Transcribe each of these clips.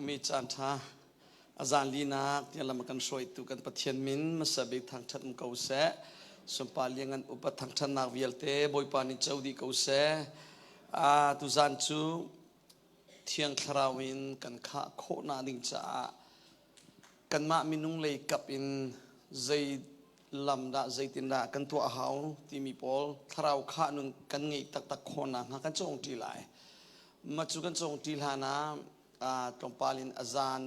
tukmi caan ṭha a zan linak tiang lam a kan hruaitu kan Pathian min hmasa bik thangṭhat um ko seh. Sunpar liangan upat thangṭhatnak vialte Bawipa nih co dih ko seh. Tuzan cu Thiang Thlarau in kan khah khawhnak ding caah kanmah minung lei kap in zei lam dah zeitindah kan tuah a hau timi pawl thlarau khah nun kan ngeih taktak khawh nakhnga kan cawng ṭi lai. Mah cu kan cawng ṭi hlan ah tlawmpal in a zan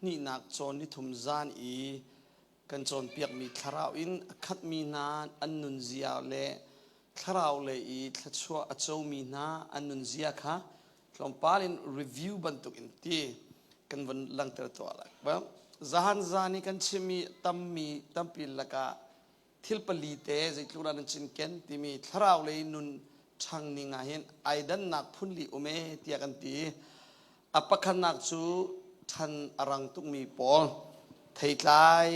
hnihnak cawn nithum zan i kan cawnpiakmi thlarau in a khatmi hna an nunzia le thlarau lei i thluachuah a comi hna an nunzia kha tlawmpal in review bantuk in ti kan vun langhter tuah lai. Well, zahan zan i kan chimmi tammi tampi lakah thil pali te zeitluk dah nan cinken timi thlarau lei nun ṭhang ning ah hin ai dannak phun li um e tiah kan ti. A pakhatnak cu ṭhan a rang tukmi pawl, theitlai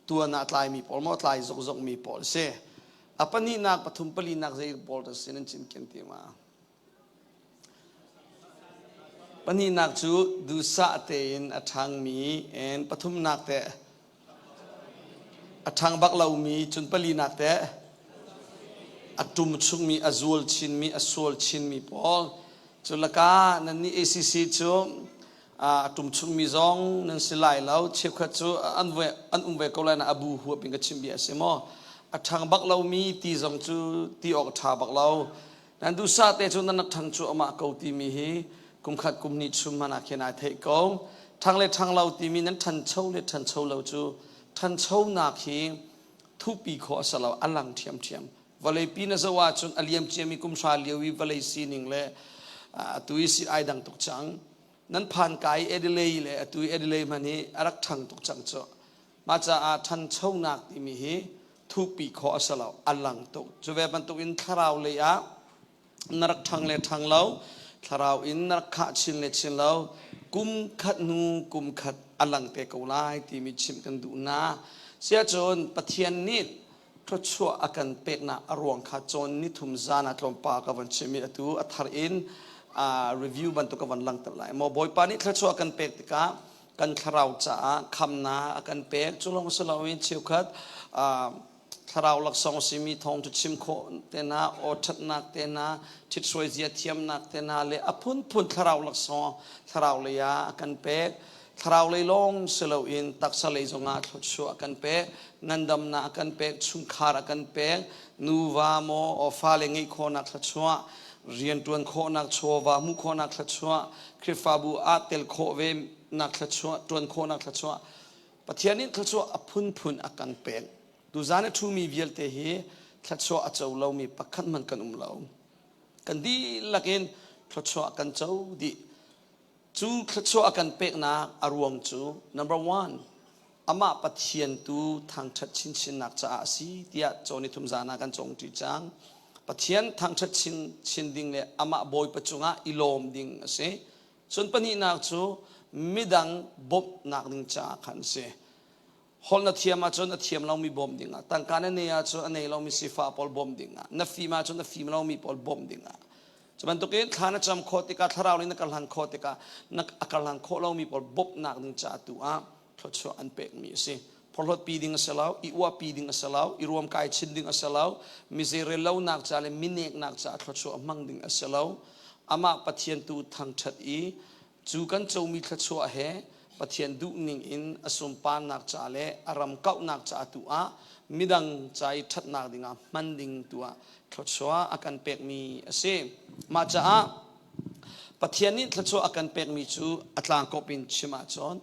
tuan ah tlaimi pawl maw tlai zokzokmi pawl si. A pahnihnak, pathum, palinak zei pawl dah si nan cinken ti ma? Pahnihnak cu duhsah tein a ṭhangmi and pathumnak teh a ṭhang bak lomi cun palinak teh a ṭum chungmi a zual chinmi a sual chinmi pawl. Cu lakah nannih ACC cu a ṭum chungmi zong nan si lai lo. Cheukhat cu an um ve ko lai na a bu huap in ka chim bia a si maw? A ṭhang bak lomi ti zong cu ti awk a ṭha bak lo. Nan duhsah te cu nan rak ṭhang cuahmah ko timi hi kumkhat kumhnih chung hmanh ah khin ai theih ko. Ṭhang le ṭhang lo timi nan ṭhancho le ṭhancho lo cu ṭhanchonak hi thupi khawh a si lo, a lang ṭhiamṭhiam. Vawleipi na zoh ahcun a liam ciami kum hra lio i vawlei sining le atu i si ai dang tuk cang. Nan phan ka i Adelaide le atu i Adelaide hmanh hi a rak ṭhang tuk cang cu. Mah caah ṭhanchonak timi hi thukpi khawh a si lo, a lang tuk. Cu ve bantukin thlarau lei ah na rak ṭhang le ṭhang lo, thlarau in na rak khah chin le chin lo, kum khat hnu kum khat a lang te ko lai timi chimh kan duh hna. Siahcun Pathian nih thluachuah a kan peknak a ruang kha cawn nithum zan ah tlawmpal ka von chim i atu a thar in review bantuk ka von langhter lai. Maw Bawipa nih thluachuah a kan pek tikah kan thlarau caah khamnak a kan pek. Cu lawng si loin cheukhat thlarau laksawng simi thawng cu chim khawh te hna, aw ṭhatnak te hna, ṭhithruai zia thiamnak te hna le a phunphun thlarau laksawng thlarau lei ah a kan pek. Thlarau lei lawng si loin taksa lei zongah thluachuah a kan pek, ngandamnak a kan pek, chungkhar a kan pek, nuva maw aw fale ngeih khawhnak thluachuah, rianṭuan khawhnak chawva hmuh khawhnak thluachuah, Khrihfabu ah tel khawh ve nak thluachuah, ṭuan khawhnak thluachuah, Pathian nih thluachuah a phunphun a kan pek. Tuzan a ṭhumi vialte hi thluachuah a co lomi pakhat hmanh kan um lo. Kan dihlak in thluachuah kan co dih. Cu thluachuah a kan peknak a ruang cu number one, amah Pathian tu thangṭhat chinchinnak caah a si tiah cawn i thum zan ah kan cawngṭi cang. Pathian thangṭhat chinchin ding le amah Bawipa cungah i lawm ding a si. Cun pahnihnak cu midang bawmhnak ding caah khan a si. Holh na thiam ahcun a thiam lomi bawmh dingah, tangka na nei ahcun a nei lomi sifah pawl bawmh dingah, na fim ahcun a fim lomi pawl bawmh dingah. Cu bantukin thla na cam khawh tikah, thlarau nih na karhlan khawh tikah, na a karhlan khawh lomi pawl bawmhnak ding caah tu ah thluachuah an pekmi a si. Phorhlawtpi ding a si lo, i uahpi ding a si lo, i ruamkai chin ding a si lo, mi zeirel lonak ca le mineknak caah thluachuah hmang ding a si lo. Amah Pathian tu thangṭhat i cu kan comi thluachuah he Pathian duhning in a sunparnak ca le a ram kauhnak ca tu ah midang ca i ṭhatnak dingah hman ding tu ah thluachuah a kan pekmi a si. Mah caah Pathian nih thluachuah a kan pekmi cu a tlangkawp in chim ahcun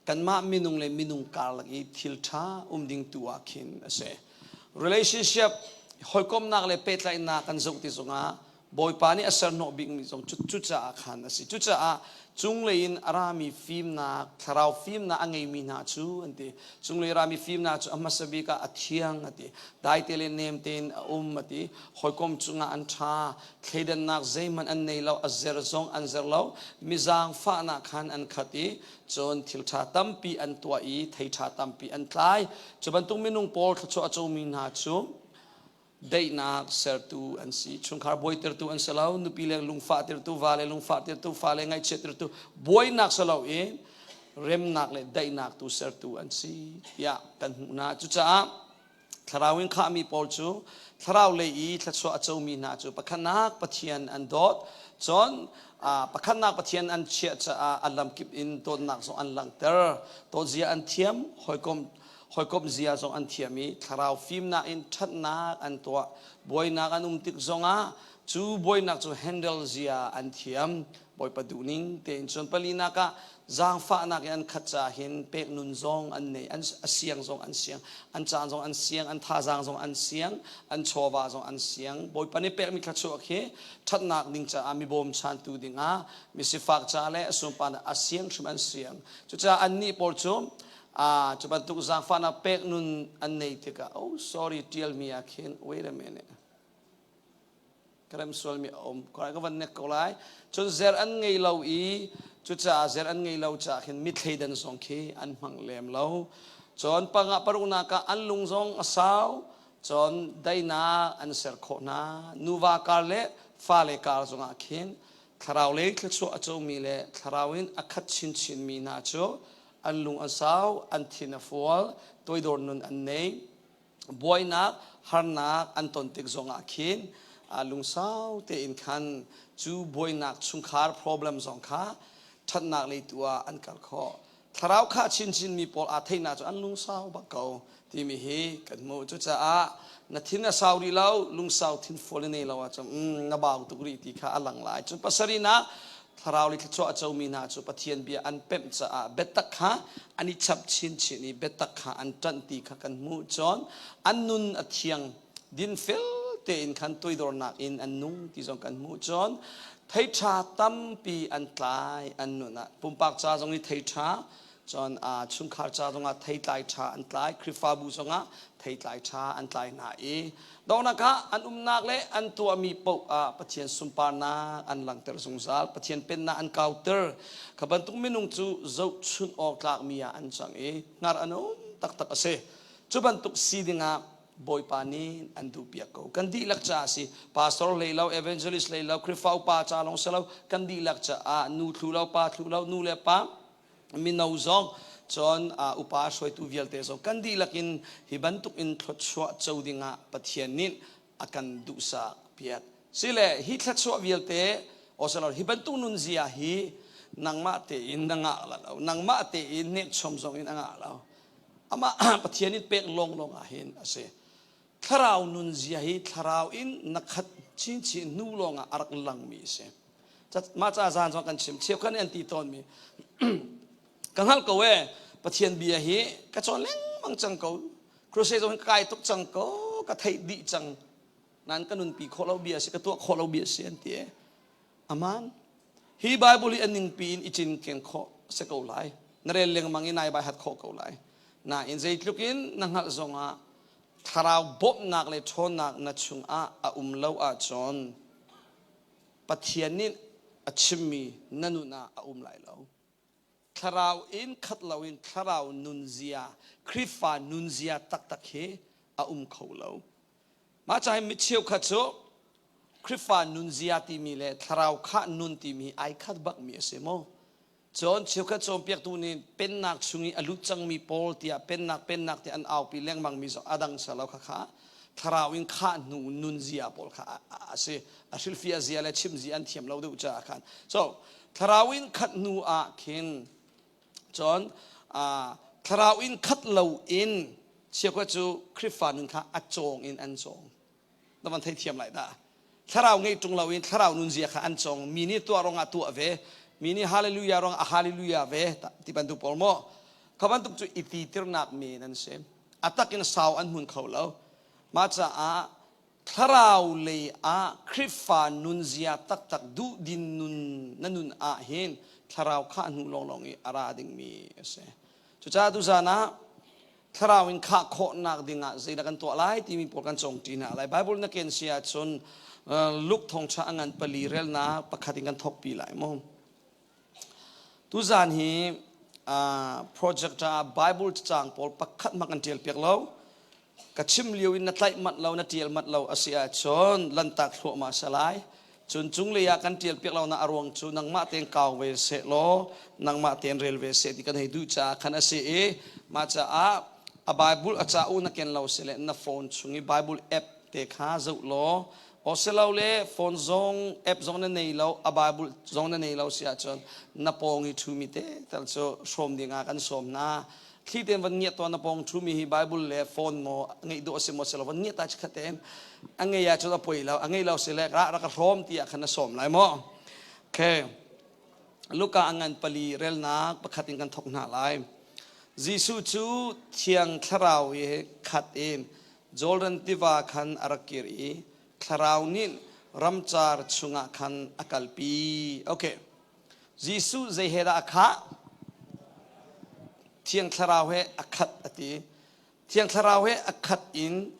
kanmah minung le minung karlak i thil ṭha um ding tu ah khin a si. Relationship hawikomnak le pehtlaihnak kan zoh ti zongah Bawipa nih a serhnawh bikmi zong cucaah khan a si. Cucaah cunglei in a rami fimnak, thlarau fimnak a ngeimi hna cu an ti. Cunglei rami fimnak cu a hmasa bik ah a thiang a ti. Daite le nem tein a um a ti. Hawikom cungah an ṭha. Thleidannak zeihmanh an nei lo. A zer zong an zer lo. Mi zaangfahnak khan an khat i cun thil ṭha tampi an tuah i thei ṭha tampi an tlai. Cu bantuk minung pawl thluachuah a comi hna cu. Daihnak sertu an si. Chungkhar buaitertu an si lo. Nupi le lungfahtertu, va le lungfahtertu, fa le ngaihchiattertu, buainak si lo in remnak le daihnak tu sertu an si tiah kan hmuh hna. Cucaah thlarau in khahmi pawl cu thlarau lei i thluachuah a comi hna cu pakhatnak Pathian an dawt. Cun pakhatnak Pathian an chiah caah a lamkip in dawtnak zong an langhter. Dawtzia an thiam, hawikom hawikomh zia zong an thiam i thlarau fimnak in ṭhatnak an tuah. Buainak an um tik zongah cu buainak cu handle zia an thiam. Bawipa duhning tein cun palinak ah zaangfahnak in an khat caah hin pek nun zong an nei, an a siang zong an siang, an caan zong an siang, an thazaang zong an siang, an chawva zong an siang. Bawipa nih pekmi thluachuah khi ṭhatnak ding caah mi bawmchantu dingah misifak ca le a sunparnak a siang hrim an siang. Cucaah annih pawl cu cu bantuk zaangfahnak pek nun an nei tikah, oh sorry, ṭialmi ah khin, wait a minute, ka rem sualmi a um ka van nek ko lai. Cun zer an ngei lo i cucaah zer an ngei lo caah khin mithleidan zong khi an hmang lem lo. Cun panga paruknak ah an lung zong a sau, cun daihnak an ser khawh hna. Nuva kar le fale kar zongah khin thlarau lei thluachuah a comi le thlarau in a khat chinchinmi hna cu an lung a sau, an thin a fual, toidor nun an nei. Buainak, harnak an ton tik zongah khin lungsau tein khan cu buainak chungkhar problem zong kha ṭhatnak lei tu ah an kal khawh. Thlarau kha chinchin mi pawl aa theihnak cu an lungsau bak ko timi hi kan hmuh. Cucaah na thin a sau rih lo, lungsau thin fual i nei lo ahcun na bau tuk rih ti kha a lang lai. Cun pasarihnak, Thlarau le thluachuah a comi hna cu Pathian bia an pemh caah biatak kha an i chap chinchin i biatak kha an ṭanh ti kha kan hmuh. Cun an nun a thiang, dinfel tein khan toidornak in an nung ti zong kan hmuh. Cun thei ṭha tampi an tlai an nun ah. Pumpak ca zong i thei ṭha, cun chungkhar ca zongah theitlai ṭha an tlai, Khrihfabu zongah theitlai ṭha an tlai hna i donghnak ah an umnak le an tuahmi paoh ah Pathian sunparnak an langhter zungzal. Pathian pennak an kauter. Kha bantuk minung cu zohchunh awk tlakmi ah an cang i hngar an um taktak a si. Cu bantuk si dingah Bawipa nih an duhpiak ko. Kan dihlak caah si. Pastor hlei lo, evangelist hlei lo, Khrihfa upa ca lawng si lo, kan dihlak caah nu thlu lo, pa thlu lo, nu le pa, mino zong, cun upa hruaitu vialte zong kan dihlak in hi bantuk in thluachuah co dingah Pathian nih a kan duhsak piak. Sile hi thluachuah vialte osalo hi bantuk nunzia hi nangmah tein na ngah la lo, nangmah tein hnekchom zong in a ngah lo. Amah Pathian in pek lawnglawng ah hin a si. Thlarau nunzia hi thlarau in na khat chinchin hnu lawngah a rak langmi a si. Mah ca zan zong kan chim. Cheukhat nih an ti tawnmi ka hngalh ko ee, Pathian bia hi ka cawn lengmang cang ko. Crusade zong hi ka kai tuk cang ko, ka theih dih cang. Nain ka nunpi khawh lo bia a si, ka tuah khawh lo bia a si an ti ee. Aman. Hi Bible hi a ningpi in i cinken khawh a si ko lai. Na rel lengmang i nai bai hat khawh ko lai. Nain zeitluk in na hngalh zongah thlarau bawmhnak le ṭhawnnak na chungah a um lo ahcun Pathian nih a chimmi na nun ah a um lai lo. Thlarau in khat loin thlarau nunzia, Khrihfa nunzia taktak hi a um kho lo. Mah caah mi cheukhat cu Khrihfa nunzia timi le thlarau khah nun timi hi ai khat bakmi a si maw? Cun cheukhat cawnpiaktu nih pennak chung i a lut cangmi pawl tiah pennak pennak tiah an aupi lengmangmi zong a dang ser lo khakha thlarau in khah hnu nunzia pawl kha a si. A hrilhfiah zia le chim zia an thiam lo deuh caah khan. So thlarau in khat hnu ah khin cun thlarau in khat lo in cheukhat cu Khrihfa nun kha a cawng in an cawng. Na van theithiam lai dah. Thlarau ngeih ṭung loin thlarau nunzia kha an cawng. Mi nih tuah ruangah tuah ve. Mi nih hallelujah ruangah a hallelujah ve ti bantuk pawl maw. Kha bantuk cu i titirnak men an si. A takin sau an hmun kho lo. Mah caah thlarau lei ah Khrihfa nunzia taktak duhdin nun na nun ah hin thlarau khah hnu lawnglawng i a ra dingmi a si. Cucaah tuzaan ah thlarau in khah khawhnak dingah zeidah kan tuah lai timi pawl kan cawngṭi hna lai. Bible na ken si ahcun Luke thawngṭha a ngan pali relnak pakhat in kan thawkpi lai mu. Tuzaan hi project ah Bible cacang pawl pakhat hmang kan ṭial piak lo. Ka chim lio in na tlaih manh lo, na ṭial manh lo a si ahcun lantak thluahmah a si lai. Cun cunglei ah kan ṭial piak lonak a ruang cu nangmah tein kau ve seh law nangmah tein rel ve seh ti kan hei duh caah khan a si i mah caah a Bible a ca u na ken lo si le na phone chung i Bible app te kha zoh law le phone zong app zong na nei lo a Bible zong na nei lo si ahcun na pawng i ṭhumi te tal cu hrawm ding ah kan sawm hna. Thli tein van ngiat tuah na pawng ṭhumi hi Bible le phone maw ngeih dawh a si maw si lo van ngiat ta chikkhat tein a ngei ahcun a poi lo a ngei lo si le ra rak ka hrawm tiah khan na sawm lai maw. Okay. Luka a ngan pali relnak pakhat in kan thok hna lai. Jesuh cu Thiang Thlarau i khat in Jordan tiva khan a rak kir i Thlarau nih ramcar chungah khan a kalpi. Okay. Jesuh zei he dah a khah? Thiang Thlarau he a khat a ti. Thiang Thlarau he a khat in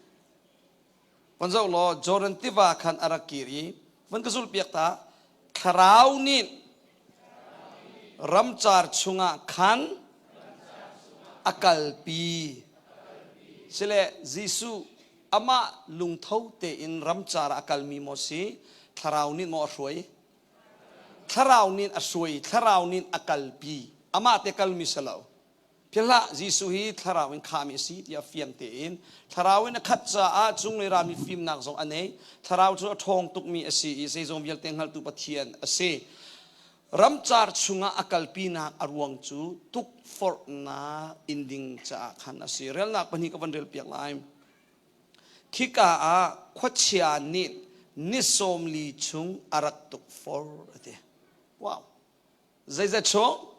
van zoh law Jordan tiva khan a rak kir i van ka zulh piak ta Thlarau nih ramcar chungah khan a kalpi. Sile Jesuh amah lungtho tein ramcar ah a kalmi maw si Thlarau nih maw a hruai? Thlarau nih a hruai, thlarau nih a kalpi. Amah te kalmi si lo. Philhlah, Jesuh hi thlarau in khahmi a si tiah fiang tein thlarau in a khat caah cunglei rami fimnak zong a nei. Thlarau cu a ṭhawng tukmi a si i zeizong vialte hngaltu Pathian a si. Ramcar chungah a kalpinak a ruang cu tukforhnak in ding caah khan a si. Relnak pahnih ka van relpiak lai. Khika ah khuachia nih ni 40 chung a rak tukforh a ti. Wow. Zeizat chung?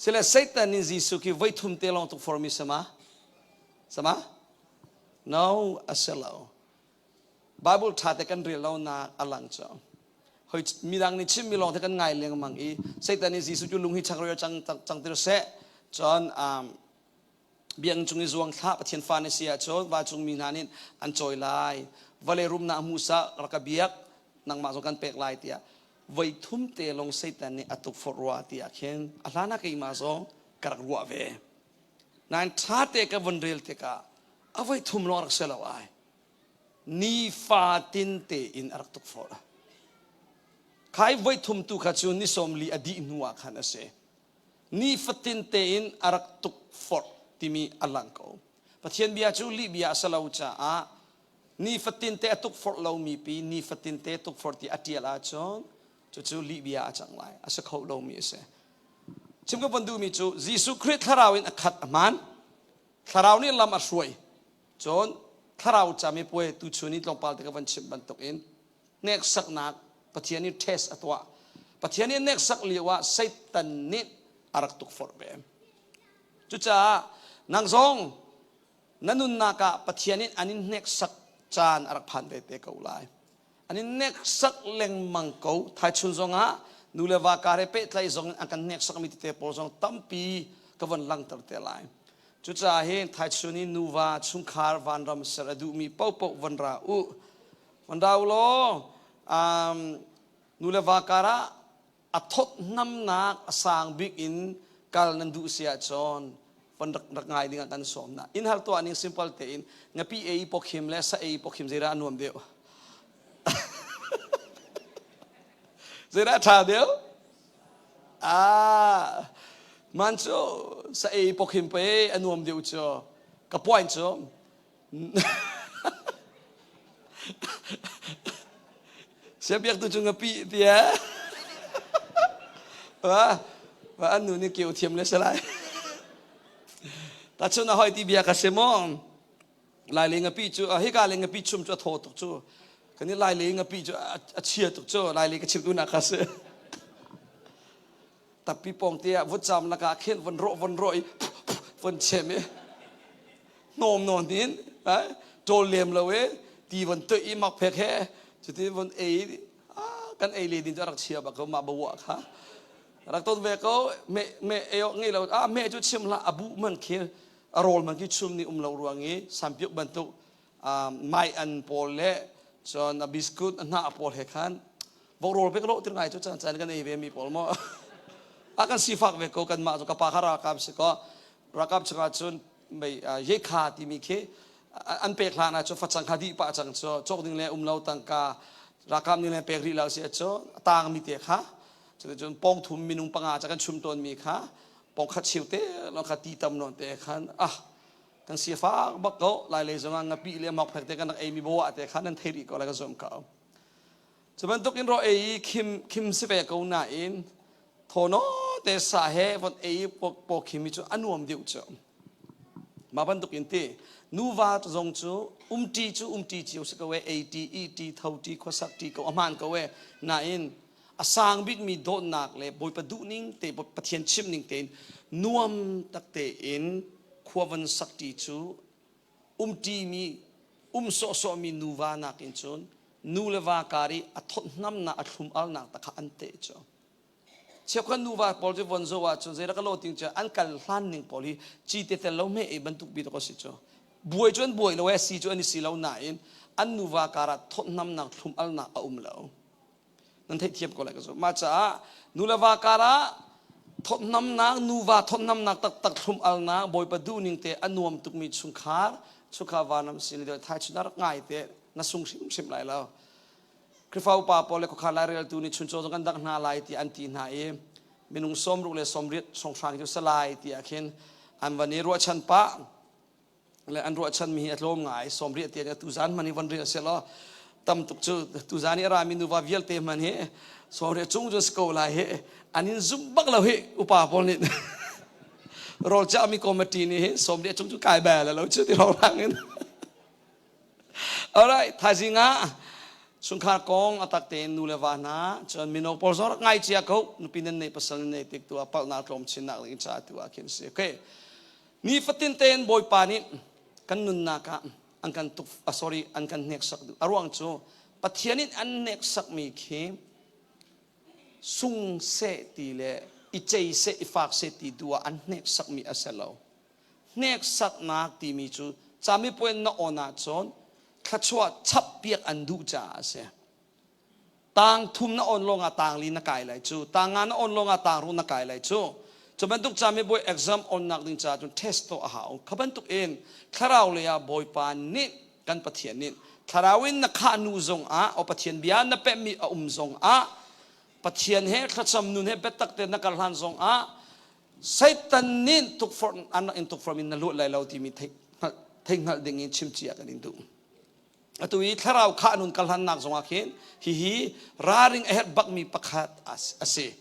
Sile Satan nih Jesuh khi voi thum te lawng tukforhmi sama? Sama? No, a si lo. Bible ṭha te kan rel lo nak a lang cu. Hoi midang nih chimmi lawng te kan ngai lengmang i Satan nih Jesuh cu lung hi chak cang cang tir seh. Cun um, Biakinn cung i zuang thlah Pathian fa na si ahcun vancungmi hna nih an cawi lai. Vawlei rumnak hmuhsak rak ka biak, nangmah zong kan pek lai tiah voi thum te lawng Satan nih a tukforh rua tiah khin a hlan ah keimah zong ka rak ruah ve. Nain ṭha te ka vun rel tikah a voi thum lawng rak si lo ai. Nifatin tein a rak tukforh. Khai voi thum tu kha cu ni 40 a dih hnu ah khan a si. Nifatin tein a rak tukforh timi a lang ko. Pathian bia cu lih bia a si lo caah nifatin te a tukforh lomi pi nifatin te tukforh ti a ṭial ahcun cucu lih bia a cang lai. A si kho lomi a si. Chim ka van duhmi cu Jesuh Khrih thlarau in a khat a hmaan. Thlarau nih lam a hruai. Cun thlarau camipuai tuchun i tlawmpal te ka van chimh bantukin hneksaknak Pathian nih test a tuah. Pathian nih hneksak lio ah Satan nih a rak tukforh ve. Cucaah nang zong na nunnak ah Pathian nih an in hneksak caan a rak phan ve te ko lai. An in hneksak lengmang ko. Thaichun zong ah nu le va kar he pehtlaih zong in an kan hneksakmi tete pawl zong tampi ka von langhter te lai. Cucaah hin thaichun i nuva chungkhar vanram ser a duhmi paohpaoh von ra u. Von ra u law um, nu le va karah a thawtnamnak a sang bik in kal nan duh si ahcun von rak, rak ngai ding ah kan sawm na. In hal tuah ning simple tein ngapi ei pokhim le sa ei pokhim zeirah a nuam deuh? Zeirah a ṭha deuh? Ah, man cu sa ei pokhim pe a nuam deuh cu. Ka point cu Siabiak tu cu ngapi tia. Wa wa an nu nih keu thiam le salai. Ta chun a hoi ti bia ka si mo. Lai le ngapi cu hika le ngapi chum cu a thaw tuk cu. Kan i lai le ngapi cu a chia tuk cu lai le ka chim tu nak ka si. Tappi pawng te ah vutcam lakah khin von rawh von rawh i von chem i hnawm nawn in ṭawl lem lo i ti von toih i makphek he cuti von ei kan ei le din cu a rak chia bak ko mah bawa kha rak ton ve ko me me ei ngei lo ah me cu chim hlah a bu man khi a rawl man khi chum ni um lo ruang i sampiuk bantuk mai an pawl le cun a biscuit a hnah pawl he khan vok pek lo tir ngai cu caan caan kan ei ve mi pawl mo a kan sifak ve ko kan mah cu ka pa kha ralkap si ko ralkap chungah cun. mei yekha timi khi an pek hlan ah cu facang kha dih pah cang cu cawk ding le um lo tangka ralkap nih le pek rih lo si cu tang mi te kha cuticun pong thum minung panga ca kan chum tawn mi kha pong khat cheu te long kha ti tam nawn te khan ah kan si fak bak ko lai lei zong ah ngapi le mok phek te kan rak ei mi bo te kha nan thei rih ko lai ka zum ko Cu bantuk in raw ei i khim khim si ve ko nain thawnaw te sa he von ei paw khim hi cu a nuam deuh cu. Mah bantuk in ti nuva zong cu umṭi cu umṭi cio si ko e ei ṭi ih ṭi tho ṭi khuasak ṭi ko a hmaan ko e nain a sang bikmi dawtnak le Bawipa duhning te Pathian chimning tein nuam tak tein khua von sak ṭi cu umṭimi um sawhsawhmi nuva nakin cun nu le va kar i a thawtnamnak a thlum-alnak tak kha an teh cu. Cheukhat nuva pawl cu von zoh ahcun zeidah ka lawh ting cu an kal hlan ning pawl hi cite tel lo hme ei bantuk bi dawk a si cu. Buai cu an buai lo e si cu an i si lo nain an nuva kar ah thawtnamnak thlum-alnak a um lo. Nan theihthiam ko lai ka zumh. Mah caah nu le va kar ah thawtnamnak nuva thawtnamnak taktak thlum-alnak Bawipa duhning te a nuam tukmi chungkhar chungkhar vanam sin le thai chun rak ngai te na sung hrimhrim lai lo. Khrihfa upa pawl le khuakhan laireltu nih chuncaw zong kan dak hna lai ti an ti hna i minung 60 le 80 songhrang cu salai ti ah khin an van i ruahchan pah le an ruahchanmi hi a tlawm ngai 80 tiang tuzan hman hi von riah seh law tam tuk cu tuzan i a rami nuva vialte hman hi 80 cung cu si ko lai hi an in zumh bak lo hi upa pawl nih rawl chiahmi committee nih hin 80 cung cu kai bel lo cu ti rang in. Alright, thaizing ah chungkhar kong a tak tein nu le va hna cun mino pawl zong rak ngai cia ko nupi nan nei pasal nan nei tik tu ah palhnak tlawm chinnak ding ca tu ah khin si. Okay. Nifatin tein Bawipa nih kan nunnak ah an kan tuk sorry an kan hneksak duh. A ruang cu Pathian in an hneksakmi khi sung seh ti le i cei seh i fak seh ti duh ah an hneksakmi a si lo. Hneksaknak timi cu camipuai na on ahcun thluachuah chappiak an duh caah a si. Tang thum na on lawngah tang li na kai lai cu. Tang nga na on lawngah tang ru na kai lai cu. Cu bantuk camipuai exam onnak ding caah cun test tuah a hau. Kha bantuk in thlarau lei ah Bawipa nih kan Pathian nih thlarau in na khah nu zongah o Pathian bia na pehmi a um zongah Pathian he thlacam nun he biatak te na kal hlan zongah Satan nih tukforh an rak in tukforh in na luat lai lo timi theih hngalh ding in chimcia kan in duh. Atu i thlarau khah nun kalhlannak zongah khin hihi raring a herh bakmi pakhat a si.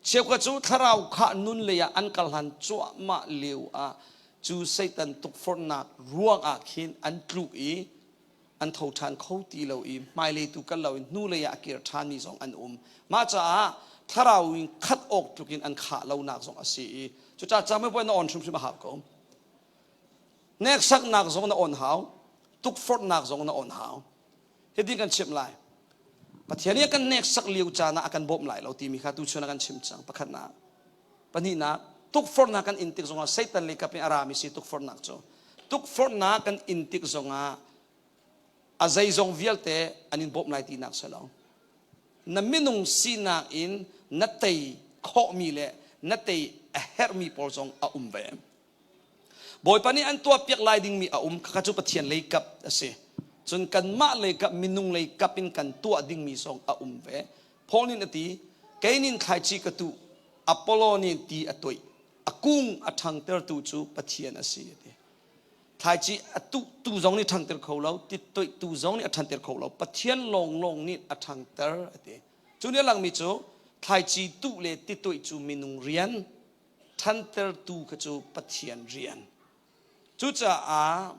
Cheukhat cu thlarau khah nun lei ah an kalhlan cuahmah lio ah cu Satan tukforhnak ruangah khin an tluk i an tho ṭhan kho ti lo i hmailei tu kal loin hnulei ah a kir ṭhanmi zong an um. Mah caah thlarau in khat awk tluk in an khah lonak zong a si i cucaah camipuai na on hrimhrim a hau ko. Hneksaknak zong na on hau, tukforhnak zong na on hau. Hitin kan chimh lai. Pathian nih a kan hneksak lio caan ah a kan bawmh lai lo timi kha tuchun ah kan chim cang. Pakhatnak. Pahnihnak, tukforhnak kan in tik zongah Satan lei kap in a rami si tukforhnak cu. Tukforhnak kan in tik zongah a zeizong vialte an in bawmh lai tinak si lo. Na minung sinak in na tei khawhmi le na tei a herhmi pawl zong a um ve. Bawipa nih an tuahpiak lai dingmi a um khakha cu Pathian lei kap a si. Cun kanmah lei kap minung lei kap in kan tuah dingmi zong a um ve. Paul nih a ti, kei nin thlaici ka tuh, Apollo nih ti a toih, a kung a ṭhangtertu cu Pathian a si a ti. Thlaici a tuhtu zong nih ṭhangter kho lo, ti toihtu zong nih a ṭhanter kho lo, Pathian lawnglawng nih a ṭhangter a ti. Cu nih a langmi cu thlaici tuh le ti toih cu minung rian, ṭhantertu kha cu Pathian rian. Cucaah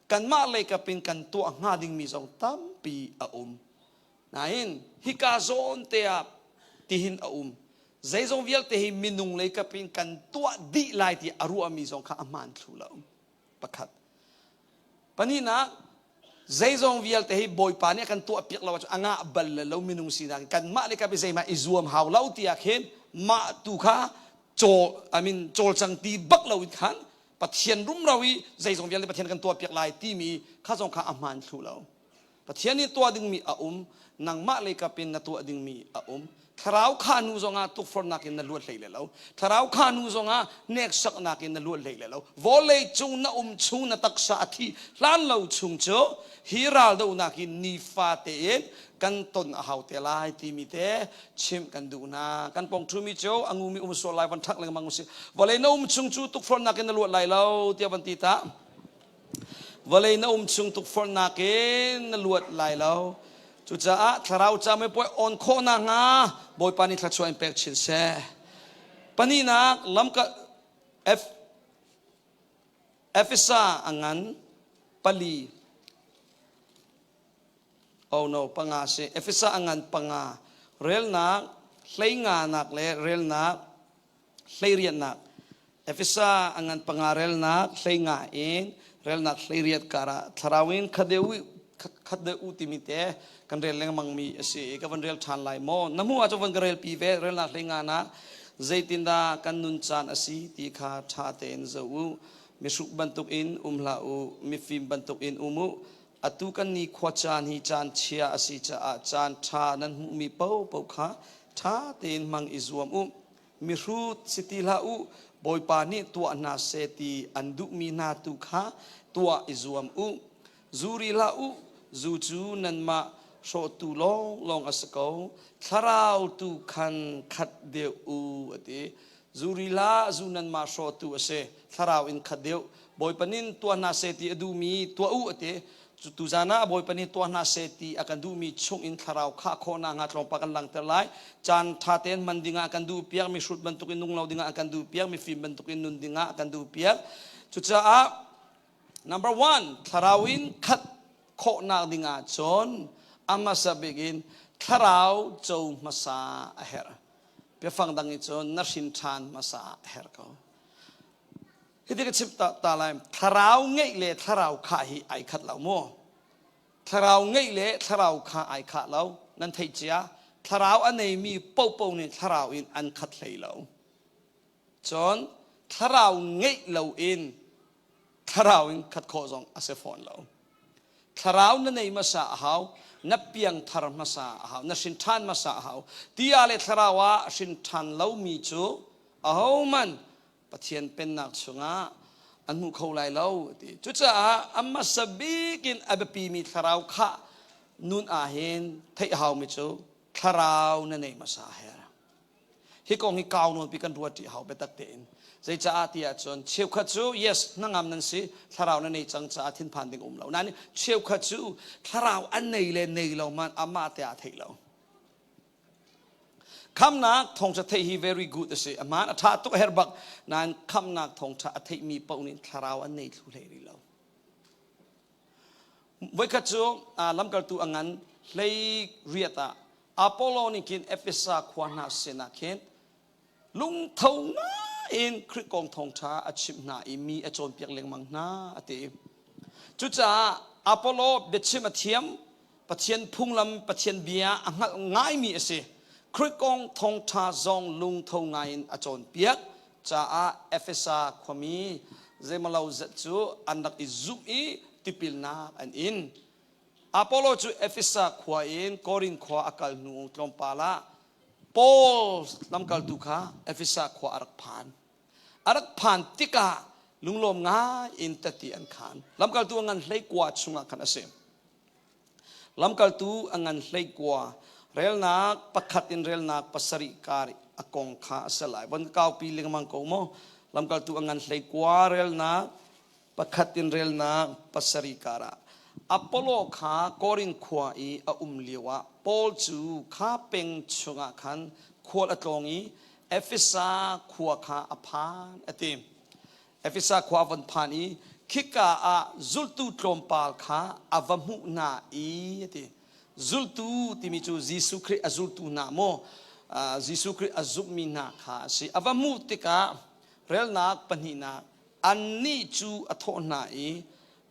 kanmah leikap in kan tuah hnga dingmi zong tampi a um. Nain hika zawn te ah tihin a um. Zeizong vialte hi minung leikap in kan tuah dih lai ti a ruahmi zong kha a hmaan thlu lo. Pakhat. Pahnihnak, zeizong vialte hi Bawipa nih a kan tuahpiak lo ahcun a ngah bal le lo minung sinak in kanmah le kap i zeihmah i zuam hau lo tiah khin mah tu kha cawl I mean cawlcang ti bak lo in khan Pathian rumro i zeizong vialte Pathian kan tuahpiak lai timi kha zong kha a hmaan thlu lo. Pathian nih tuah dingmi a um, nangmah lei kap in na tuah dingmi a um. Thlarau kha nu zongah tukforhnak in na luat hlei le lo. Thlarau kha nu zongah neksaknak in na luat hlei le lo. Vawlei cung na um chung na taksa a thi hlan lo chung cu hi raldohnak in nifa tein kan ton a hau te lai timi te chimh kan duh hna. Kan pong ṭhumi cu a ngumi um sual lai van ṭhak lengmang usih. Vawlei na um chung cu tukforhnak in na luat lai lo tiah van ti ta. Vawlei na um chung tukforhnak in na luat lai lo. Cucaah thlarau camepuai on khawh nakhnga Bawipa nih thluachuah in pek chin seh. Pahnihnak lamka F Efesa a ngan pali oh no panga si Efesa a ngan panga relnak hleinganak le relnak hleiriatnak Efesa a ngan panga relnak hleinga in relnak hleiriat karah thlarau in khadeu khat deuh u timi te kan rel lengmang mi a si i ka van rel ṭhan lai maw na hmuh ahcun van ka rel pi ve relnak hleinga na zeitindah kan nun caan a si ti kha ṭha tein zoh u mihruk bantuk in um hlah u mifim bantuk in um u atu kan ni khua caan hi caan chia a si caah caan ṭha nan hmuhmi paohpaoh kha ṭha tein hmang i zuam u Mihrut si ti hlah u, Bawipa nih tuah hna seh ti an duhmi hna tu kha tuah i zuam u. Zu ri hlah u, zu cu nanmah hrawhtu lawnglawng a si ko. Thlarau tu khan khat deuh u, a ti. Zu ri hlah, zu nanmah hrawhtu a si. Thlarau in khat deuh. Bawipa nih tuah hna seh ti a duhmi tuah u, a ti. Tuzan ah Bawipa nih tuah hna seh ti a kan duhmi chung in thlarau khah khawhnak hnga tlawmpal kan langhter lai. Caan ṭha tein hman dingah kan duh piak, mihrut bantukin nung lo dingah a kan duh piak, mifim bantukin nun dingah a kan duh piak. Cucaah number one, thlarau in khat khawhnak dingah cun a hmasa bik in thlarau co hmasa a herh. Biafang dang in cun na hrin ṭhan hmasa a herh ko. Hiti ka chimh ta, ta lai thlarau ngeih le thlarau khah hi ai khat lo mu thlarau ngeih le thlarau kha ai khah lo nan theih cia thlarau a neimi popo nih thlarau in an khat hlei lo cun thlarau ngeih lo in thlarau in khat khawh zong a si fawn lo thlarau na nei hmasa a hau na piangthar hmasa a hau na hrin ṭhan hmasa a hau ti ah le thlarau ah hrin ṭhan lomi cu ahohmanh Pathian pennak chungah an hmu kho lai lo ti. Cucaah a hmasa bik in a biapimi thlarau kha nun ah hin theih haumi cu thlarau na nei hmasa her. Hi kong hi kau nawn pi kan ruat ṭi hau biatak tein. Zeicaah ti ahcun cheukhat cu yes hnangam nan si thlarau na nei cang caah thinphan ding um lo. Nain cheukhat cu thlarau an nei le nei lo man amah te ah theih lo. Khamnak thawngṭha theih hi very good a si. A hmaan a ṭha tuk a herh bak. Nain khamnak thawngṭha a theihmi paoh nih thlarau an nei thlu hlei rih lo. Voikhat cu lamkaltu a ngan hlei riat ah Apollo nih khin Efesa khua hna sinah khin lungtho in Khrih kong thawngṭha a chimh hna i mi a cawnpiak lengmang hna a ti. Cucaah Apollo biachim a thiam, Pathian phunglam, Pathian bia a hngalh ngaimi a si. Khrih kong thawngṭha zong lungtho ngaiin a cawnpiak caah Efesa khuami zeimalo zat cu an rak i zumh i tipilnak an in. Apollo cu Efesa khua in Korin khua a kal hnu tlawmpal ah Paul lamkaltu kha Efesa khua a rak phan. A rak phan tikah lunglawm ngai in tati an khan. Lamkaltu a ngan hleikua chungah khan a si. Lamkaltu a ngan hleikua relnak pakhat in relnak pasarih kar a kong kha a si lai. Von kaupi lengmang ko maw? Lamkaltu a ngan hleikua relnak pakhat in relnak pasarih karah Apollo kha Korin khua i a um lioah Paul cu kha peng chungah khan khual a tlawng i Efesa khua kha a phan a ti. Efesa khua a von phan i khika ah zultu tlawmpal kha a va hmuh hna i a ti. Zultu timi cu Jesuh Khrih a zultu hna maw Jesuh Khrih a zumhmi hna kha a si. A va hmuh tikah relnak pahnihnak Annih cu a thawh hna i,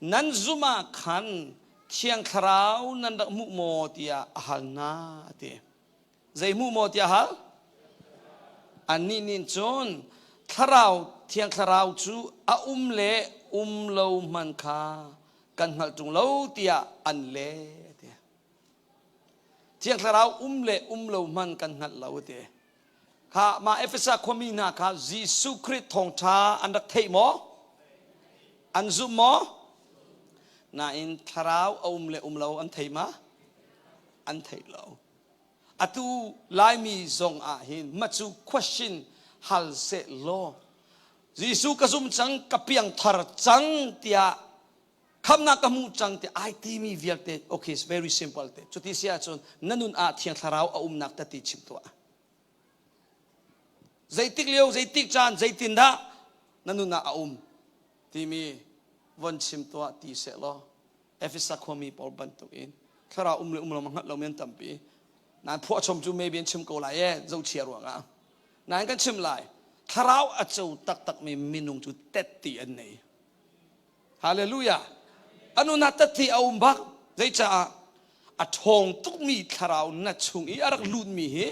Nan zumh ah khan Thiang Thlarau nan rak hmuh maw tiah a hal hna, a ti. Zei hmuh maw tiah a hal? Annih nih cun Thlarau, Thiang Thlarau cu a um le um lo hmanh kha kan hngalh ṭung lo tiah an leh, a ti. Thiang Thlarau um le um lo hman kan hngalh lo ti. Kha mah Efesa khuami hna kha Jesuh Khrih thawngṭha an rak theih maw? An zumh maw? Nain thlarau a um le um lo an thei ma? An thei lo. Atu Laimi zong ah hin macu question hal seh law Jesuh ka zum cang, ka piangthar cang tiah khamnak ka hmuh cang ti ai timi vialte okay it's very simple te cuti si ahcun na nun ah thiang thlarau a umnak tati chim tuah zeitik lio zeitik caan zeitin dah na nun ah a um timi von chim tuah ti seh law Efesa khuami pawl bantuk in thlarau um le um lo ma hngalh lo mi an tampi nan phuahchom cu maybe an chim ko lai e zohchia ruangah nain kan chim lai thlarau a co taktak mi minung cu tetti an nei Hallelujah. Anu na tathi a um bak. Zeicaah a ṭhawng tukmi thlarau na chung i a rak lutmi hi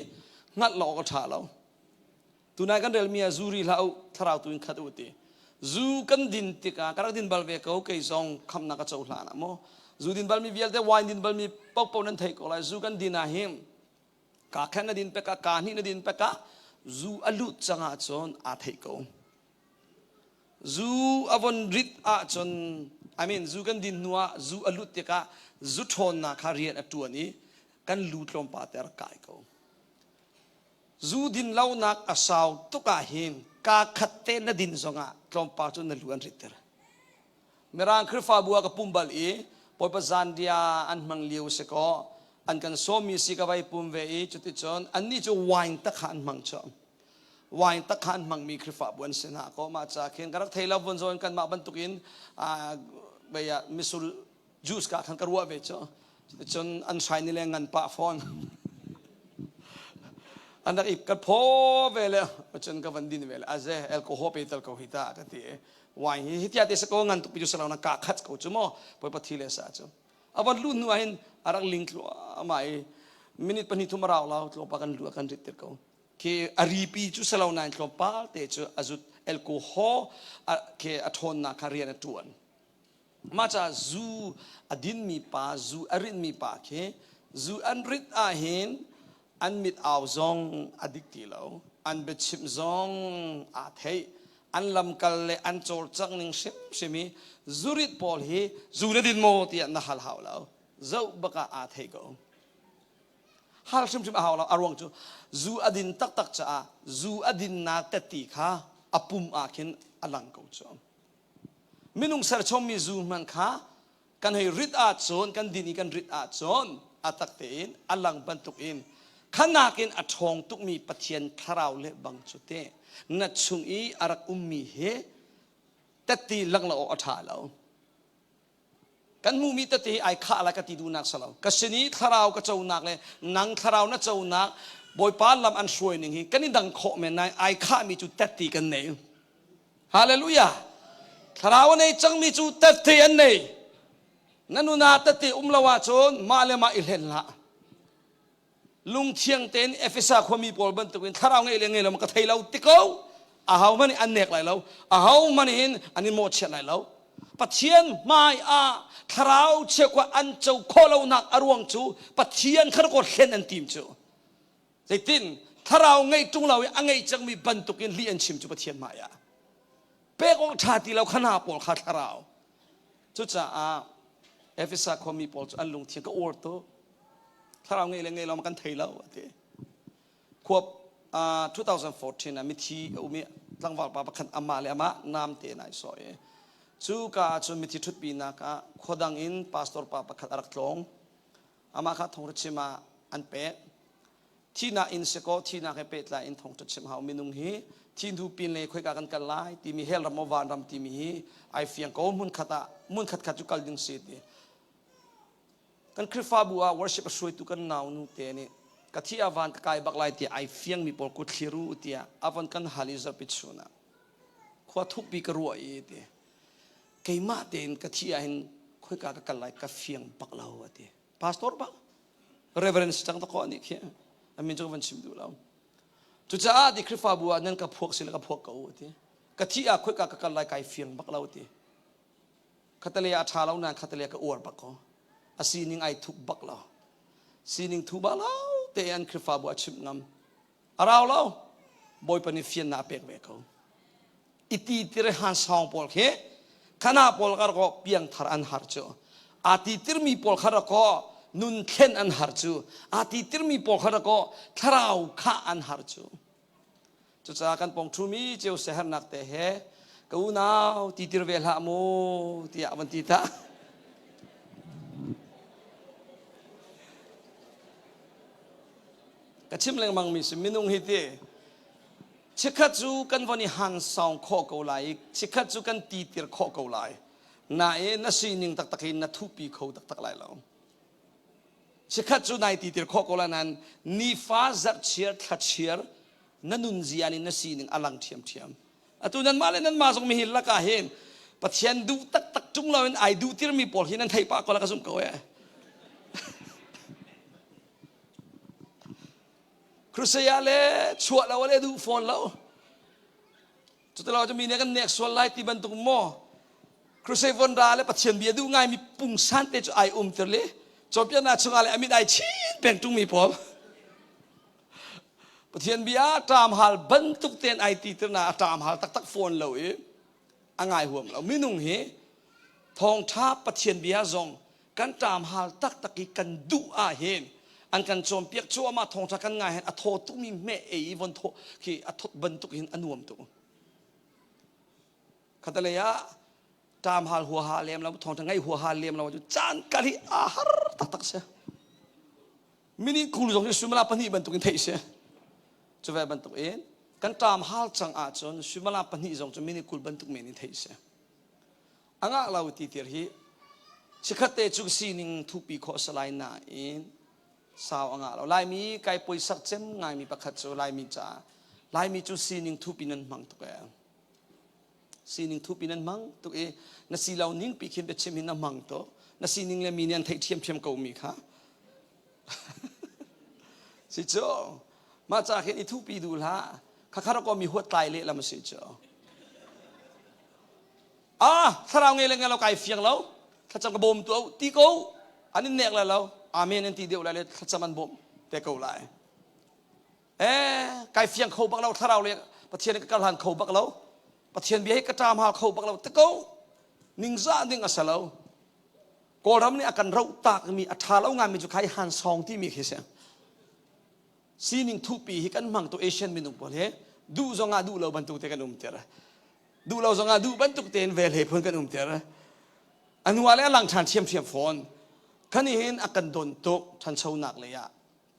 hngalh lo awk a ṭha lo. Tunai kan relmi ah zu ri hlah u, thlarau tu in khat u ti. Zu kan din tikah ka rak din bal ve ko kei zong khamnak ka cohlan ah maw. Zu din balmi vialte wine din balmi paohpaoh nan theih ko lai. Zu kan din ah hin ka khen na din pek ah ka hnih na din pek ah zu a lut cang ahcun aa theih ko. Zu a von rit ahcun, I mean, zu kan din hnu ah zu a lut tikah zu ṭhawnnak kha rian a ṭuan i kan lu tlawmpal te a rak kai ko. Zu din lonak a sau tuk ah hin kaa khat te na din zongah tlawmpal cu na lu an ritter. Mirang Khrihfabu ah ka pum bal i Bawipa zanriah an hmang lio si kaw an kan sawmmi si ka vai pum ve i cuticun annih cu wine tak kha an hmang chom. Wine tak kha an hmangmi Khrihfabu an si hna kaw mah ca khin ka rak thei lo vun zawn kanmah bantukin bia misur juice ka khan ka ruah ve cu. Cuticun an hrai ni le ngan pah fawn. An rak i ka phaw ve le cun ka van din ve le aze alcohol pe tel ko hi ta ka ti i wine hi hitia te sako ngan tuk pi cu salo na ka khat ko cu mo poi pathi le sa cu avan lu hnu ah hin arak ling thluahmah i minute pahnih thum arau lo tlawmpa kan lu kan rit tir ko khi aripi cu salo nain tlawmpal te cu azut alcohol ke a ṭhawnnak kha rian a ṭuan Mah caah zu a dinmi pa, zu a ritmi pa khi zu an rit ahhin an mit au zong a dik ti lo, an biachimh zong aa theih, an lamkal le an cawlcangh ning hrimhrim hi zurit pawl hi zu na din maw tiah na hal hau lo. Zoh bak ah aa theih ko. Hal hrimhrim a hau lo. A ruang cu zu a din taktak caah zu a dinnak teti kha a pum ah khin a lang ko cu. Minung serchommi zu hmanh kha kan hei rit ahcun kan din i kan rit ahcun a tak tein a lang bantukin khanak in a ṭhawng tukmi Pathian thlarau le bang cu te na chung i a rak ummi hi tette lang lo awk a ṭha lo. Kan hmuhmi tete hi ai khah lai ka ti duhnak si lo. Ka sin i thlarau ka conak le nang thlarau na conak Bawipa lam an hruai ning hi kan i dang khawh men nain ai khahmi cu tette kan nei. Hallelujah! Thlarau a nei cangmi cu tette an nei. Na nun ah tette um lo ahcun mah le mah i hlen hlah. Lungthiang tein Efesa khuami pawl bantukin thlarau ngeih le ngei lo ka thei lo ti ko. Aho hmanh nih an nek lai lo. Aho hmanh hin an in mawhchiat lai lo. Pathian hmai ah thlarau chiakua an co khawh lonak a ruang cu Pathian kha ko hlen an tim cu. Zeitin thlarau ngeih ṭung lo i a ngeih cangmi bantukin lih an chim cu Pathian hmai ah. Pek awk ṭha ti lo kha hna pawl kha thlarau. Cucaah Efesa khuami pawl cu an lungthin ka uar tuk. Thlarau ngei le ngei lo kan thei lo a ti. Khua 2014 ah mithi a um i tlangval pa pakhat amah le amah nam te in ai sawh i cu ka ah cun mithi ṭhutpinak ah khua dang in pastor pa pakhat a rak tlawng. Amah kha thawngṭha chim ah an pek. Thihnak in si kaw thihnak he pehtlai in thawngṭha chim hau minung hi thi hnu pin le khoika kan kal lai timi hell ram maw van ram timi hi ai fiang ko hmun khat ah hmun khat khat cu kal ding si ti. Kan Khrihfabu ah worship a hruaitu kan nau nu te nih ka thi ah van ka kai bak lai tiah ai fiangmi pawl kut thlir u tiah a von kan hal i zarhpi chun ah khua thukpi ka ruah i ti keimah tein ka thi ah hin khoika ka kal lai ka fiang bak lo a ti. Pastor bak Reverend si cang ta nih khi a min cu ka van chim duh lo. Cucaah ti Khrihfabu ah nan ka phuak si le ka phuak ko u ti. Ka thi ah khoika ka kal lai kai fiang bak lo ti. Khatale a ṭha lo nain khatale ka uar bak ko. A sining ai thup bak lo. Sining thu ba lo te an Khrihfabu a chimh ngam. A rau lo. Bawipa nih fiannak a pek ve ko. Iti tir han sawng pawl khi khana pawl kar ko piangthar an har cu. Aa ti tirmi pawl kha ko nun thlen an har cu. Aa ti tirmi pawl kha ko thlarau kha an har cu. Cucaah kan pong ṭhumi cio siaherhnak te he ka unau ti tir ve hlah mu tiah van ti ta. Ka chim lengmang mi si minung hi ti chikkhat cu kan von i han sawng khawh ko lai i chikkhat cu kan ti tir khawh ko lai. Nain na sining taktak hi na thupi kho taktak lai lo. Chikkhat cu nai titir khawh ko lai nain nifa zarhchiar thlachiar na nunzia nih na sining a lang ṭhiamṭhiam. Atu nanmah le nanmah zong mihi lakah hin Pathian duh taktak ṭung loin ai duh tirmi pawl hi nan theih pah ko la ka zumh ko ee. Crusade le chuah lo le duh fawn lo. Cutilo cu mi nih kan nek sual lai ti bantuk maw Crusade von ra le Pathian bia duh ngaimi pungsan te cu ai um tir le cawnpiaknak chungah le amit ai chin peng ṭungmi pawl Pathian bia ṭam hal bantuk tein ai ti tir na a ṭam hal taktak fawn lo i a ngai huam lo minung hi thawngṭha Pathian bia zong kan ṭam hal taktak i kan duh ah hin an kan cawnpiak cuahmah thawngṭha kan ngai hin a thaw tukmi hmeh ei i von thaw khi a thawt bantuk hin a nuam tuk khatalei ah ṭam hal huaha lem lo thawngṭha ngai huaha lem lo cu caan kal hi a har taktak si minute kul zong hi suimala pahnih bantuk in theih si cu ve bantuk in kan ṭam hal cang ahcun suimala pahnih zong cu minute 20 bantuk men in theih si A ngah lo ti tir hi chikkhat te cu sining thupi khawh a si lai nain sau a ngah lo. Laimi kai puaisak cem ngaimi pakhat cu Laimi caah Laimi cu sining thupi nan hmang tuk ee. Sining thupi nan hmang tuk i na si lo ning pi khin biachim hi na hmang tuk. Na sining le mi nih an theih ṭhiamṭhiam ko mi kha. Si cu mah ca khin i thupi duh hlah. Khakha ko mi huat tlai lehlam a si cu. Ah, thlarau ngei le ngei lo kai fiang lo. Thlacam ka bawm tu ti ko. An in nek lai lo. Amen an ti deuh lai le thlacam an bawm te ko lai. Eh, kai fiang kho bak lo thlarau le Pathian ka kalhan kho bak lo. Pathian bia hi ka ṭam ha kho bak lo te ko. Ningzah ding a si lo. Kawlram nih a kan roh tak mi a ṭha lo ngai mi cu khai han song ti mi khi si. Sining thupi hi kan hmang tu Asian minung pawl he duh zong ah duh lo bantuk te kan um ter. Duh lo zongah duh bantuk tein vel he phun kan um ter. A hnu ah le a lang ṭhan ṭhiamṭhiam fawn. Kan hin a kan don tuk ṭhanchonak lei ah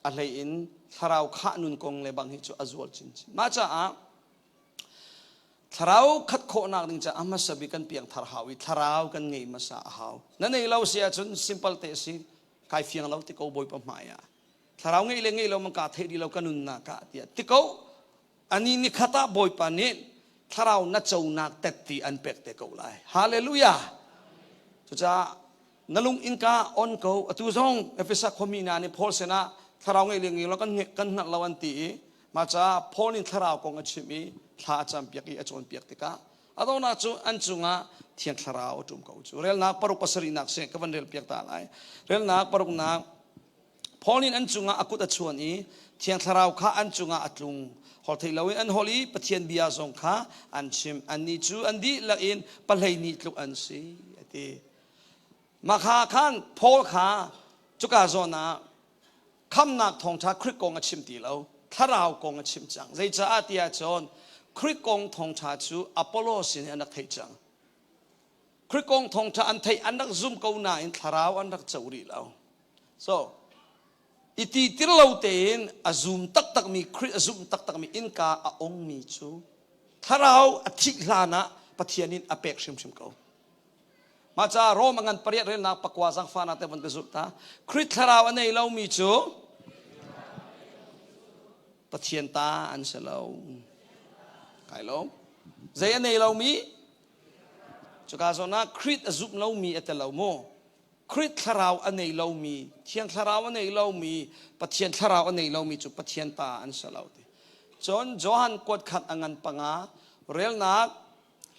a hlei in thlarau khah nun kong le bang hi cu a zual chinchin. Mah caah thlarau khat khawhnak ding caah hmasa bik kan piangthar hau i thlarau kan ngei hmasa a hau. Na nei lo si ahcun simple te si kai fiang lo ti ko Bawipa hmai ah. Thlarau ngeih le ngeih lo man ka theih rih lo ka nunnak ah tiah ti ko. Ani nikhat ah Bawipa nih thlarau na conak tetti an pek te ko lai. Hallelujah! Cucaah na lung innka on ko. Atu zong Efesa khuami hna nih Paul sinah thlarau ngeih le ngei lo kan kan hngalh lo an ti i mah caah Paul nih thlarau kong a chimh i thla a campiak i a cawnpiak tikah a donghnak cu an cungah Thiang Thlarau a ṭum ko cu. Relnak paruk pasarihnak si ka van rel piak ta lai. Relnak paruknak Paul nih an cungah a kut a chuan i Thiang Thlarau kha an cungah a tlung. Holh theih loin an holh i Pathian bia zong kha an chim. Annih cu an dihlak in pahleihnih tluk an si, a ti. Mah kha khan Paul kha cuka zawn ah khamnak thawngṭha Khrih kong a chim ti lo, Thlarau kong a chim cang. Zeicaah tiah cun Khrih kong thawngṭha cu Apollos sin an rak theih cang. Khrih kong thawngṭha an theih an rak zum ko nain thlarau an rak co rih lo. So, i ti tir lo tein a zum taktakmi Khrih a zum taktakmi innka a ongmi cu thlarau a thih hlan ah Pathian in a pek hrimhrim ko. Mah caah Rom a ngan pariat relnak pakua zangfahnak te van ka zulh ta. Khrih thlarau a nei lomi cu Pathian ta an si lo. Kai lo. Zei a nei lomi Cuka zawn ah Khrih a zumh lomi a tel lo maw? Khrih thlarau a nei lomi, Thiang Thlarau a nei lomi, Pathian thlarau a nei lomi cu Pathian ta an si lo ti. Cun Johan kuat khat a ngan panga relnak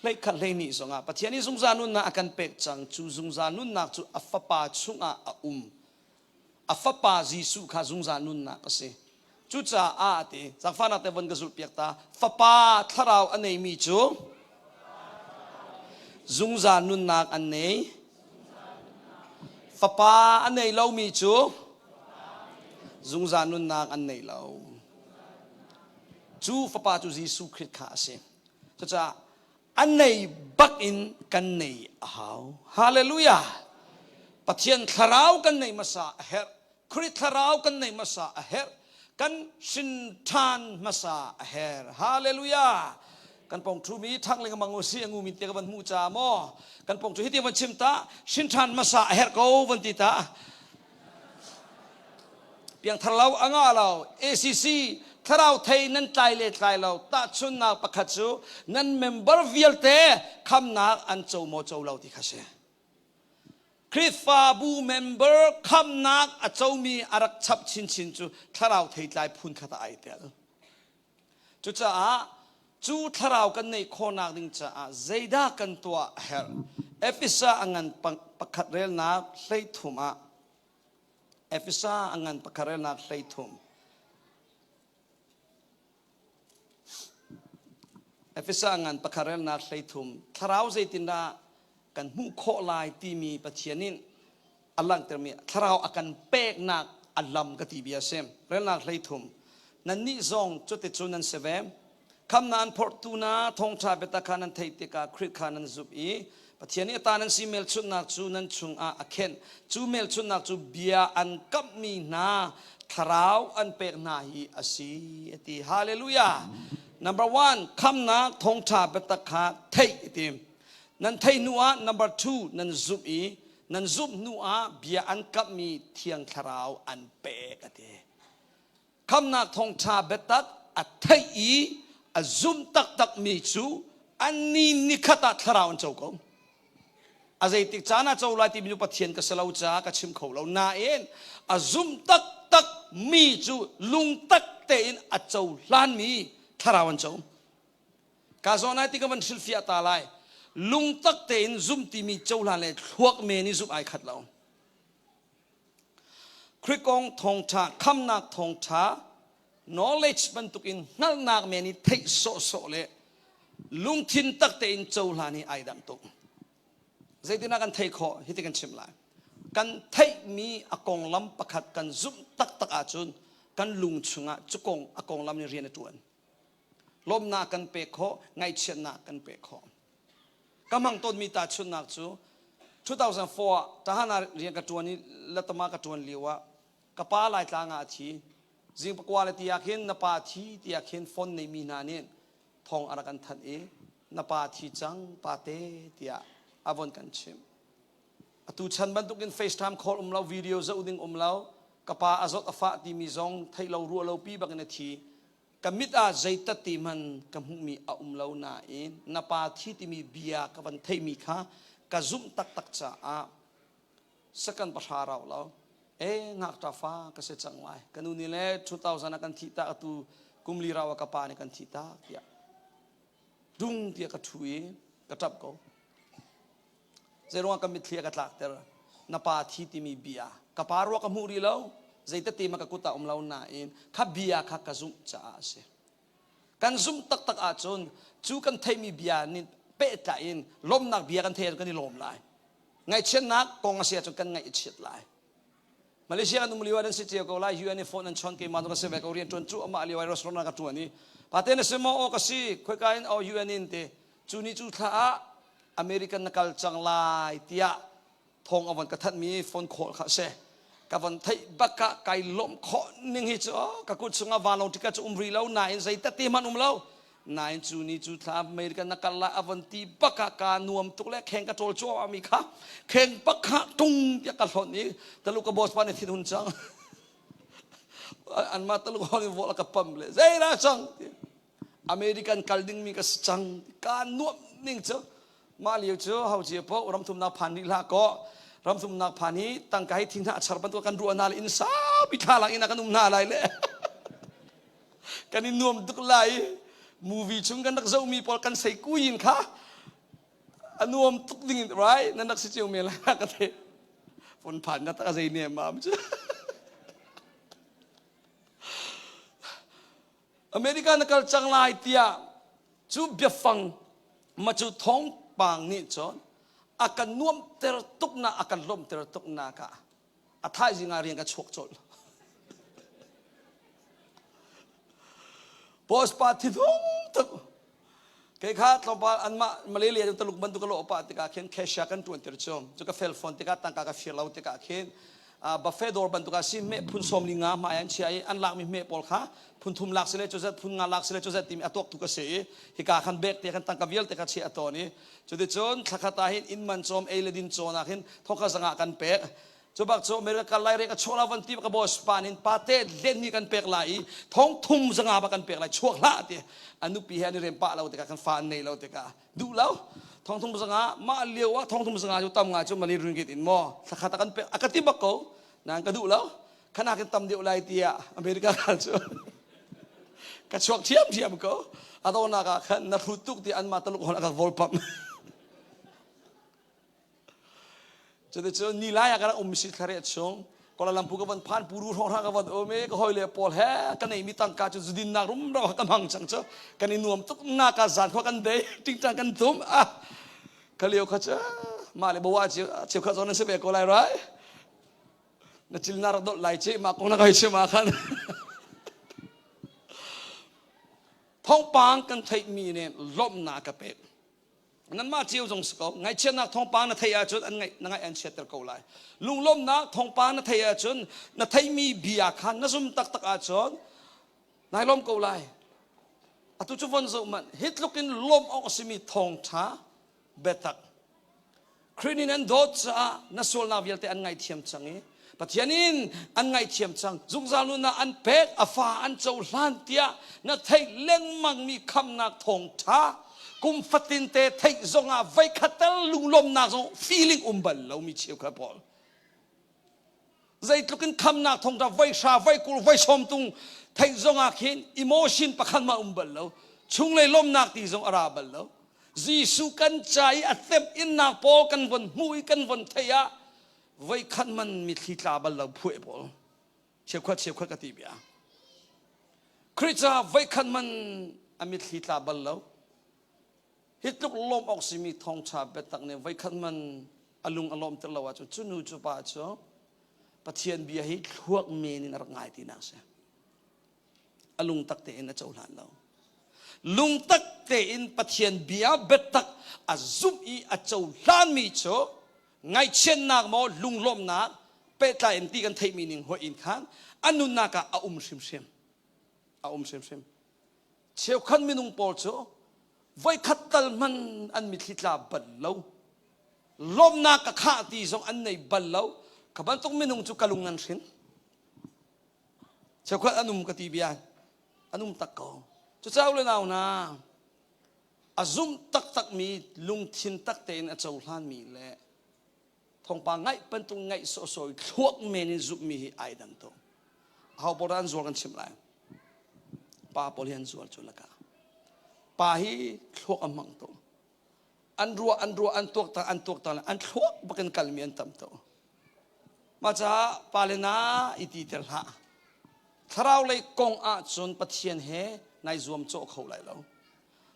hleikhat hleihnih zongah Pathian i zungzal nunnak a kan pek cang cu zungzal nunnak cu a fapa chungah a um. A fapa Jesuh kha zungzal nunnak a si. Cucaah a ti, zaangfahnak te von ka zulhpiak ta, fapa thlarau a neimi cu zungzal nunnak an nei. Fapa a nei lomi cu zungzal nunnak an nei lo. Cu fapa cu Jesuh Khrih kha a si. Cucaah a nei bak in kan nei a hau. Hallelujah! Pathian thlarau kan nei hmasa a herh. Khrih thlarau kan neih hmasa a herh. Kan hrin ṭhan hmasa a herh. Hallelujah! Kan pong ṭhu mi ṭhang lengmang u si angu mi te ka van hmuh ca maw? Kan pong ṭhu hi ti van chim ta hrin ṭhan hmasa a herh ko van ti ta. Piangthar lo a ngah lo ACC thlarau thei nan tlai le tlai lo tahchunnak pakhat cu nan member vialte khamnak an co maw co lo ti kha si. Khrihfabu member khamnak a comi a rak chap chinchin cu thlarau theitlai phun khat ah ai tel. Cucaah cu thlarau kan neih khawhnak ding caah zeidah kan tuah a herh? Efesa a ngan pakhat relnak 13 ah Efesa a ngan pakhat relnak 13 Efesa ngan pakhat relnak 13 thlarau zeitindah kan hmuh khawh lai timi Pathian in a langhtermi thlarau a kan peknak a lam ka ti bia a si. Relnak 13 Nannih zong cuticun nan si ve. Khamnak an phorhtu na thawngṭha biatak kha nan theih tikah Khrih kha nan zumh i Pathian nih a ta nan si hmelchunhnak cu nan chungah a khenh. Cu hmelchunhnak cu bia an kamhmi hna thlarau an pek hna hi a si a ti. Hallelujah! Number one, khamnak thawngṭha biatak kha theih a ti. Nan theih hnu ah number two, nan zumh i nan zumh hnu ah bia an kamhmi Thiang Thlarau an pek a ti. Khamnak thawngṭha biatak a theih i a zum taktakmi cu an ni nikhat ah thlarau an co ko. A zeitik caan ah co lai timi cu Pathian ka si lo caah ka chim kho lo. Nain a zum taktak mi cu lungtak tein a cohlanmi thlarau an co. Ka zawn ai ti ka van hrilhfiah ta lai. Lungtak tein zum timi cohlan le thluak men i zumh ai khat lo. Khrih kong thawngṭha, khamnak thawngṭha, knowledge bantukin hngalhnak men i theih sawhsawh le lungthin tak tein cohlan hi ai dang tuk. Zeitinah kan theih khawh? Hiti kan chim lai. Kan theihmi a konglam pakhat kan zumh taktak ahcun kan lung chungah cu kong a konglam nih rian a ṭuan. Lawmhnak kan pek khawh, ngaihchiatnak kan pek khawh. Ka hmang tawnmi tahchunhnak cu 2004 ah Tahan ah rian ka ṭuan i Latama ka ṭuan lio ah ka pa Laitlang ah a thi. Zing pakua le ti ah khin na pa thi tiah khin phone neimi hna nih thawng a rak kan thanh i na pa thi cang pate tiah a von kan chimh. Atu chan bantukin FaceTime call um lo, video zoh ding um lo, ka pa a zawt a fah timi zong theih lo ruah lo pi bakin a thi. Ka mit ah zeitat ti hmanh ka hmuhmi a um lo nain na pa thi timi bia ka van theihmi kha ka zumh taktak caah second pahra rau lo e ngakṭa fa ka si cang lai ka nu nih le 2000 ah kan thih tak atu kum li rau ah ka pa nih kan thih tak tiah dung tiah ka ṭhu i ka ṭap ko Zeiruangah ka mitthli a ka tlakter? Na pa thi timi bia. Ka pa ruak ka hmuh rih lo. Zeitete ma ka kut ah um lo nain kha bia kha ka zumh caah a si. Kan zumh taktak ahcun cu kan theihmi bia nih pehtlai in lawmhnak bia kan theih ahcun kan i lawm lai. Ngaihchiatnak kong a si ahcun kan ngaih a chiat lai. Malaysia kan um lio ah nan si cio ko lai UN i phone an chon keimah ka si ve ko rian ṭuan cu amah lio ai restaurant ah ka ṭuan i pate na si maw aw ka si khoika in aw UN in te cu ni cu thla ah American na kal cang lai tiah thawng a von ka thanhmi phone call kha a si ka von theih bak ah kai lawmh khawh ning hi cu ka kut chungah vanlawng ticket cu um rih lo nain zei tete hmanh um lo nain cu ni cu thla American na kal lai a von ti bak ah ka nuam tuk le kheng ka ṭawl cuahmah mi kha kheng bak kha tung tiah ka hlonh i talu ka boss pa nih thin hun cang anmah taluk hong in vol ka pam le zei dah cang American kal ding mi ka si cang ka nuam ning cu mah lio cu ho cia po ramthumnak phan rih hlah kaw ramthumnak phan hi tangka hi thing hna char bantuk kan ruah hna le inn saupi thla lang in kan um hna lai le kan i nuam tuk lai movie chung kan rak zohmi pawl kan sei kuin kha a nuam tuk ding right nan rak si cio men lai ka the phun phan na tak zei ne mam cu. America na kal cang lai tiah cu biafang ma cu thawngpang nih cun a kan nuamhter tuk na a kan lawmhter tuk nak ah a thaizing ah rian ka chuak colh. Boss pa thithung tuk. Kei kha tlawmpal anmah Malaysia Taluk bantuk ka lawh pah tikah khin cashier kan ṭuan tir cu. Cu ka fel phone tikah tangka ka fir lo tikah khin buffet dawr bantuk ah si hmeh phun 15 hmai an chia i an lakmi hmeh pawl kha phun thum lak sile cu zat phun nga lak sile cu zat timi a tuak tu ka si i hika khan bek te khan tangka vialte kha chia a tawn i cuticun thlakhat ah hin inn man cawm ei le din cawn ah khin thongkha zangah kan pek. Cu bak cu America kal lai re ka chuak la van ti ka boss pa nin pa te len ni kan pek lai i thong thum zanga ba kan pek lai chuak hlah ti a nupi he an i rem pah lo tikah kan fa an nei lo tikah duh lo. Thong thum zanga mah lio ah thong thum zanga cu tam ngai cu mali ringgit in maw thlakhat a kan pek a ka ti bak ko nan ka duh lo. Khana kan tam deuh lai tiah America kal cu ka chuak thiam thiam ko. Adawnak ah khan na hrut tuk ti an ma taluk hon a ka vol pam. Cuticun ni lai ah ka rak um si thlareh chung Kuala Lumpur ka van phan puru hrawng ka van um i ka hawile pawl he ka neimi tangka cu zudinnak rumro ka hmang cang cu. Kan i nuam tuk nak ah zan khua kan dei tingtang kan tum. Ah, ka lio kha cu mah le bawa cheu kha zawn an si ve ko lai rai. Na cil na rak dolh lai ci mah kong na kai chim ah khan. Thawngpang kan theihmi nih lawmhnak ka pek. Nanmah cio zong si ko. Ngaihchiatnak thawngpang na theih ahcun an ngaih na ngaih an chiatter ko lai. Lunglawmhnak thawngpang na theih ahcun na theihmi bia kha na zum taktak ahcun nai lawm ko lai. Atu cu von zoh manh. Hi tluk in lawmh awk a simi thawngṭha biatak. Khrih nih nan dawt caah na sualnak vialte an ngaihthiam cang i Pathian in an ngaihthiam cang. Zungzal nunnak an pek, a fa an cohlan tiah na theih lengmangmi khamnak thawngṭha kum fatin te theih zongah voikhat tal lunglawmnak zong feeling um bal lomi cheukhat pawl. Zeitluk in khamnak thawngṭha voi hra, voi 20, voi sawm tung theih zongah khin emotion pakhat mah um bal lo. Chunglei lawmnak ti zong a ra bal lo. Jesuh kan ca i a temh innak pawl kan von hmuh i kan von theih ah voikhat man mithli tla bal lo phueh pawl cheukhat cheukhat ka ti bia. Khrih caah voikhat man a mithli tla bal lo. Hi tluk lawm awk simi thawngṭha biatak nih voikhat man a lung a lawmter lo ahcun cu nu cu pa cu Pathian bia hi thluak men in a rak ngai tinak si. A lungtak tein a cohlan lo. Lungtak tein Pathian bia biatak a zumh i a cohlanmi cu ngaihchiatnak maw lunglawmhnak pehtlai in ti kan theihmi ning hoih in khan a nunnak ah a um hrimhrim. A um hrimhrim. Cheukhat minung pawl cu voikhat tal hman an mitthli tla bal lo. Lawmhnak ka khah ti zong an nei bal lo. Kha bantuk minung cu ka lung an hrin. Cheukhat an um ka ti bia. An um tak ko. Cucaah le nau hna, a zumh taktakmi lungthin tak tein a cohlanmi le thawngpang ngaih bantuk ngaih sawhsawh i thluak men in zumhmi hi ai dang tuk. Aho pawl dah an zual kan chimh lai. Pa pawl hi an zual cu laka. Pa hi thluak a hmang tuk. An ruah an ruah an tuak an tuak an thluak bakin kalmi an tam tuk. Mah caah pa le na i ti ter hlah. Thlarau lei kong ahcun Pathian he nai zuam cawh kho lai lo.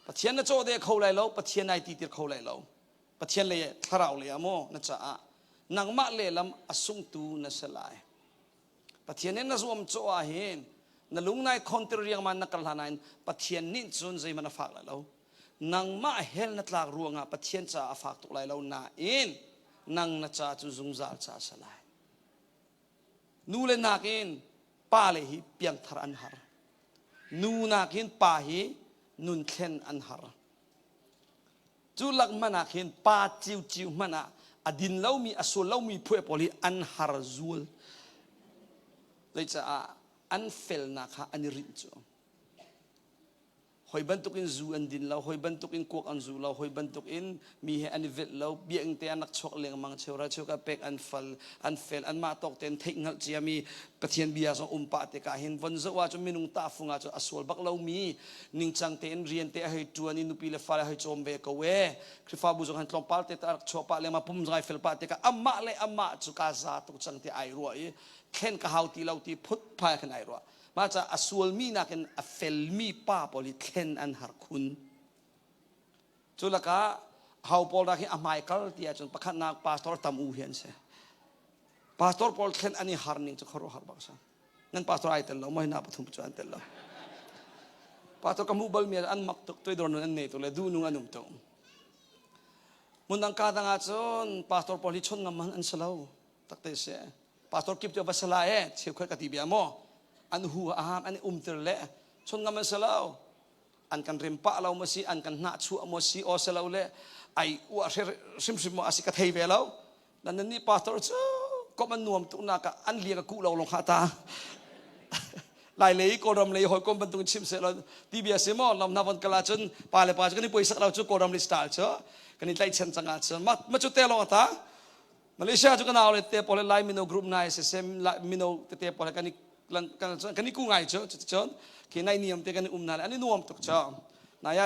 Pathian na cawh de kho lai lo, Pathian nai ti tir kho lai lo. Pathian lei thlarau lei ah maw na caah nangmah lehlam a sungtu na si lai. Pathian nih na zuam cawh ah hin na lung nai khontir riangman na kal hlan ah Pathian nih cun zeihmanh a fak lai lo. Nangmah hell na tlak ruangah Pathian caah a fak tuk lai lo nain nang na ca cu zungzal ca a si lai. Nu le nakin pa le hi piangthar an har. Nu nakin pa hi nun thlen an har. Cu lak hmanh ah khin pa ciuciu hmanh ah a din lomi a sual lomi phuah pawl hi an har zual. Zeicaah an felnak kha an i rinh cu. Hoi bantukin zu an din lo, hoi bantukin kuak an zu lo, hoi bantukin mi he an i velh lo, biakinn te an rak chuak lengmang cheural cheuka pek an fal, an fel, anmah tawk tein theih hngalh ciami Pathian bia zong um pah tikah hin von zoh ahcun minung tahfung ahcun a sual bak lomi ningcang tein rian te a hei ṭuan i nupi le fale a hei cawm ve ko e. Khrihfabu zong han tlawmpal te a rak chuah pah lengmang pum zong ai fel pah tikah amah le amah cu ka za tuk cang ti ai ruah i thlen ka hau ti lo ti phutphai khan ai ruah. Mah ca a sualmi nakin a felmi pa pawl hi thlen an har khun. Cu lakah hau pawl rak hi a hmaikal ti ahcun pakhatnak pastor tam u hi an si. Pastor pawl thlen an i har ning cu khuaruahhar bak a si. Nan pastor ai tel lo maw hina pathum cu an tel lo. Pastor ka hmuh balmi an mak tuk toidor nun an nei tuk le duhnung an um tuk. Hmun dang ka dang ahcun pastor pawl hi chawnh ngam man an si lo. Takte si. Pastor kip cu va sala e cheukhat ka ti bia maw an hu aham an umtir le chawnh ngam an si lo. An kan rem pah lo maw si an kan hnah chuah maw si aw si lo le ai uah hrimhrim maw asi ka thei ve lo. Nan nan nih pastor cu kom an nuam tuk nak ah an liang a kuh lo long kha ta. Lai lei Kawlram lei hawikom bantuk in chim seh law ti bia si maw lam hna von kal ahcun pa le pa cu kan i puaisak lo cu Kawlram lei style cu kan i tlaihchan cang ahcun ma ma cu te lawng ata Malaysia cu kan au le te pawl le Lai mino group nai sisem mino tete pawl kan i kan i ku ngai cu cuticun khi nai niam te kan i um na le an i nuam tuk cu naya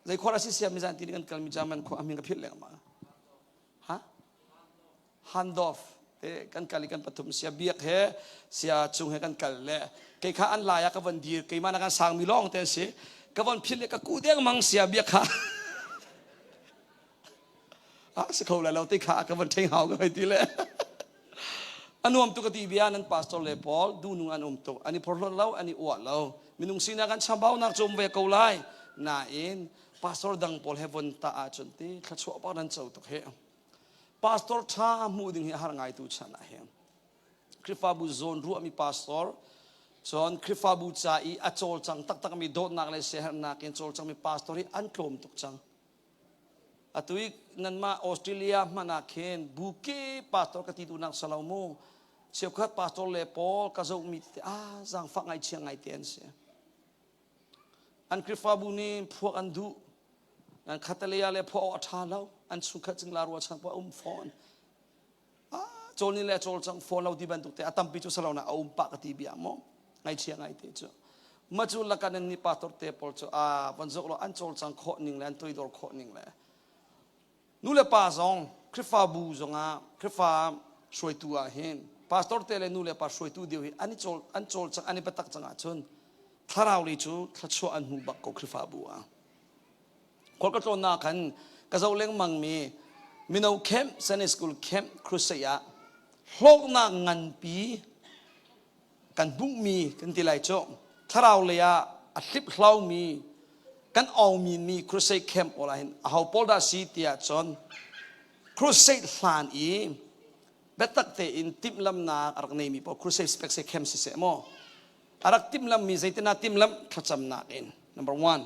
zei khor asi siam mi zan ti kan kal mi German khua amin ka philh lengmang ha Handorf te kan kal i kan pathum sia biak he sia cung he kan kal le kei kha an lai ah ka von dir keimah na kan sangmi lawng te an si ka von philh le ka ku dengmang sia biak kha ah si kho lai lo ti kha ka von ṭheng hau ka hei ti le a nuam tuk ka ti bia nan pastor le paul duhnung an um tuk an i phorhlawt lo an i uah lo minung sinak an chambaunak cu um ve ko lai nain pastor dang pawl he von ta ahcun ti thluachuah bak nan co tuk he Pastor ṭha hmuh ding hi a har ngai tu chan ah hin. Khrihfabu zawn ruahmi pastor, cun Khrihfabu ca i a cawlcang taktakmi dawtnak le siaherhnak in cawlcangmi pastor hi an tlawm tuk cang. Atu i nanmah Australia hmanh ah khin bu kip pastor ka ti duhnak si lo mu. Cheukhat pastor le pawl ka zohmi tete ah zaangfah ngaihchia ngai te an si. An Khrihfabu nih phuak an duh. An khatalei ah le phuah awk a ṭha lo. An chungkhat cingla rualchan poah a um fawn. Ah, cawl ni le cawl cang fawn lo ti bantuk te a tampi cu salo na a um pah ka ti bia maw. Ngaihchia ngai te cu. Ma cu lakan an ni pastor te pawl cu a van zok lo an cawlcang khawh ning le an toidor khawh ning le Nu le pa zong Khrihfabu zongah Khrihfa hruaitu ah hin pastor te le nu le pa hruaitu deuh hi an i cawl an cawlcang an i biatak cang ahcun thlarau lei cu thluachuah an hmu bak ko Khrihfabu ah. Khual ka tlawnnak khan ka zoh lengmang mi mino camp Sunday school camp crusade ah hlawknak nganpi kan hmuhmi kan ti lai cu thlarau lei ah a hliphlaumi kan aungminmi crusade camp pawl ah hin aho pawl dah si tiah cun crusade hlan i biatak tein timhlamnak a rak neimi pawl crusade spec camp siseh maw a rak timhlammi zeitinah timhlamh thlacamnak in number one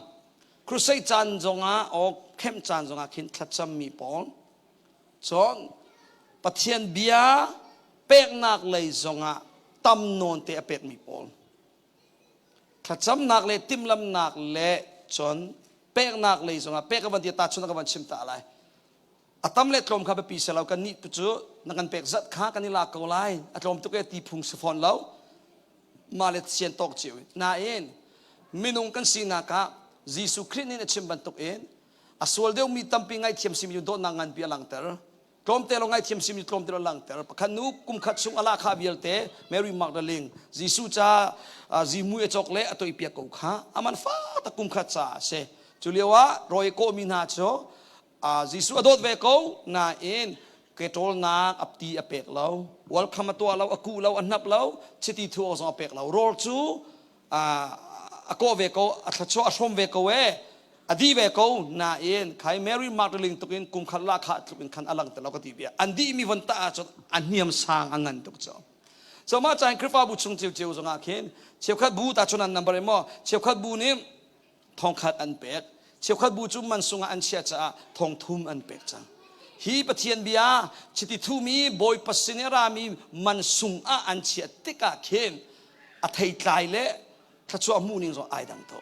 crusade caan zongah o camp caan zongah khin thlacammi pawl Cun Pathian bia peknak lei zongah tam nawn te a pekmi pawl. Thlacamnak le timhlamnak le cun peknak lei zongah pek ka van ti ta chun ka van chim ta lai. A tam le tlawm kha biapi si lo kan nih tu cu na kan pek zat kha kan i lak ko lai. A tlawm tuk e ti phung si fawn lo. Mah le sian tawk cio. Nain minung kan sinak ah Jesuh Khrih nih a chim bantuk in A sual deuhmi tampi ngaihthiam simi cu dawtnak nganpi a langhter. Tlawmte lawng ngaihthiam simi tlawmte lawng langhter. Pakhat nu kum khat chung a lahkhah vialte Mary Magdalene Jesuh ca zihmui a cawk le a toihpiak ko kha a man fa tak kum khat caah a si. Cu lio ah rawi kawhmi hna cu Jesuh a dawt ve ko nain ke ṭawlnak a ti a pek lo welcome a tuah lo a kuh lo a hnap lo chiti thu awk zong a pek lo rawl cu a kawh ve ko a thluachuah a hrawm ve ko e a dih ve ko nain khai Mary Magdalene tuk in kum khat la kha tluk in khan a lang te lo ka ti bia an dih mi von ta ahcun a hniam sang a ngan tuk cu so mah caan Khrihfabu chung ciocio zongah khin cheukhat bu ta chun an number maw cheukhat bu nih thongkhat an pek cheukhat bu cu man sungah an chiah caah thongthum an pek cang hi Pathian bia chiti thumi Bawipa sin i rami man sung ah an chiah tikah khin a theitlai le thluachuah hmuh ning zong ai dang to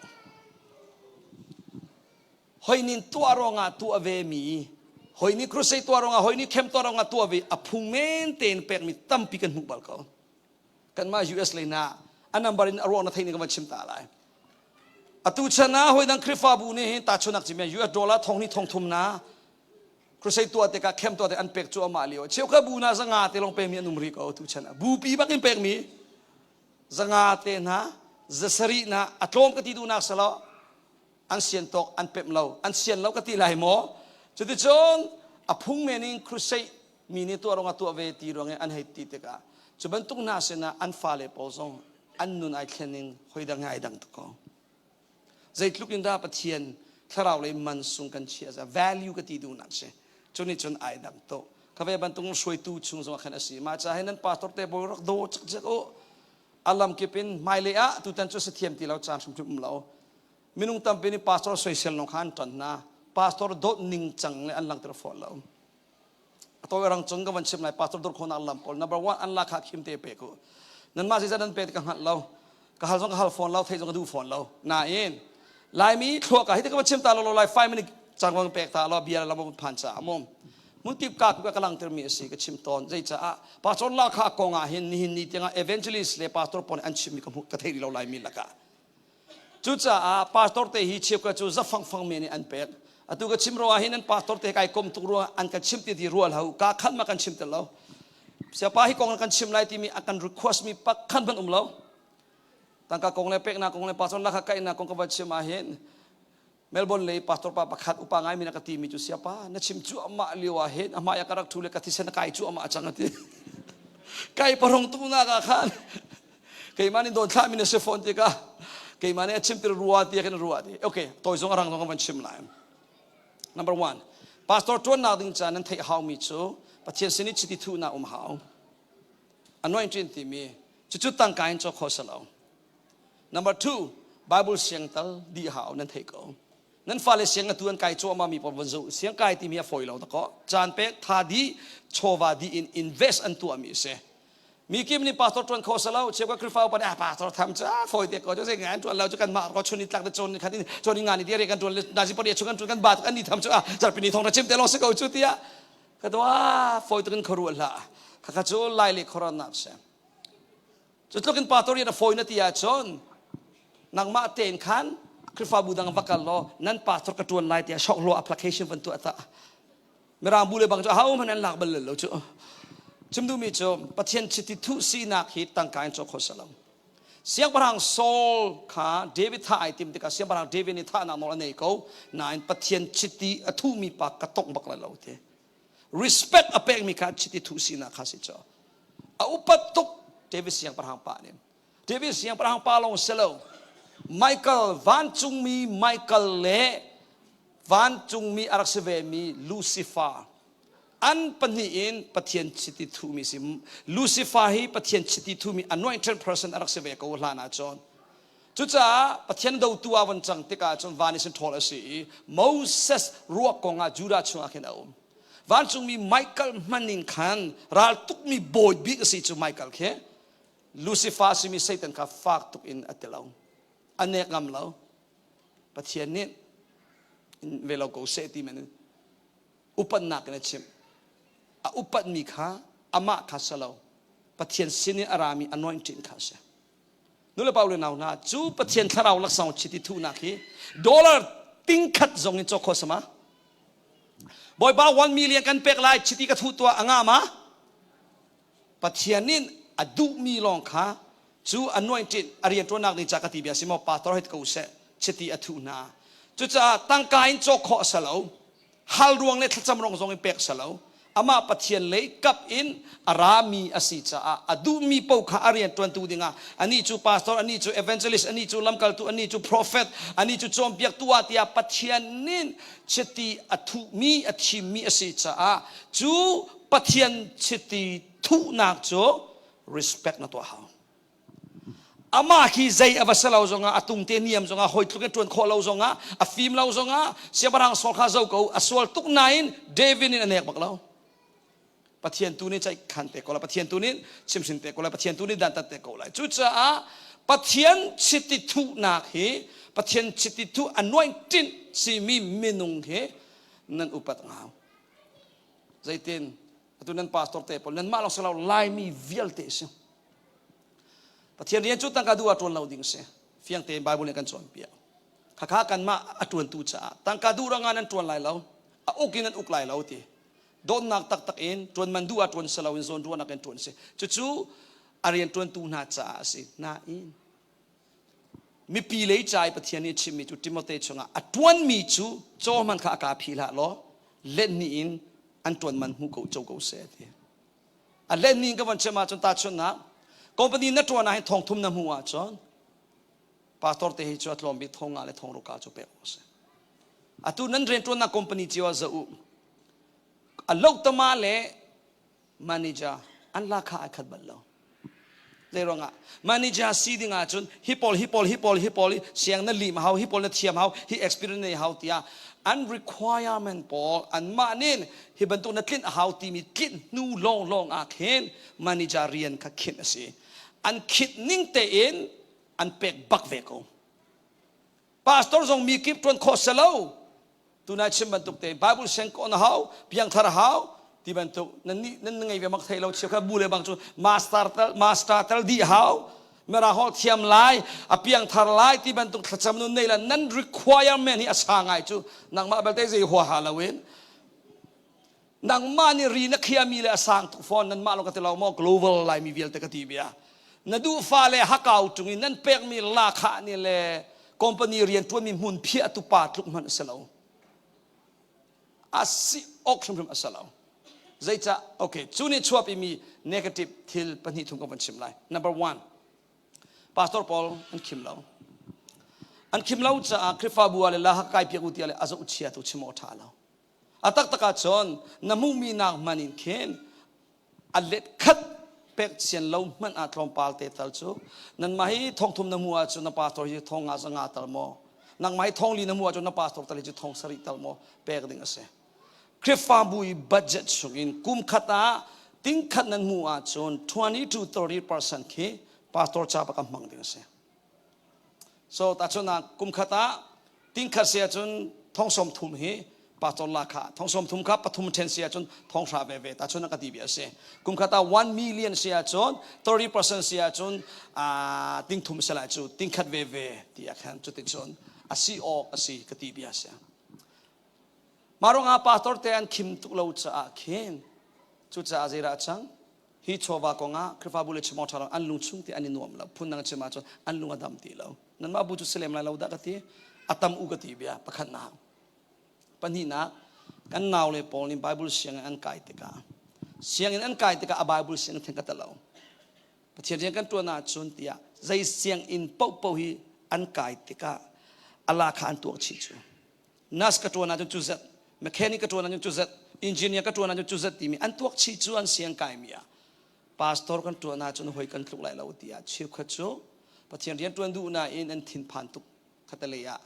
hoi nin tuah ruangah tuah ve mi hoi nih crusade tuah ruangah hoi nih camp tuah ruangah tuah ve a phung men tein pekmi tampi kan hmuh bal ko kanmah US lei na a number in a ruang na theih ning ka van chim ta lai atu chan ah hoi dang Khrihfabu nih hin tahchunak cim US dollar thong ni thong thum na crusade tuah tikah camp tuah tikah an pek cu amah lio cheukhat bu na zanga te lawng pemi an um rih ko tu chan ah bupi bak in pekmi zanga te hna. Zasarih na a tlawm ka ti duhnak salo an sian tawk an pemh lo an sian lo ka ti lai maw? Cuticun a phung men in crusade mi nih tuah rong a tuah ve ti ruang i an hei ti tikah cu bantuk hna sinah an fale pawl zong an nun ai thlen in hoi dang he ai dang tuk ko. Zeitluk in dah Pathian thlarau lei man sung kan chiah za value ka ti duhnak si. Cu nih cun ai dang tuk. Ka ve bantuk hruaitu chung zong ah khan a si. Mah ca hin nan pastor te bawi rak daw cikcek u. A lam kip in hmailei ah tutan cu si thiam ti lo caan hrimhrim um lo. Minung tampi nih pastor soisel lawng kha an ṭan hna. Pastor dawt ning cang le an langhter fawn lo. A tawi rang cung ka van chim lai pastor dawt khawhnak lam pawl. Number one an lakha khim te pe ku. Nanmah zeizat nan pe ti ka hngalh lo. Ka hal zong ka hal fawn lo, thei zong ka duh fawn lo. Nain Laimi thluak ah hi te ka van chim ta lo lo lai 5 minute cang vang pek ta lo bia lam phan ca amom. Munkip ka ka langter mi a si ka chim tawn. Zei caah pastor lakha kong ah hin nihin ni tiangah evangelist le pastor pawl an chimmi ka hmuh ka thei rih lo Laimi lakah. Cucaah pastor te hi cheukhat cu zafangfang men in an pek. Atu ka chim ruangah hin an pastor te kai kom tuk ruangah an kan chim ti ti rual ho ka khan ma kan chim tel lo. Siapa hi kong kan chim lai timi a kan request mi pakhat hmanh um lo. Tangka kong le peknak kong le pastor lakha kaihnak kong ka va chim ah hin Melbourne lei pastor pa pakhat upa ngai mi na ka ti mi cu siapa na chim cuahmah lio ah hin a hmai ah ka rak thu le ka thisen a kai cuahmah cang a ti. Kai parong tu nak ah khan keimah nih dawn thlah mi na si fawn tikah keimah nih a chim tir rua ti khin rua ti. Okay, toi zong arang zong van chim lai. Number one, pastor tuannak ding ca nan theih hau mi cu Pathian sin i chiti thu na um hau. Anointing timi cucu tangka in cawk kho salo. Number two, Bible siang tal dih hau nan theih ko. Nan fale siang atu an kai cuahmah mi pawl von zoh siang kai timi a fawi lo dakaw. Caan pek tha dih chawva dih in invest an tuah mi a si. Mi kim nih pastor tuan kho salo cheu ka Khrihfa upa nih ah pastor tham ca fawi te ko cu zei ngai an tuan lo cu kan mah ko chun ni tlak te chun ni khat in chun ni nga ni dire kan tuan le nazi pari chung kan tuan kan ba kan ni tham cu ah zarpini thong na chim te lo si ko cu tiah ka dua fawi tukin khuaruah hlah khakha cu lai le khoran nak si. Cu tluk in pastor rian a fawi na ti ahcun nangmah tein khan Khrihfabu dang va kal law nan pastor ka ṭuan lai tiah shock law application van tuah ta. Mirang bu le bang cu aho hmanh an lak bal lo cu. Chim duhmi cu Pathian chiti thuh sinak hi tangka in cawk kho si lo. Siangpahrang Saul kha David thah ai tim tikah siangpahrang David nih thahnak nawl a nei ko nain Pathian chiti a thuhmi pa ka tongh bak lai lo ti. Respect a pekmi kha chiti thuh sinak kha si cu. A upat tuk David siangpahrang pa nih. David siangpahrang pa lawng si lo. Michael vancungmi Michael le vancungmi a rak si vemi Lucifer an pahnih in Pathian chiti thuhmi si. Lucifer hi Pathian chiti thuhmi anointed person a rak si ve ko hlan ah cun. Cucaah Pathian dotu ah von cang tikah cun van i sin ṭhawl a si i Moses ruak kong ah Judah chungah khin a um. Vancungmi Michael hman in khan raltukmi bawi bik a si cu Michael khi Lucifer simi Satan kha fak tuk in a ti lo. A nek ngam lo. Pathian nih in ve lo ko seh ti men upatnak in a chimh. A upatmi kha amah kha si lo. Pathian sin in a rami anointing kha a si. Nulepa le nau hna cu Pathian thlarau laksawng chiti thuhnak hi dollar tingkhat zong in cawk kho sama. Bawipa 1 million kan pek lai chiti ka thuh tuah a nga ma? Pathian nih a duhmi lawng kha cu anointing a rianṭuannak ding ca ka ti bia si maw pastor hei ko seh chiti a thuh hna. Cucaah tangka in cawk khawh a si lo. Hal ruang le thlacam ruang zong in pek si lo. Amah Pathian lei kap in a rami a si caah a duhmi paoh kha a rian ṭuantu dingah anih cu pastor, anih cu evangelist, anih cu lamkaltu, anih cu prophet, anih cu cawnpiaktu ah tiah Pathian nih chiti a thuhmi, a thimmi a si caah cu Pathian chiti thuhnak cu respect na tuah hau. Amah khi zei a va si lo zongah a tungte niam zongah hawi tluk in ṭuan khawh lo zongah a fim lo zongah siangpahrang Saul kha zo ko a sual tuk nain David nih a nek bak lo. Pathian tu nih ceih khan te ko lai Pathian tu nih chimhrin te ko lai Pathian tu nih dantat te ko lai. Cucaah Pathian chiti thuhnak hi Pathian chiti thuh anointing simi minung hi nan upat ngau. Zeitin atu nan pastor te pawl nanmah lawng si lo Laimi vialte si. Pathian rian cu tangka duh ah ṭuan lo ding si. Fiang tein Bible nih kan cawnpiak. Khakha kanmah a ṭuantu caah tangka duh ruangah nan ṭuan lai lo, a uk in nan uk lai lo ti. Dawtnak taktak in ṭuan man duh ah ṭuan si lo in zawn ruahnak in ṭuan si. Cucu a rian ṭuantu hna caah a si. Nain. Mipi lei ca i Pathian nih a chimmi cu Timote chungah a ṭuanmi cu caw hmanh kha a kaa phi hlah law let hnih in an ṭuan man hmu ko co ko seh a ti. A let hnih in ka von chim ahcun tahchunhnak company na ṭuan ah hin thong thum na hmuh ahcun pastor te hi cu a tlawm bik thong nga le thong ruk ka cu pek awk a si. Atu nan rianṭuannak company cio ah zoh u. A lohtama le manager an lakha ai khat bal lo. Zei ruangah manager si ding ahcun hi pawl hi pawl hi pawl hi pawl siang na lim hau hi pawl na thiam hau hi experience nei hau tiah an requirement pawl anmah nin hi bantuk na tlinh a hau timi tlinh hnu lawng lawng ah khin manager rian kha khinh a si. An khinh ning tein an pek bak ve ko. Pastor zong mi kip ṭuan khawh selo. Tunai chim bantuk te Bible siang ko na hau, piangthar hau ti bantuk nan nih nan ngei ve mak thei lo chiu kha bu le bang cu master tal master tal di hau mera ho thiam lai a piangthar lai ti bantuk thlacam nun nei la nan requirement hi a sa ngai cu nangmah belte zei hua ha lo in Nangmah nih ri na khiami le a sang tuk fawn nanmah lawng ka ti lo maw global Laimi vialte ka ti bia. Na duhfa le hakau tung in nan pekmi lakhah nih le company rian ṭuanmi hmun phiah tu pa tluk hmanh a si lo. A si awk hrimhrim a si lo. Zeicah? Okay, cu nih chuahpimi negative thil pahnih thum ka van chim lai. Number one, Pastor pawl an khim lo. An khim lo caah Khrihfabu ah le la kai piak u tiah le a zoh chia tu chim awk ṭha lo. A taktak ahcun na hmuhmi nak hman in khin a let khat pek sian lo hmanh ah tlawmpal te tal cu nanmah hi thongthum na hmuh ahcun na pastor hi thong nga zanga tal maw nangmah hi thong li na hmuh ahcun na pastor tal hi cu thong sarih tal maw pek ding a si. Khrihfabu i budget chungin kum khat ah tingkhat nan hmuh ahcun 20 to 30% khi pastor ca bak a hmang ding a si. So tahchun ah kum khat ah tingkhat si ahcun thong sawm thum hi pastor la kha thong sawm thum kha pathum then si ahcun thong hra ve ve tahchun ah ka ti bia a si. Kum khat ah 1 million si ahcun 30% si ahcun ting thum si lai cu tingkhat ve ve ti ah khan cuticun a si awk a si ka ti bia a si. Mah ruangah pastor te an khim tuk lo caah khin cucaah zeidah a cang? Hi chawva kongah Khrihfabu le chimawk ṭha lo an lung chung ti an i nuam lo. Phundang chim ahcun an lung a dam ti lo. Nanmah bu cu si lem lai lo dah ka ti. A tam u ka ti bia pakhatnak. Pahnihnak, kan naule pawl nih Bible sianginn an kai tikah sianginn an kai tikah a Bible sianginn theng ka ta lo. Pathian rian kan ṭuan ahcun tiah zei sianginn paohpaoh hi an kai tikah a la kha an tuak chih cu. Nurse ka ṭuan ahcun cu zat, mechanic ka ṭuan ahcun cu zat, engineer ka ṭuan ahcun cu zat timi an tuak chih cu an siang kaimi ah pastor kan ṭuan ahcun hoi kan tluk lai lo tiah cheukhat cu Pathian rian ṭuan duh nain an thinphan tuk khatalei ah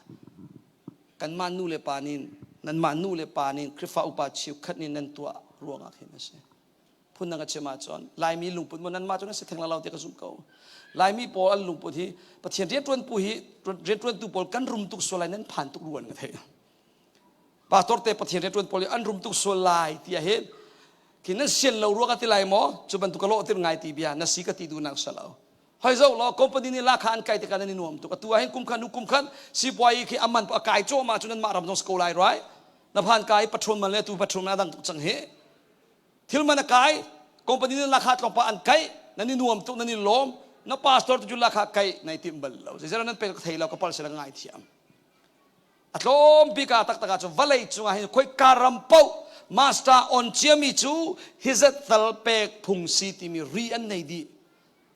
kanmah nu le pa nih nanmah nu le pa nih Khrihfa upa cheukhat nih nan tuah ruangah khin a si. Phundang a chim ahcun Laimi lungput maw nanmah cu nan si theng lo tiah ka zumh ko. Laimi pawl an lungput hi Pathian rianṭuan pu hi rianṭuantu pawl kan rum tuk sual lai nan phan tuk ruan ka theih. Pastor te Pathian rianṭuan pawl hi an rum tuk sual lai tiah hin khi nan sian lo ruang ti lai maw cu bantuk ka lawh tir ngai ti bia na si ka ti duhnak si lo. Hoi zoh law company nih lakha an kai tikah nan i nuam tuk. Atu ah hin kum khan nu kum khan sipuai khi aman a kai cuahmah cu nan mah ram zong si ko lai right? Na phan kai patrol man le tu patrol man a dang tuk cang hi. Thil man a kai, company nih lakha tlawmpal an kaih, nan i nuam tuk, nan i lawm, na pastor tu cu lakha kaih nai timh bal lo. Zeizat nan pek ka thei lo, ka palh sila ngai thiam. A tlawm bik ah taktak ah cun vawlei cungah hin khoika ram paoh master on ciami cu hizat tal pek phung si timi ri an nei dih.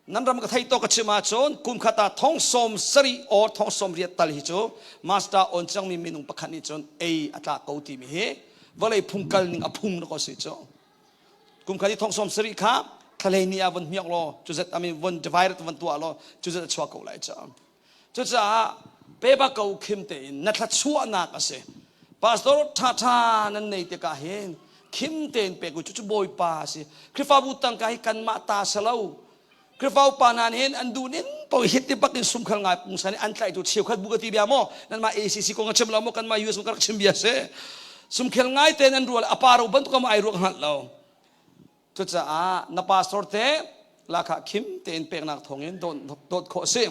Nan ram ka thei to ka chim ahcun kum khat ah thong sawm sarih or thong sawm riat tal hi cu master on cangmi minung pakhat nih cun ei a tlak ko timi hi vawlei phung kal ning a phung na ko si cu. Kum khat i thong sawm sarih kha thlalei ni ah von hmiak law cu zat I mean von divide von tuah law cu zat a chuak ko lai cu. Cucaah pe bak ko khim tein na thluachuahnak a si. Pastor ṭhaṭha nan nei tikah hin khim tein pek u cucu Bawipa a si. Khrihfabu tangka hi kanmah ta si lo. Khrihfa upa hna nih hin an duh ning paoh hit ti bak in sumkhal ngai pungsan in an tlaih tu cheukhat bu ka ti bia maw nanmah ACC kong a chim lo maw kanmah US kong ka rak chim bia si. Sumkhel ngai tein an rual a pa ro bantuk am ai ruak hngalh lo. Cucaah na pastor te lakah khim tein peknak thawngin dawt khawh a si.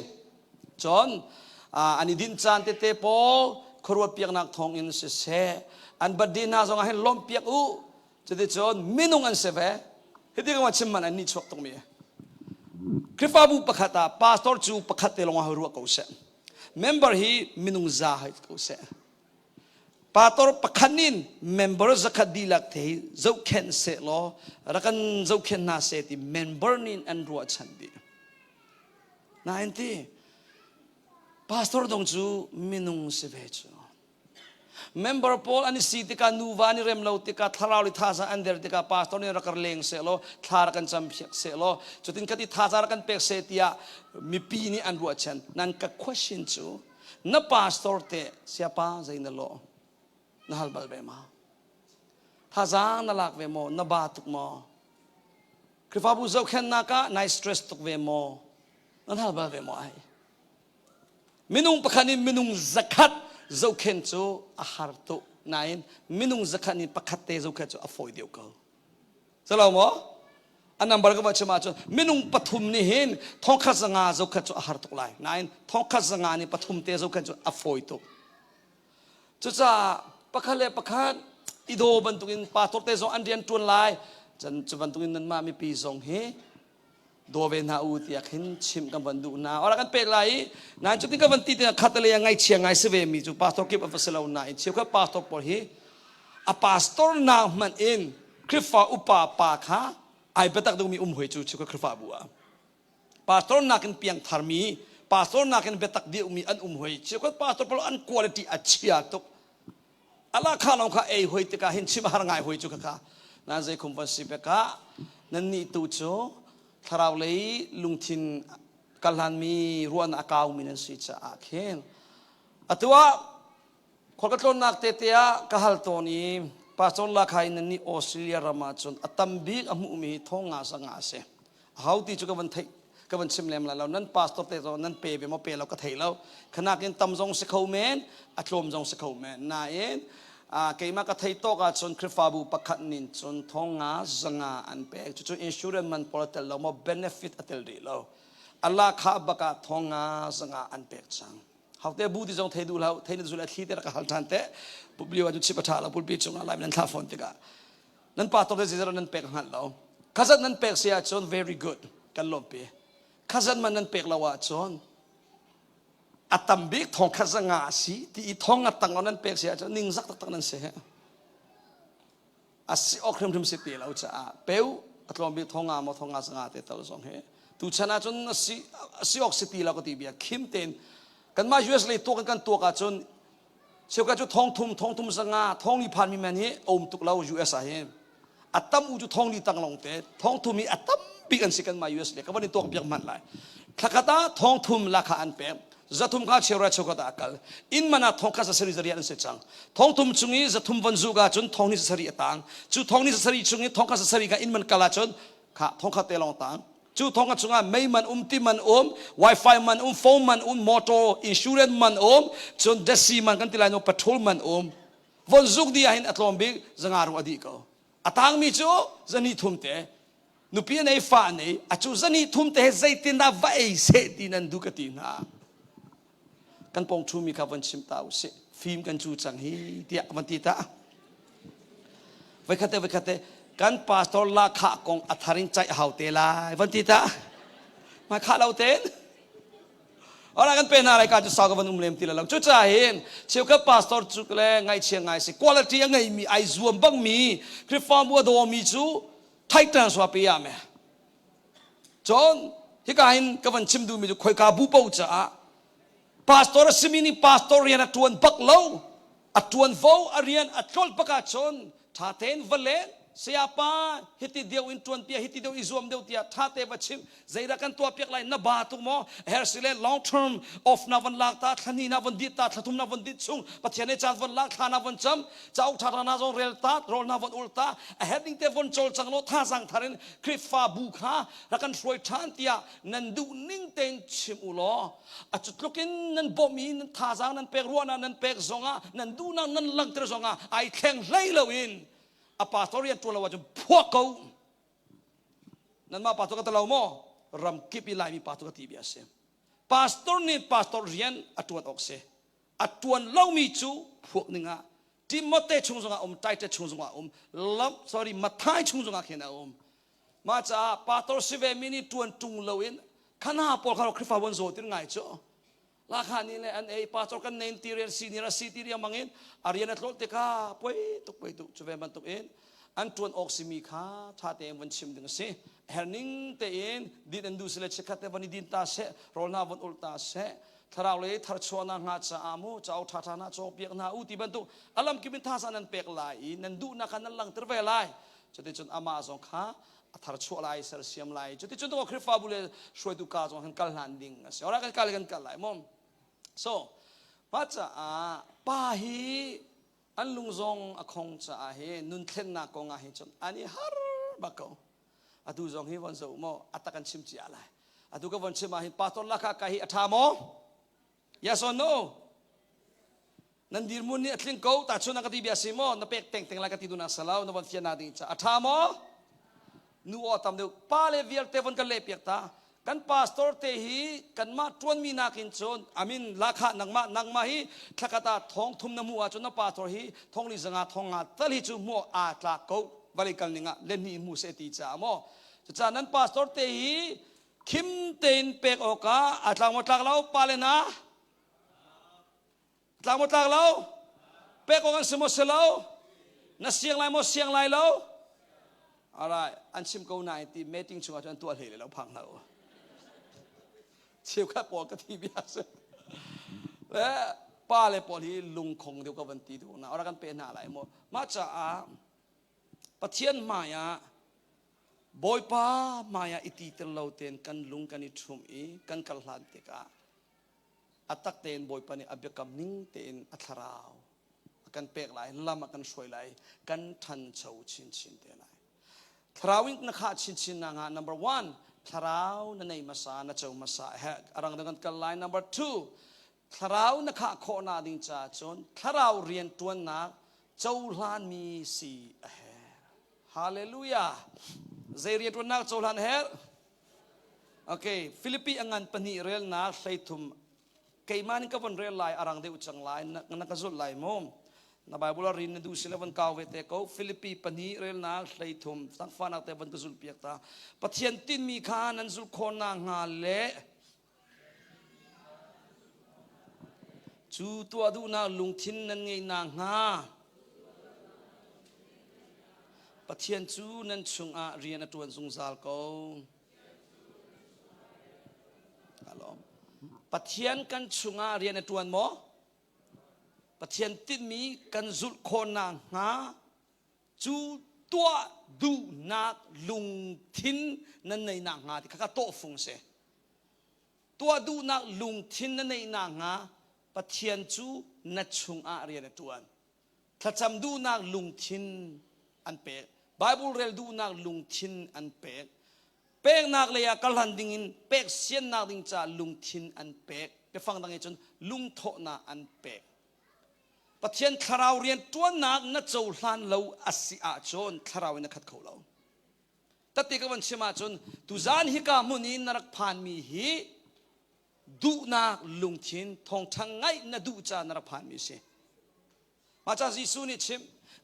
Cun an i dinh caan tete pawl khuaruat piaknak thawngin siseh an birthday hna zongah hin lawmhpiak u. Cuticun minung an si ve. Hiti ka chim man an nih chuak tukmi. Khrihfabu pakhat ah pastor cu pakhat te lawng ah ruah ko seh. Member hi minung za hai ko seh. Pastor pakhat nin member zakhat dihlak te hi zohkhenh seh law rak kan zohkhenh hna seh ti member nin an ruahchan dih. Nain ti pastor dong cu minung si ve cu. Member pawl an i si tikah nuva an i rem lo tikah thlarau le thazaang an der tikah pastor nih rak leng seh law thla rak kan cam piak seh law cutin khat i thazaang rak kan pek seh tiah mipi nih an ruahchan. Nan ka question cu na pastor te siapa zei na lawh na hal bal ve ma thazaang na lak ve maw na ba tuk maw Khrihfabu zohkhenhnak ah nai stress tuk ve maw nan hal bal ve maw ai minung pakhat in minung zakhat zohkhen cu a har tuk nain minung zakhat in pakhat te zohkhen cu a fawi deuh ko Salo maw? A number ka va chim ahcun minung pathum nih hin thongkhat zanga zokhat cu a har tuk lai. Nain thongkhat zanga nih pathum te zokhat cu a fawi tuk. Cucaah pakhat le pakhat i daw bantukin pastor te zong an rian ṭuan lai. Cun cu bantukin nanmah mipi zong hi daw ve hna u tiah khin chimh kan van duh hna. Ora kan pek lai i nain cutin ka van ti tikah khat le ngaihchia ngai si ve mi cu pastor kip an va si lo nain cheukhat pastor pawl hi a pastor nak hmanh in Khrihfa upa pa kha ai biatak dingmi um hoi cu cu Khrihfabu ah pastor nakin piangthar mi pastor nakin biatak deuhmi an um hoi cheukhat pastor pawl an quality a chia tuk ala kha long kha ei hoi tikah hin chim har ngai hoi cu kha nan zei khum van si peka nan nih tu cu thlarau lei lungthin kalhlan mi ruahnak a kau mi nan si caah khin atu ah Khua ka tlawnnak tete ah ka hal tawn i Pastor Lakhai nan nih Australia ram ah cun a tam bik a hmuhmi hi thong nga za nga a si. Aho ti cu ka van theih ka van chim lem lai lo. Nan pastor te zong nan pe ve maw pe lo ka thei lo. Khanak in tam zong si kho men, a tlawm zong si kho men. Nain keimah ka thei tawk ahcun Khrihfabu pakhat nin cun thong nga zanga an pek. Cucu insurance man pawl a tel lo maw benefit a tel rih lo. Allah kha bak ah thong nga zanga an pek cang. Haute bu ti zong thei duh hlah thei na zul a thli te rak hal than te publio cu chip a tha lo pulpi chungah lai nan thla phone tikah nan pa tok zero nan pek hngal lo khazat nan pek si ahcun very good kan lawmpi khazat man nan pek lo ahcun a tam bik thong khat zanga a si ti i thong a tang nan pek si ahcun ningzak taktak nan si he a si awk hrimhrim si ti lo caah peu a tlawm bik thonga maw thonga sanga te tal zong hi tu chan ahcun a si a si awk si ti lo ka ti bia khim tein kanmah US lei tuak kan tuak ahcun cheukhat cu thong thum thong thum sanga thong li phan mi men hi a um tuk lo US ah hin a tam u cu thong li tang long te thong thum hi a tam bik an si kanmah US le ka van i tuak biak hmanh lai thlakhat ah thong thum lakha an pek zathum kha cheuhra cheukhat ah a kal inn man ah thong kha zasarih zariah an si cang thongthum chung i zathum von zuk ahcun thong ni zasarih a tang cu thong ni zasarih chung i thong kha zasarih kha inn man kal ahcun kha thong kha te lawng tang cu thong kha chungah mei man um ti man um wifi man um phone man um motor insurance man um cun desi man kan ti lai no patrol man um von zuk di ahhin a tlawm bik zanga ru a dih ko a tangmi cu zani thum te nupi a nei fa a nei a cu zani thum te he zeitindah va ei seh ti nan duh ka ti hna kan pong ṭhumi kha von chim ta usih fim kan cu cang hi tiah van ti ta voikhat te voikhat te kan pastor la khah kong a thar in caih hau te lai van ti ta mai khah lo ten Ora kan pe hna lai ka cu sau ka van um lem ti lo. Cucaah hin cheukhat pastor cu le ngaihchia ngai si quality a ngeimi ai zuam bangmi Khrihfabu a dawmi cu thaitan sua pe ya me. Cun hika hin ka van chim duhmi cu khoika bu paoh caah pastor a simi nih pastor rian a ṭuan bak lo a ṭuanvo a rian a tlolh bak ahcun ṭha tein va len sayapa hiti deuh in ṭuan piak hiti deuh i zuam deuh tiah ṭha te va chim zeidah kan tuah piak lai na ba tuk maw her si le long term off na van lak ta thla hnih na van dit ta thla thum na van dit chung pathian he caan van lak thla na van cam cauk ṭha na zong rel ta rawl na van ul ta a herh ding te von cawlcang law thazaang thar in Khrihfabu kha rak kan hruai ṭhan tiah nan duh ning tein chim u law a cu tluk in nan bawmh i nan thazaang nan pek ruahnak nan pek zongah nan duhnak nan langhter zongah ai thleng hlei loin a pastor rian ṭuan lo ahcun phuak ko nanmah pastor ka ti lo maw ram kip i laimi pastor ka ti bia a si pastor nih pastor rian a ṭuan awk si a ṭuan lomi cu phuak ning ah Timote chung zongah um Titus chung zongah um lam sorry Matthai chung zongah khin a um mah caah pastor si ve mi nih ṭuan ṭung loin khana pawl kha Khrihfa an zaw tin ngai cu. Lakha nih le an ei pastor kan nei ti rian si ni ra si ti riang mangin a rian a tlolh tikah poi tuk poi tuk cu ve bantuk in an ṭuan awk simi kha ṭha tein von chim ding a si. Herning tein din an duh sile chikkhat te von i din ta seh, rawl hna von ulh ta seh, thlarau lei tharchuahnak hnga caah mu cauk ṭhaṭha hna cawkpiak hna u ti bantuk a lamkip in thazaang nan pek lai i nan duhnak kha nan langhter ve lai. Cuticun amah zong kha a tharchuah lai, sersiam lai. Cuticun tu Khrihfabu le hruaitu ka zong kan kal hlan ding a si. Ora kan kal kan kal lai maw? So, mah caah pa hi an lung zong a khong caah hi nun thlennak kong ah hin cun an i har bak ko. Atu zong hi von zoh maw a tak an chim cia lai. Atu ka von chim ah hin pastor laka ka hi a ṭha maw? Yes or no? Nan dirhmun nih a tling ko tahchun ka ti bia si maw na pek teng teng lai ka ti dunak salo na von fian na ding ca a ṭha maw? Nu aw tam deuh pa le vialte von kan leh piak ta kan pastor te hi kanmah ṭuanmi nakin cun amin lakha nangmah nangmah hi thlakhat ah thong thum na hmuh ahcun na pastor hi thong li zanga thong nga tal hi cu hmuh aa tlak ko vawlei kal ning ah le hnih hmu seh ti caah maw cucaah nan pastor te hi khim tein pek awkah aa tlak maw tlak lo pa le hna Tlak maw tlak lo? Pek awk an si maw si lo? Na siang lai maw siang lai lo? Alright, an chim ko nain ti meeting chungah cun an tuah hlei lo phang hlah u. Cheukhat pawl ka thi bia si. Le pa le pawl hi lungkhong deuh ka van ti duh na. Ora kan pe hna lai maw? Mah caah Pathian hmai ah Bawipa hmai ah i ti tel lo tein kan lung kan i ṭhum i kan kal hlan tikah A tak tein Bawipa nih a biakam ning tein a thlarau a kan pek lai, lam a kan hruai lai, kan ṭhancho chinchin te lai. Thlarau in na khah chinchin nak ah number one, thlarau na nei hmasa, na co hmasa he a rang dang kan kal lai. Number two, thlarau na khah khawh nak ding caah cun thlarau rian ṭuannak cohlanmi si a herh. Hallelujah. Zei rian ṭuannak cohlan a herh? Okay, Philippi a ngan pahnih relnak 13 keimah nih ka von rel lai a rang deuh cang lai na, na ka zulh lai mu na Bible a rin na duh sile von kau ve te ko Philippi pahnih relnak 13 tangfanak te von ka zulh piak ta Pathian tinmi kha nan zulh khawh nak hnga le Cu tuah duhnak lungthin nan ngeih nakhnga Pathian cu nan chungah rian a ṭuan zungzal ko. Alawm. Pathian kan chungah rian a ṭuan maw? Pathian tinhmi kan zulh khawh nakhnga cu tuah duhnak lungthin nan neih nakhnga ti kha ka tawhfung si. Tuah duhnak lungthin na neih nakhnga Pathian cu na chungah rian a ṭuan. Thlacam duhnak lungthin an pek. Bible rel duhnak lungthin an pek. Peknak lei ah kalhlan dingin pek siannak ding caah lungthin an pek. Biafang dang in cun lungthawhnak an pek. Pathian thlarau rian ṭuannak na cohlan lo a si ahcun thlarau in na khat kho lo. Tate ka van chim ahcun tuzaan hika hmun i na rak phanmi hi duhnak lungthin thawngṭha ngaih na duh caah na rak phanmi a si. Mah ca Jesuh nih chim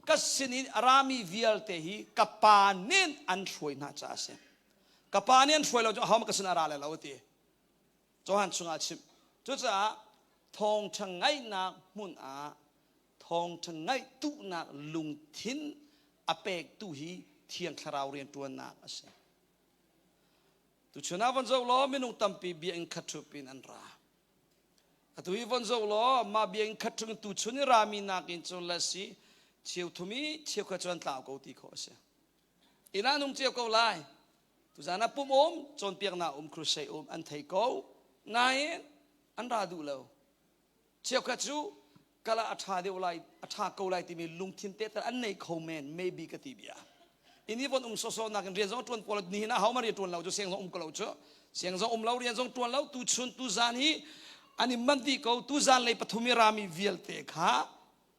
ka sin in a rami vialte hi ka pa nih an hruai hna caah a si. Ka pa nih an hruai lo cu ahohmanh ka sin a ra lai lo a ti. Johan chungah a chimh. Cucaah thawngṭha ngaihnak hmun ah thawngṭha ngaih duhnak lungthin a pektu hi Thiang Thlarau rianṭuannak a si. Tuchun ah von zoh law minung tampi biakinn khat ṭhup in an ra. Atu hi von zoh law mah biakinn khat ṭhung tuchun i rami nakin cun le si cheu thum i cheukhat cu an tlau ko ti khawh a si. Inn ah an um cio ko lai. Tuzan ah pum um, cawnpiaknak um, crusade um an thei ko. Nain an ra duh lo. Cheukhat cu kala a ṭha deuh lai, a ṭha ko lai timi lungthin te tal an nei kho men, maybe ka ti bia. Inn i von um sawsawh nakin rian zong ṭuan pawl nihin ah hohmanh rian ṭuan lo cu siang zong um ko lo cu. Siang zong um lo, rian zong ṭuan lo, tuchun tuzan hi an i manh dih ko. Tuzan lei pathum i rami vialte kha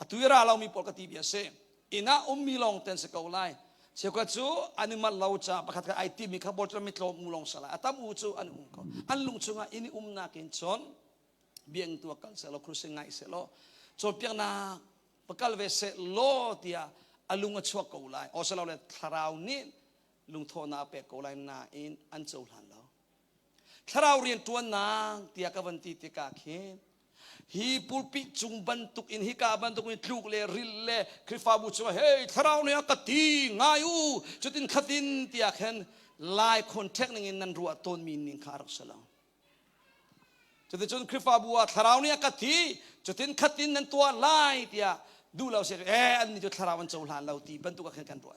atu i ra lomi pawl ka ti bia si. Inn ah ummi lawng ten si ko lai. Cheukhat cu an i manh lo ca pakhat kha ai timi kha bawlcun mi tlawm u lawng sa lai. A tam u cu an um ko. An lung chungah inn i umnak in cun biakinn tu ah kal seh law crusade ngai seh law cawnpiaknak va kal ve seh law tiah a lung a chuak ko lai le thlarau nih lungthawhnak a pek ko lai nain an cohlan lo. Thlarau rian ṭuannak tiah ka van ti tikah khin hi pulpit cung bantuk in hika bantuk in tluk le ril le Khrihfabu cungah hey thlarau nih a ka ti ngai u cutin khatin tiah khin lai contact ning in nan ruah tawnmi ning kha a rak si lo. Cuticun Khrihfabu ah thlarau nih a ka ti cutin khatin nan tuah lai tiah duh lo si eh an nih cu thlarau an cohlan lo ti bantuk ah khin kan ruah.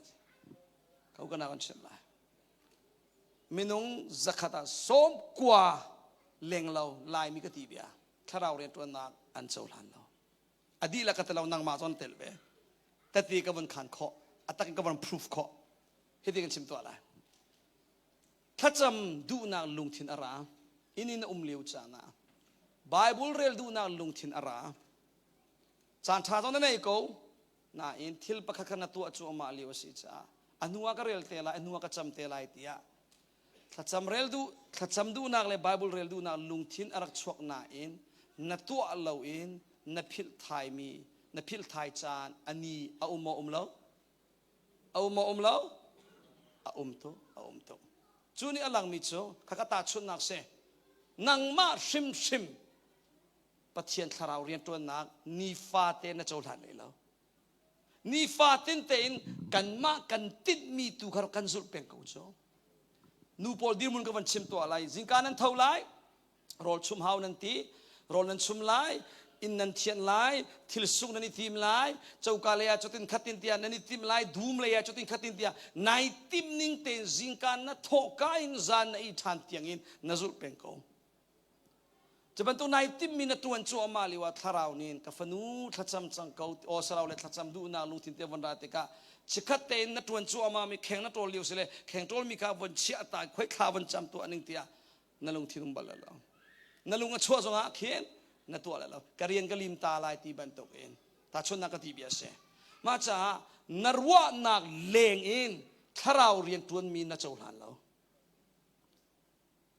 Kau kana kan chimh lai. Minung zakhat ah 90 leng lo Laimi ka ti bia thlarau rianṭuannak an cohlan lo. A dihlak ka ti lo nangmah zon tel ve. Tati ka vun khan khawh, a tak in ka vun proof khawh. Hiti kan chim tuah lai. Thlacam duhnak lungthin a ra. Inn in a um lio caan ah Bible rel duhnak lungthin a ra. Caan ṭha zong na nei ko. Nain thil pakhat kha na tuah cuahmah lio a si caah a hnu ah ka rel te lai, a hnu ah ka cam te lai tiah thlacam rel duh thlacam duhnak le Bible rel duhnak lungthin a rak chuak nain na tuah loin na philh thaimi na philh thai caan a ni a um maw um lo? A um maw um lo? A um tuk, a um tuk. Cu nih a langmi cu khaka tahchunhnak si. Nangmah hrimhrim Pathian thlarau rianṭuannak nifate na cohlan lei lo. Nifatin tein kanmah kan tinhmi tu kha kan zulh peng ko cu. Nu pawl dirhmun ka van chim tuah lai. Zingka nan tho lai, rawl chum hau nan ti, rawl nan chum lai, inn nan thianh lai, thil suk nan i tim lai, coka lei ah cutin khatin tiah nan i tim lai, dum lei ah cutin khatin tiah nai tim ning tein zingka na thawhka in zan na i ṭhan tiangin na zulh peng ko. Cu bantuk nai timmi na ṭuan cuahmah lio ah thlarau nih ka fanu thlacam cang ko aw sarau le thlacam duhnak lungthin te von ra tikah chikkhat tein na ṭuan cuahmah mi kheng na ṭawl lio si le kheng ṭawlmi kha von chiah ta khoi thla von cam tuah ning tiah na lungthin um bal lo. Na lung a chuah zongah khin na tuah lo. Ka rian ka lim ta lai ti bantuk in tahchunhnak ka ti bia si. Mah caah na ruahnak leng in thlarau rian ṭuanmi na cohlan lo.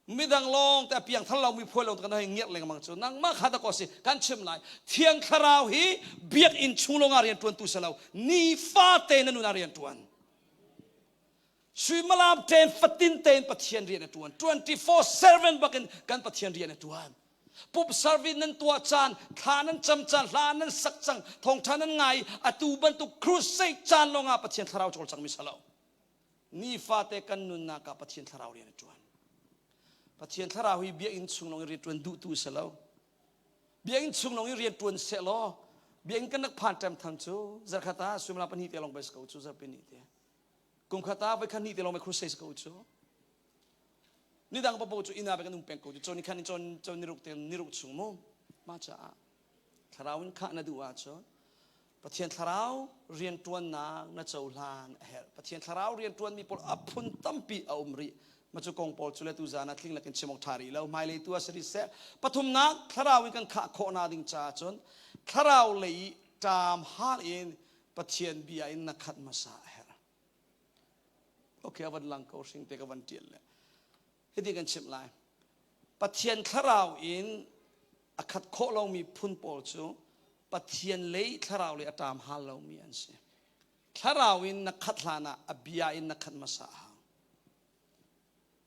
Midang lawng te a piangthar lomi phuai lo kan hei ngiar lengmang cu nangmah kha dak si kan chim lai. Thiang Thlarau hi biakinn chung lawngah rian ṭuantu si lo, nifate na nun ah rian ṭuan. Suimilam ṭen fatin tein Pathian rian a ṭuan. 24/7 bakin kan Pathian rian a ṭuan. Pup service nan tuah caan, thla nan cam caan, hla nan sak cang, thawngṭha nan ngai, atu bantuk crusade caan lawngah Pathian Thlarau cawlcangmi si lo. Nifate kan nunnak ah Pathian Thlarau rian a ṭuan. Pathian Thlarau hi biakinn chung lawng i rian ṭuan duhtu si lo. Biakinn chung lawng i rian ṭuan seh law biakinn kan rak phan ṭem than cu zarkhat ah suimilam pahnih te lawng bai si ko cu zarhpi ni te. Kum khat ah voikhat hnih te lawng bai crusade si ko cu. Nidang papo cu inn ah kan um peng ko cu cawn ni khan in cawn cawn niruk te niruk chung mu. Mah caah Thlarau in khah na duh ahcun Pathian Thlarau rianṭuannak na cohlan a herh. Pathian Thlarau rianṭuanmi pawl a phun tampi a um rih. Mah cu kong pawl cu le tu zan ah tling lakin chim awk ṭha rih lo. Hmailei tu ah si rih seh. Pathumnak, Thlarau in kan khah khawhnak ding caah cun Thlarau lei i ṭam hal in Pathian bia in na khat hmasa a herh. Okay, a van lang ko hring te ka van ṭial le. Hiti kan chimh lai. Pathian thlarau in a khat khawh lomi phun pawl cu Pathian lei thlarau lei a ṭam hal lomi an si. Thlarau in na khat hlan ah a bia in na khat hmasa a hau.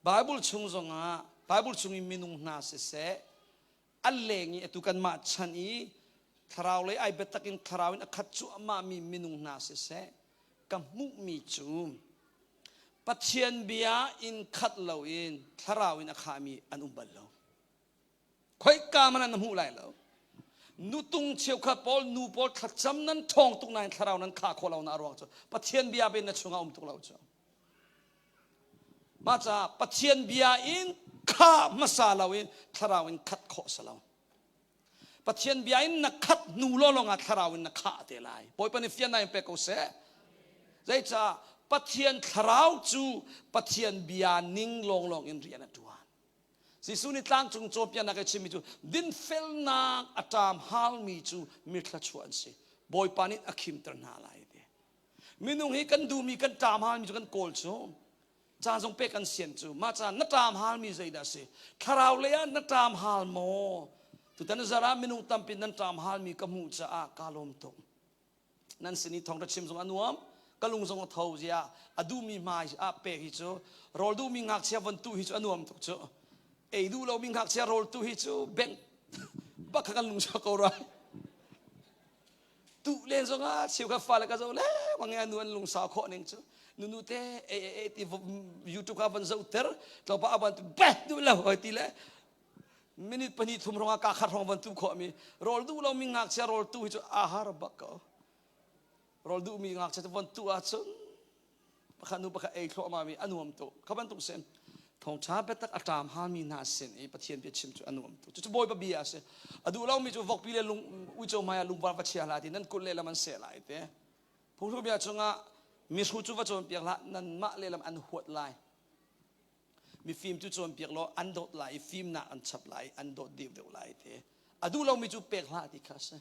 Bible chung zongah Bible chung i minung hna siseh a leng i atu kanmah chan i thlarau lei ai biatak in thlarau in a khat cuahmahmi minung hna siseh ka hmuhmi cu Pathian bia in khat loin thlarau in a khahmi an um bal lo. Khoika man na hmuh lai lo. Nutung cheukhat pawl nu pawl thlacam nan ṭhawng tuk nain thlarau nan khah khawh lo na ruang cu Pathian bia ben na chungah um tuk lo cu. Mah caah Pathian bia in khah hmasa loin thlarau in khat khawh si lo. Pathian bia in na khat hnu lawlawng ah thlarau in na khah te lai. Bawipa nih fiannak in pek ko seh. Zeicah Pathian thlarau cu Pathian bia ning lawnglawng in rian a ṭuan. Jesuh nih tlangcung cawnpiaknak i chimmi cu dinfelnak a ṭam halmi cu mi thluachuah an si. Bawipa nih a khimter hna lai ti. Minung hi kan duhmi kan ṭam halmi cu kan kawl cu caan zong pek kan sian cu mah caan na ṭam halmi zeidah a si thlarau lei ah na ṭam hal maw tutan zara minung tampi nan ṭam halmi ka hmuh caah kaa lawm tuk nan sin i thawngṭha chim zong a nuam ka lung zong a tho zia a duhmi hmai ah pek hi cu rawl duhmi ngakchia von tu hi cu a nuam tuk cu. Ei duh lomi ngakchia rawl tu hi cu bengh bak kha kan lung chuak ko rai. Tu len zongah cheukhat fale ka zoh le mang nu an lungsau khawh ning cu nunu te ei ei ei ti YouTube kha van zoh ter tlawmpal a van tu beh duh lo hoi ti le minute pahnih thum rong ah ka khat rong van tu khawh mi rawl duh lo mi ngakchia rawl tu hi cu a har bak ko rawl duh mi ngakchia cu van tu ahcun pakhat nu pakhat ei thluahmah mi a nuam tuk kha bantuk sin thawngṭha biatak a ṭam hami hna sin i Pathian bia chim cu a nuam tuk cucu Bawipa bia a si a duh lomi cu vokpi le lung uico hmai ah lungvar va chia hlah ti nan kulh lehlam an seh lai te phungthluk bia chungah mihru cu va cawnpiak hlah nanmah lehlam an huat lai mifim cu cawnpiak law an dawt lai i fimnak an chap lai an dawt deuh deuh lai te a duh lomi cu pek hlah ti kha a si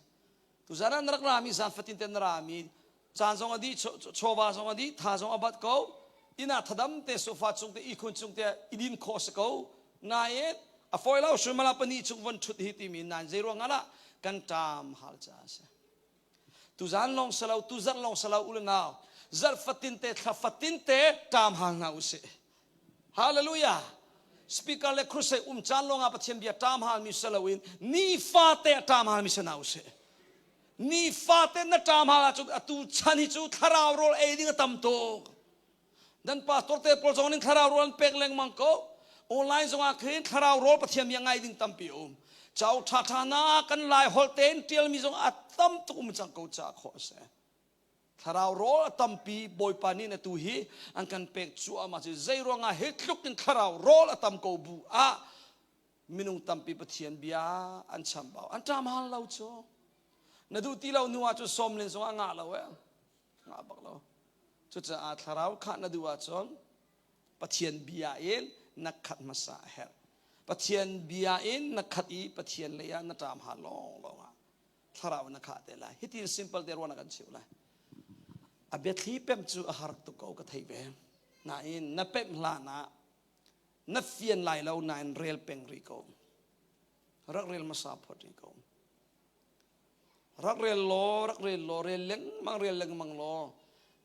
tuzan ah na rak rami zan fatin te na rami caan zong a dih chawva zong a dih tha zong a bat ko inn ah thadam te sofa cung te ihkhun cung te i din khawh si ko nain a fawi lo suimala pahnih chung von ṭhut hi timi nain zei ruang ah kan ṭam hal ca a si tuzan lawng si lo tuzarh lawng si lo u le nau zarh fatin te thla fatin te ṭam hal hna usih Hallelujah. Speaker le crusade um caan lawngah Pathian bia ṭam halmi si loin nifate a ṭam halmi si hna usih. Nifate na ṭam hal ahcun atu chan hi cu thlarau rawl ei ding a tam tuk. Nan pastor te pawl zong nih thlarau rawl an pek lengmang ko. Online zongah khin thlarau rawl Pathian bia ngai ding tampi um. Cau ṭhaṭha na kan lai holh tein ṭialmi zong a tam tuk um cang ko ca khawh a si. Thlarau rawl a tampi Bawipa nih na tu hi an kan pek cuahmah cu zei ruangah hi tluk in thlarau rawl a tam ko bu ah minung tampi Pathian bia an chambau an ṭam hal lo cu na duh ti lo hnu ah cu sawm len zong a ngah lo eh ngah bak lo cucaah thlarau khah na duh ahcun Pathian bia in na khat hmasa a herh Pathian bia in na khat i Pathian lei ah na ṭam hal lawng lawng ah thlarau na khah te lai hitin simple te ruahnak kan cheu lai a biathli pemh cu a har tuk ko ka thei ve nain na pemh hlan ah na fian lai lo nain rel peng rih ko rak rel hmasa phot rih ko rak rel law rak rel law rel lengmang rel lengmang law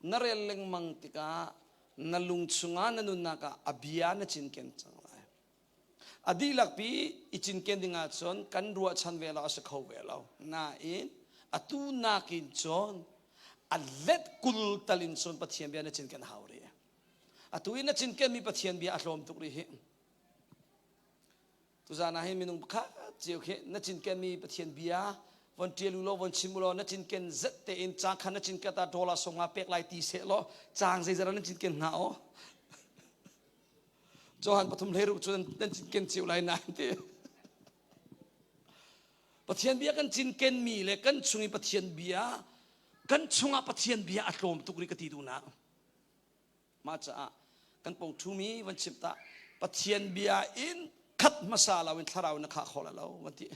na rel lengmang tikah na lung chungah na nunnak ah a bia na cinken cang lai A dihlakpi i cinken ding ahcun kan ruahchan ve lo a si kho ve lo. Nain atu nakin cun a let 20 tal in cun Pathian bia na cinken hau rih. Atu i na cinkenmi Pathian bia a tlawm tuk rih hi. Tuzan ah hin minung pakhat cio khi na cinkenmi Pathian bia von ṭial u law von chim u law na cinken zet tein caang kha na cinket ah dollar sawmnga pek lai ti seh law caang zeizat na cinken hnga aw. Johan pathum hleiruk cu nan cinken cio lai nain ti. Pathian bia kan cinkenmi le kan chung i Pathian bia kan chungah Pathian bia a tlawm tuk rih ka ti duhnak. Mah caah kan pong ṭhumi van chimh ta Pathian bia in khat hmasa lo in thlarau na khah kho la lo van ti.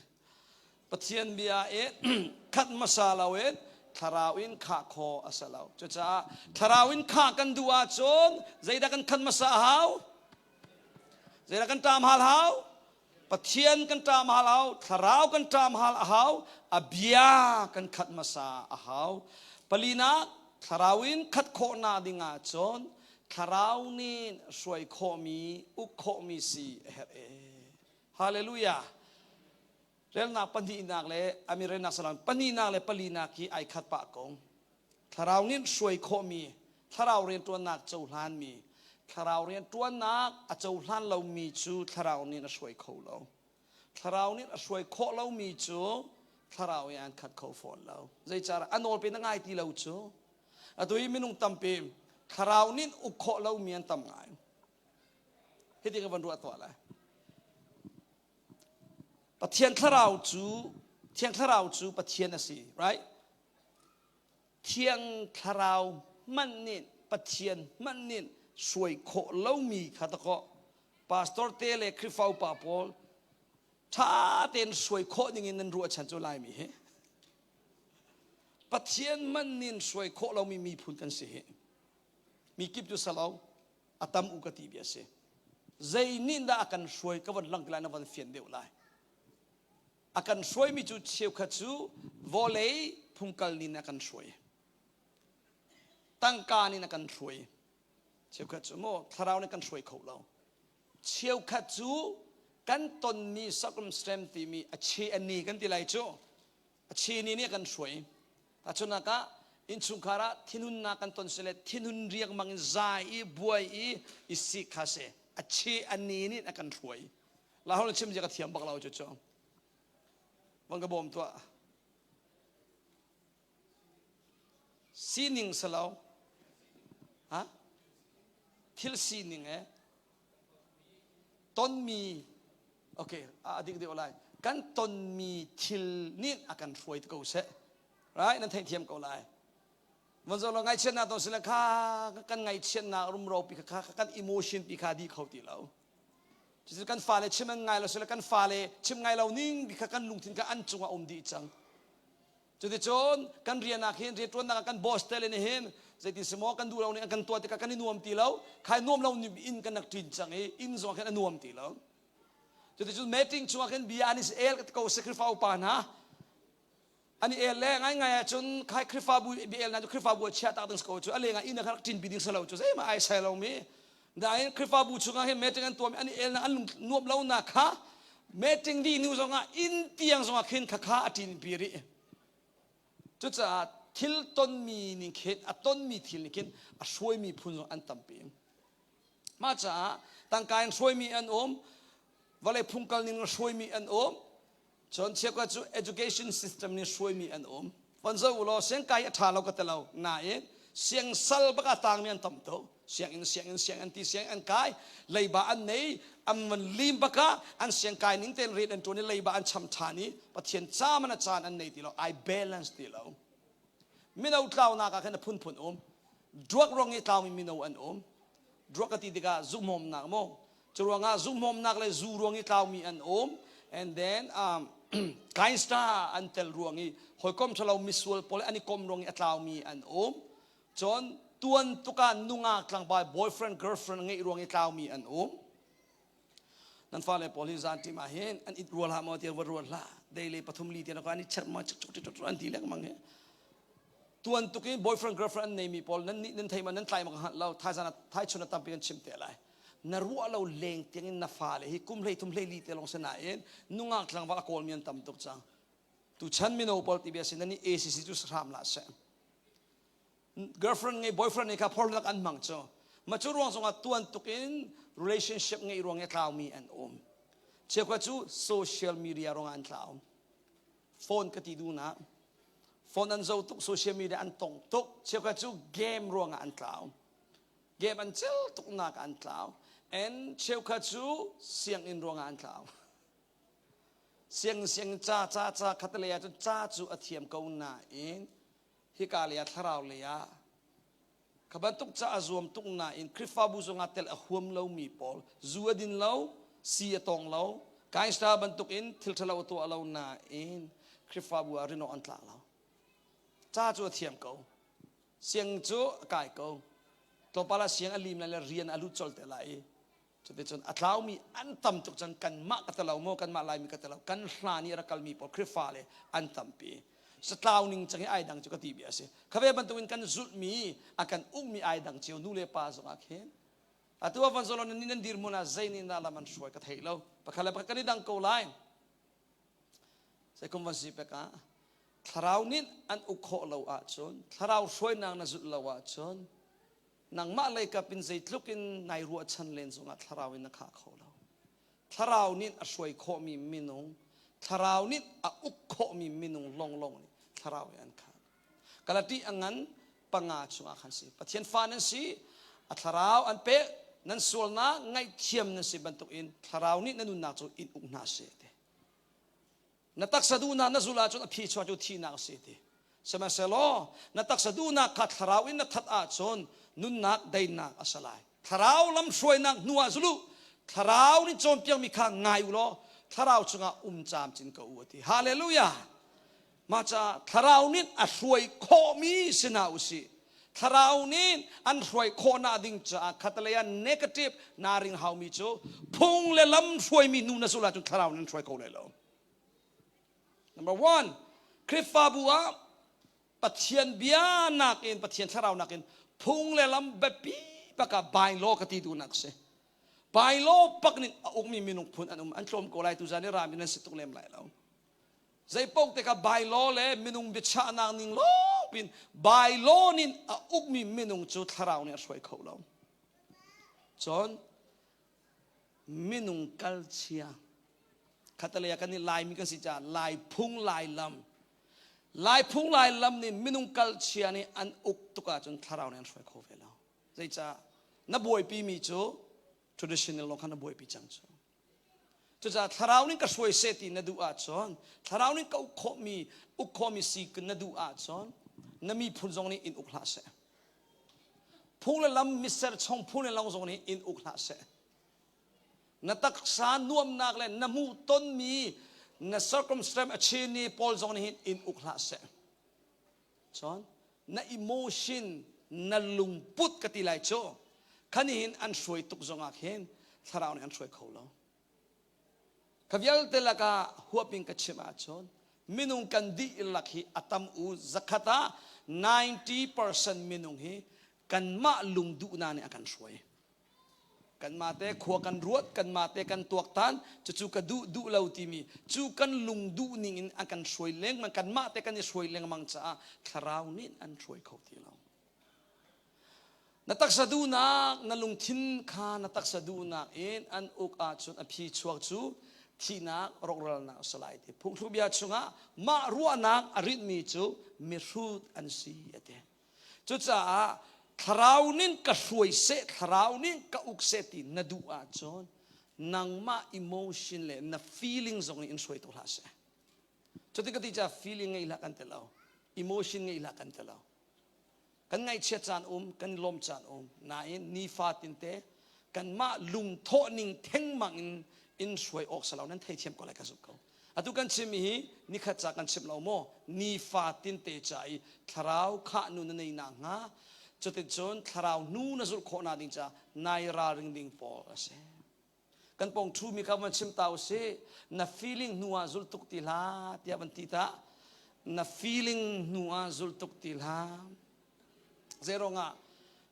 Pathian bia in khat hmasa lo in thlarau in khah khawh a si lo. Cucaah thlarau in khah kan duh ahcun zeidah kan khat hmasa a hau? Zeidah kan ṭam hal hau? Pathian kan ṭam hal hau, thlarau kan ṭam hal a hau, a bia kan khat hmasa a hau. Palinak, thlarau in khat khawhnak ding ahcun thlarau nih hruai khawhmi, uk khawhmi si a herh ee. Hallelujah. Relnak pahnihnak le ami relnak salam pahnihnak le palinak hi ai khat pah ko. Thlarau nih hruai khawhmi, thlarau rianṭuannak cohlanmi, thlarau rianṭuannak a cohlan lomi cu thlarau nih a hruai kho lo. Thlarau nih a hruai khawh lomi cu thlarau in an khat kho fawn lo. Zeicahtiah a nawl pe na ngai ti lo cu. Atu hi minung tampi thlarau nih uk khawh lomi an tam ngai. Hiti ka van ruah tuah lai. Pathian thlarau cu Thiang Thlarau cu Pathian a si, right? Thiang Thlarau hmanh nih Pathian hmanh nih suai khawh lomi kha dakaw pastor te le Khrihfa upa pawl ṭha tein suai khawh ding in nan ruahchan cu Laimi hi. Pathian hmanh nih suai khawh lomi miphun kan si hi. Mi kip cu salo a tam u ka ti bia si zei nih dah a kan hruai ka von lang lai na von fian deuh lai a kan hruaimi cu cheukhat cu vawlei phungkal nih a kan hruai tangka nih a kan hruai cheukhat cu maw thlarau nih kan hruai kho lo cheukhat cu. Kan tonmi circumstance timi a che a ni kan ti lai cu. A che ni nih a kan hruai. Tahchunhnak ah innchungkhar ah thinhunnak kan ton sile thinhun riangmang in zai i buai i i sik kha si. A che a ni nih a kan hruai. Lahol chim zia ka thiam bak lo cu cu. Van ka bawm tuah. Sining si lo. Ha? Thil sining eh. Tonmi okay a dik deuh lai. Kan tonmi thil nih a kan hruai ko seh. Right? Nan theihthiam ko lai. Van zo lo ngaihchiatnak ton sile kha kan ngaihchiatnak rumro pi kha kan emotion pi kha di kho ti lo. Cucu kan fale chim an ngai lo sile kan fale chim ngai lo ning bi kha kan lungthin kha an cungah um dih cang. Cuticun kan rian ah khin rianṭuannak ah kan boss te le nih hin zeitin si maw kan duh lo ning an kan tuah tikah kan i nuam ti lo. Khai nuam lo ning inn kan rak ṭin cang i inn zong ah khin a nuam ti lo. Cuticun meeting chungah khin bia an i el ko Khrihfa upa hna an i el le ngaingai ahcun khai Khrihfabu bia elnak cu Khrihfabu a chiah tak ding si ko cu a lengah inn ah khan rak ṭinpi ding si lo cu zeihmah ai sai lomi nain Khrihfabu chungah hin meeting an tuahmi an i elnak an lung nuamh lonak kha meeting dih hnu zongah inn tiang zongah khin khakha a ṭinpi rih cucaah thil tonmi ning khin a tonmi thil nih khin a hruaimi phun zong an tampi mah caah tangka in hruaimi an um vawlei phungkal ning in hruaimi an um Cun cheukhat cu education system nih hruaimi an um. Von zoh u law siangkai a ṭha lo ka ti lo. Nain siangsal bak a tangmi an tam tuk. Sianginn sianginn sianginn ti sianginn an kai, leiba an nei, an van lim bak ah an siangkai ning tein rian an ṭuan i leiba an cham ṭhan i Pathian ca man a caan an nei ti lo. I balance ti lo. Mino tlaunak ah khin a phunphun um. Drug ruang i tlaumi mino an um. Drug ka ti tikah zuhmawmnak maw Curuangah zuhmawmnak le zu ruang i tlaumi an um. And then um, gangster an tel ruang i hawikom ṭhalo misual pawl an i kom ruang i a tlaumi an um. Cun tuan tukah nungak tlangval boyfriend girlfriend ngeih ruang i tlaumi an um. Nan fale pawl hi zan ṭim ah hin an it rual hlah maw tiah va ruat hlah. Daily pathum li tiah an i check ma chuk chuk chuk an ti lengmang hi. Tuan tuk in boyfriend girlfriend an neimi pawl nan nih nan thei ma nan tlai ma ka hngalh lo. Thaizan ah thaichun ah tampi kan chim te lai. Na ruah lo leng tiang in na fale hi kum hlei thum hlei li te lawng si nain nungak tlangval a kawlmi an tam tuk cang. Tuchan mino pawl ti bia si nan i ACC cu hram la seh. Girlfriend ngei boyfriend ngei kha phorhlak an hmang cu. Ma cu ruang zongah tuan tuk in relationship ngei ruang i tlaumi an um. Cheukhat cu social media ruangah an tlau. Phone ka ti duhnak. Phone an zoh tuk, social media an tong tuk. Cheukhat cu game ruangah an tlau. Game an cel tuknak an tlau. And cheukhat cu sianginn ruangah an tlau. Sianginn sianginn ca ca ca khatalei ah cun ca cu a thiam ko nain hika lei ah thlarau lei ah kha bantuk ca a zuam tuk nain Khrihfabu zongah tel a huam lomi pawl zu a din lo si a tong lo gangster bantuk in thil ṭhalo a tuah lo nain Khrihfabu ah rinawk an tlak lo ca cu a thiam ko Siang cu a kai ko. Tlawmpal ah siang a lim lai le rian a lut colh te lai i cuticun a tlaumi an tam tuk cang kanmah ka talo maw kanmah Laimi ka talo kan hlan i a rak kalmi pawl Khrihfa le an tampi satlau ning cang i ai dang cu ka ti bia a si khave bantukin kan zulhmi a kan ukmi ai dang cio nu le pa zongah khin atu ah van zolon ni nan dirhmun ah zei nih dah lam an hruai ka thei lo pakhat le pakhat kan i dang ko lai Zeikum van si pek ah thlarau nih an uk khawh lo ahcun thlarau hruainak na zulh lo ahcun nangmah lei kap in zeitluk in nai ruahchan len zongah thlarau in na khah kho lo. Thlarau nih a hruai khawhmi minung, thlarau nih a uk khawhmi minung longlong nih thlarau in an khat. Galati a ngan panga chungah khan si. Pathian fa nan si, a thlarau an pek, nan sualnak ngaihthiam nan si bantukin thlarau nih na nunnak cu in uk hna seh ti. Na taksa duhnak na zulh ahcun a phichuak cu thihnak a si ti. Sihmanhsehlaw na taksa duhnak kha thlarau in na that ahcun nunnak daihnak a si lai. Thlarau lamhruainak hnu ah zul u. Thlarau nih cawnpiakmi kha ngai u law thlarau chungah um camcin ko u a ti. Hallelujah! Mah caah thlarau nih a hruai khawhmi si hna u sih. Thlarau nih an hruai khawhnak ding caah khatalei ah negative naa ring haumi cu phung le lam hruaimi hnu na zulh ahcun thlarau nih an hruai kho lai lo. Number one, Khrihfabu ah Pathian bia nakin Pathian thlarau nakin phung le lam biapi bak ah bylaw ka ti duhnak si. Bylaw pak ning a ukmi minung phun an um an tlawm ko lai tuzan i rami nan si tuk lem lai lo. Zeipaoh te kha bylaw le minung biachahnak ning lawng pin bylaw nin a ukmi minung cu thlarau nih a hruai kho lo. Cun minung kalchia khatalei ah kan i Laimi kan si caah Lai phung Lai lam Lai phung Lai lam nih minung kalchia nih an uk tuk ahcun thlarau nih an hruai kho ve lo. Zeicah na buaipi mi cu traditional lawng kha na buaipi cang cu. Cucaah thlarau nih ka hruai seh ti na duh ahcun thlarau nih ka uk khawhmi uk khawhmi si na duh ahcun na miphun zong nih in uk hlah seh. Phung le lam miser chung phung le lam zong nih in uk hlah seh. Na taksa nuamnak le na hmuh tonmi na circumstance a chin pawl zong nih hin in uk hlah seh. Cun na emotion na lungput ka ti lai cu khan hin an hruai tuk zongah khin thlarau nih an hruai kho lo. Kha vialte lakah huaping ka chim ahcun minung kan dihlak hi a tam u zakhat ah 90% minung hi kanmah lungduhnak nih a kan hruai. Kanmah te khua kan ruat, kanmah te kan tuaktan, cucu ka duh duh lo timi cu kan lung duh ning in a kan hruai lengmang, kanmah te kan i hruai lengmang caah thlarau nih an hruai kho ti lo. Na taksa duhnak, na lungthin kha na taksa duhnak in an uk ahcun a phi chuak cu thihnak rawkralnak a si lai ti. Phungthlukbia chungah mah ruahnak a rinhmi cu mihrut an si a ti. Cucaah thlarau nin ka hruai seh, thlarau nin ka uk seh ti na duh ahcun nangmah emotion le na feeling zong nih in hruai tuk hlah seh. Cuti ka ti caah feeling ngei hlah kan ti lo. Emotion ngei hlah kan ti lo. Kan ngaihchiat caan um, kan lawm caan um. Nain nifatin te kanmah lungthawh ning thengmang in in hruai awk si lo nan theithiam ko lai ka zumh ko. Atu kan chimmi hi nikhat ca kan chim lo maw? Nifatin te ca i thlarau khah nu na nei nakhnga cuticun thlarau hnu na zulh khawh nak ding ca nai ralring ding pawl a si. Kan pong ṭhumi kha van chim ta usih. Na feeling hnu ah zul tuk ti hlah tiah van ti ta. Na feeling hnu ah zul tuk ti hlah. Zeiruangah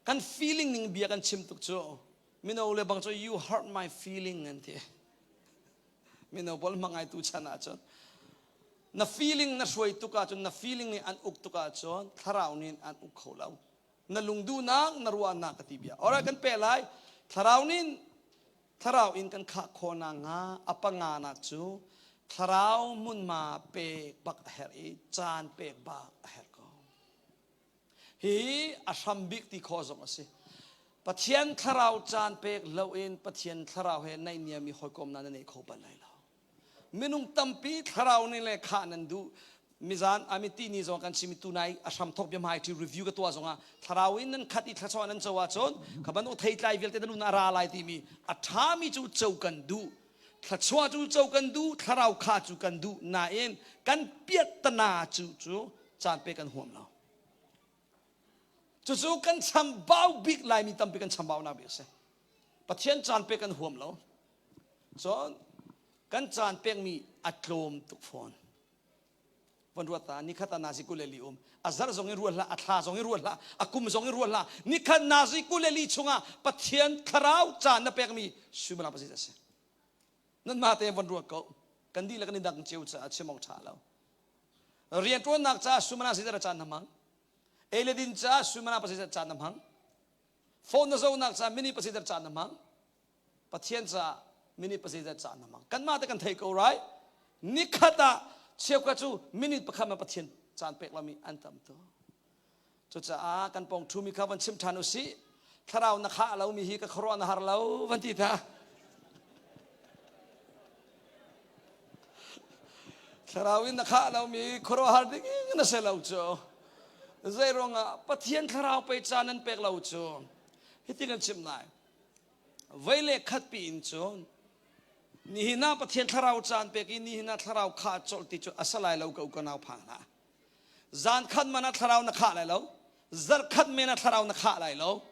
kan feeling ning bia kan chim tuk cu mino le bang cu you hurt my feeling an ti. Mino pawl hmangai tu chan ahcun na feeling na hruai tuk ahcun na feeling nih an uk tuk ahcun thlarau nih an uk kho lo. Na lungduhnak na ruahnak ka ti bia. Alright kan peh lai. Thlarau nih thlarau in kan khah khawh nakhnga a panganak cu thlarau hmunhma pek bak a herh i caan pek bak a herh ko. Hihi a hram bik ti khawh zong a si. Pathian thlarau caan pek loin Pathian thlarau he naihniam i hawikomnak na nei kho bal lai lo. Minung tampi thlarau nih le khah nan duh. Mizan ami ti ni zong kan chim tunai a hram thok bia hmai ti review ka tuah zongah thlarau in nan khat i thlachuah nan co ahcun kha bantuk theitlai vialte nan un a ra lai timi a ṭhami cu co kan duh thluachuah cu co kan duh thlarau kha cu kan duh nain kan piattana cu cu caan pe kan huam lo cucu kan chambau bik laimi tampi kan chambaunak bik a si pathian caan pek kan huam lo cun kan caan pekmi a tlawm tuk fawn van ruat ta nikhat ah nazi kuleli um a zarh zong in ruat hlah a thla zong in ruat hlah a kum zong in ruat hlah nikhat nazi kuleli chungah pathian thlarau caan na pekmi suimilam pasarih a si nan mah te van ruat ko kan dihlak kan i dang cio caah chim awk ṭha lo rianṭuannak caah suimilam pasarih caan na hmang ei le din caah suimilam pasarih caan na hmang phone na zohnak caah minute pasarih caan na hmang Pathian caah minute pasarih caan na hmang kanmah te kan thei ko right nikhat ah cheukhat cu minute pakhat ma Pathian caan pek lomi an tam tuk Cucaah kan pawng ṭhumi kha van chim ṭhan u sih. Thlarau na khah lomi hi ka khuaruah na har lo van ti ta. Thlarau in na khah lomi khuaruahhar ding na si lo cu. Zei ruangah Pathian thlarau pei caan nan pek lo cu. Hiti kan chim lai. Vei le khat pi in cun nihin ah Pathian thlarau caan pek i nihin ah thlarau khah colh ti cu a sa lai lo ko ka nau phang hlah. Zan khat man ah thlarau na khah lai lo. Zarh khat men ah thlarau na khah lai lo.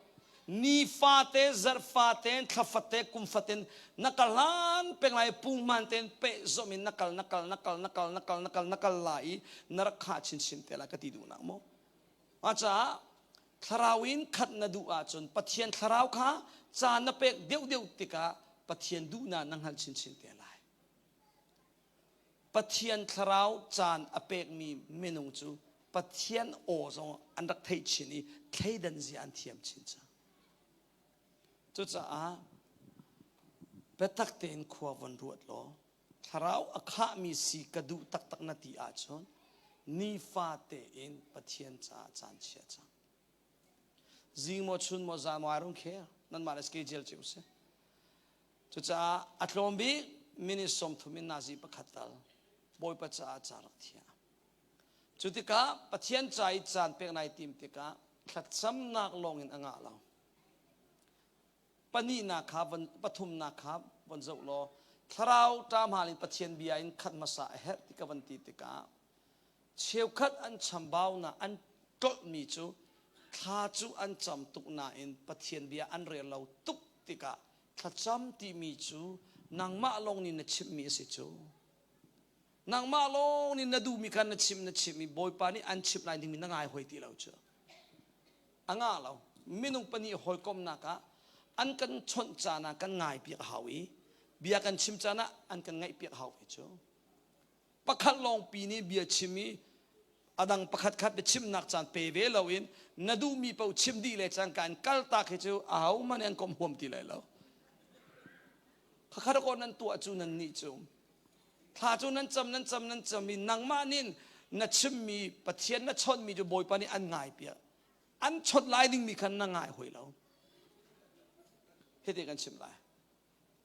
Ni fate, zarh fate, thla fate, kum fatin na kal hlan peng lai punghman tein peh zom in na kal na kal na kal na kal na kal na kal na kal lai i na rak khah chinchin te lai ka ti duhnak mu. Mah caah. Thlarau in khat na duh ahcun Pathian thlarau kha caan na pek deuhdeuh tikah Pathian duhnak na hngalh chinchin te lai. Pathian thlarau caan a pekmi minung cu Pathian aw zong an rak theih chin i thleidan zia an thiam chin cang. Cucaah biatak tein khua von ruat law thlarau a khahmi si ka duh taktak na ti ahcun nifa tein Pathian caah caan chia cang. Zing maw chun maw zan maw I don't care. Nanmah le schedule cio si. Cucaah a tlawm bik minute 30 in nazi pakhat tal Bawipa caah ca rak thiah. Cu tikah Pathian ca i caan pek nai tim tikah thlacamnak lawngin a ngah lo. Pahnihnak kha von pathumnak kha von zoh law thlarau ṭahmal in Pathian bia in khat hmasa a herh ti ka van ti tikah cheukhat an chambaunak an tlolhmi cu thla cu an cam tuk nain Pathian bia an rel lo tuk tikah thlacam timi cu nangmah lawng nih na chimhmi a si cu. Nangmah lawng nih na duhmi kha na chimh na chimh i Bawipa nih an chimh lai dingmi na ngai hoi ti lo cu. A ngah lo. Minung pahnih hawikomhnak ah an kan chawnh caan ah kan ngai piak hau i bia kan chim caan ah an kan ngaih piak hau ve cu. Pakhat lawngpi nih bia chim i a dang pakhat khat biachimnak caan pe ve loin na duhmi paoh chim dih le cangka in kaltak hi cu ahohmanh an kom huam ti lai lo. Khakhat ko nan tuah cu nan nih cu thla cu nan cam nan cam nan cam i nangmah nih na chimmi Pathian na chawnhmi cu Bawipa nih an ngai piak an chawnh lai dingmi khan na ngai hoi lo hiti kan chim lai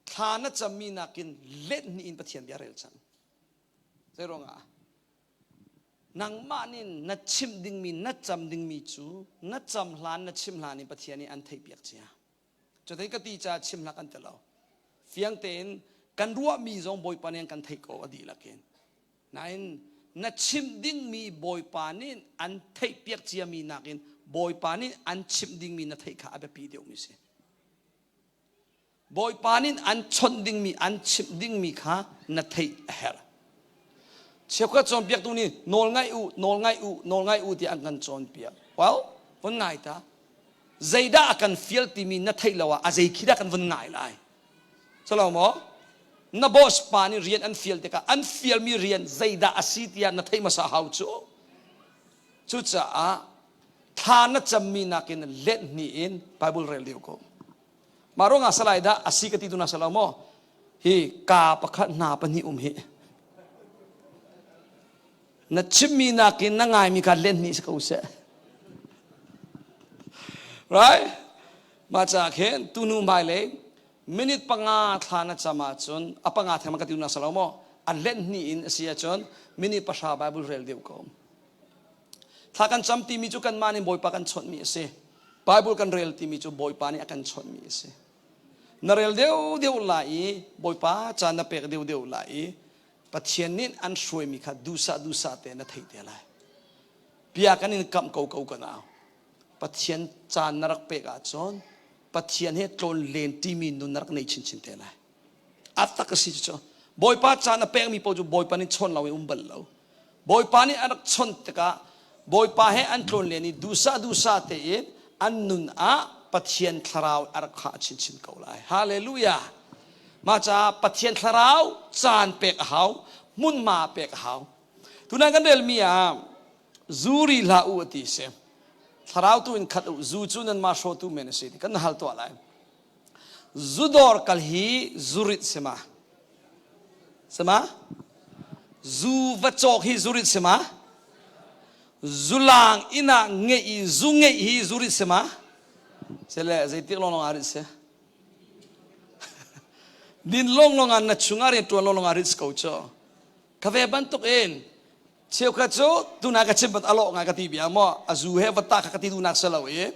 thla na cammi nakin let hnih in Pathian bia rel cang zei ruangah nangmah nih na chim dingmi na cam dingmi cu na cam hlan na chim hlan in Pathian nih an theih piak cia Cutin ka ti caah chim hlah kan ti lo. Fiang tein kan ruahmi zong Bawipa nih an kan theih ko a dihlak in. Nain na chimh dingmi Bawipa nih an theihpiak ciami nakin Bawipa nih an chimh dingmi na theih kha a biapi deuhmi si. Bawipa nih an chawnh dingmi an chimh dingmi kha na theih a herh. Cheukhat cawnpiaktu nih nawl ngaih u, nawl ngaih u, nawl ngaih u tiah an kan cawnpiak. Well, vun ngai ta. Zeidah a kan fial timi na theih lo ah a zei khi dah kan vun ngai lai. Salo maw? Na boss pa nih rian an fial tikah an fialmi rian zeidah a si tiah na theih hmasa hau cu. Cucaah thla na cammi nakin let hnih in Bible rel deuh ko. Mah ruangah salai dah a si ka ti tu na salo maw? Hi ka pakhat hna pahnih um hi. Na chimmi nakin na ngaimi kha len hnih si ko seh. Right? Mah caah khin tunu hmailei minute panga thla na cam ahcun a panga theng ka ti na salo maw? A let hnih in a si ahcun minute pahra Bible rel deuh ko. Thla kan cam timi cu kanmah nih Bawipa kan chawnhmi a si. Bible kan rel timi cu Bawipa nih a kan chawnhmi a si. Na rel deuhdeuh lai i Bawipa ca na pek deuhdeuh lai i Pathian nih an hruaimi kha duhsah duhsah te na theih te lai. Bia kan in kamh ko ko ka nau. Pathian caan na rak pek ahcun Pathian he tlawn len timi nun na rak nei chinchin te lai. A tak a si cu. Bawipa caan a pekmi paoh cu Bawipa nih chawn lo in um bal lo. Bawipa nih a rak chawnh tikah Bawipa he an tlawn len i duhsah duhsah tein an nun ah Pathian thlarau a rak khah chinchin ko lai. Hallelujah. Mah caah Pathian thlarau caan pek a hau, hmunhma pek a hau. Tunai kan relmi ah zu ri hlah u a ti si. Thlarau tu in khat u, zu cu nanmah hrawtu men a si ti kan hal tuah lai. Zudawr kal hi zurit si ma? Si ma? Zu va cawk hi zurit si ma? Zulaang inn ah ngeih i zu ngeih hi zurit si ma? Sile zeitik lawnglawng ah rit si? Din lawnglawng ah na chungah rian ṭuan lawnglawng ah rit si ko cu. Ka ve bantuk in Cheukhat cu tuna ka chim bat alawh ngai ka ti bia maw a zu he va ta kha ka ti duhnak si lo i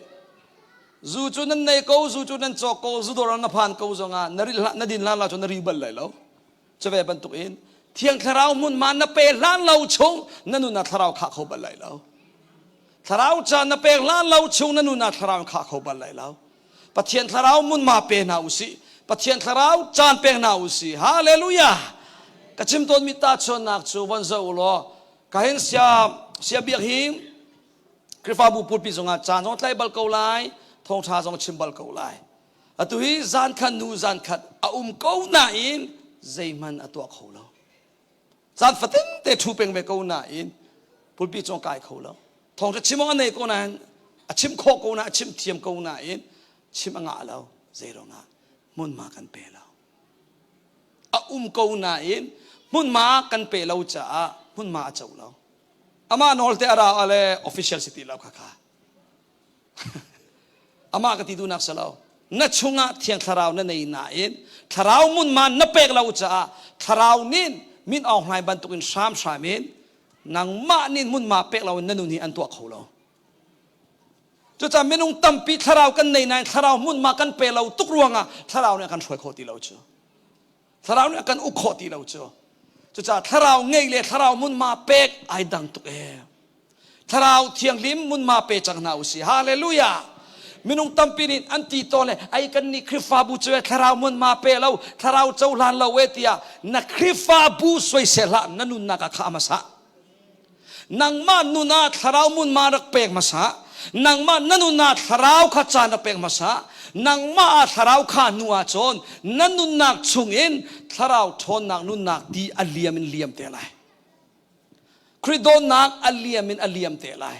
zu cu nan nei ko zu cu nan cawk ko zu dawr na phan ko zongah na ri na din hlan lo cu na ri bal lai lo cu ve bantuk in thiang thlarau hmun ma na pe hlan lo chung na nun ah thlarau khah kho bal lai lo thlarau ca na pek hlan lo chung na nun ah thlarau khah kho bal lai lo Pathian thlarau hmunhma pe hna usih. Pathian thlarau caan pek hna usih. Hallelujah. Ka chim tawnmi tahchunhnak cu von zoh u law ka hin sia sia biak hi Khrihfabu pulpi zongah caan zong tlai bal ko lai, thawngṭha zong chim bal ko lai. Atu hi zan khat nu zan khat a um ko nain zeihmanh a tuah kho lo. Zan fatin te ṭhu peng ve ko nain pulpi cung kai kho lo. Thawngṭha chim awk a nei ko nain a chim khawh ko nain a chim thiam ko nain chim a ngah lo. Zei ruangah hmunhma kan pe lo. A um ko nain hmunhma kan pe lo caah hmunhma a co lo. Amah nawl te a ra le official si ti lo kha kha. Amah ka ti duhnak si lo. Na chungah Thiang Thlarau na nei nain Thlarau munman na pek lo caah Thlarau nin min Aung Hlaing bantukin hramhram in nangmah nin munma pek lo in na nun hi an tuah kho lo. Cucaah minung tampi thlarau kan nei nain thlarau hmunhma kan pe lo tuk ruangah thlarau nih a kan hruai khawh ti lo cu. Thlarau nih a kan uk khawh ti lo cu. Cucaah thlarau ngeih le thlarau hmunhma pek ai dang tuk ee. Thlarau thianghlim hmunhma pe cang hna usih. Hallelujah. Minung tampi nih an ti tawn le ai kan nih Khrihfabu cu thlarau hmunhma pe lo, thlarau cohlan lo e tiah na Khrihfabu soisel hlah na nunnak ah kha a hmasa. Nangmah nun ah thlarau munma rak pek hmasa. Nangmah na nun ah thlarau kha caan rak pek hmasa. Nangmah ah thlarau kha hnu ah cun na nunnak chungin thlarau ṭhawnnak nunnak ti a liam in liam te lai. Khrih dawtnak a liam in a liam te lai.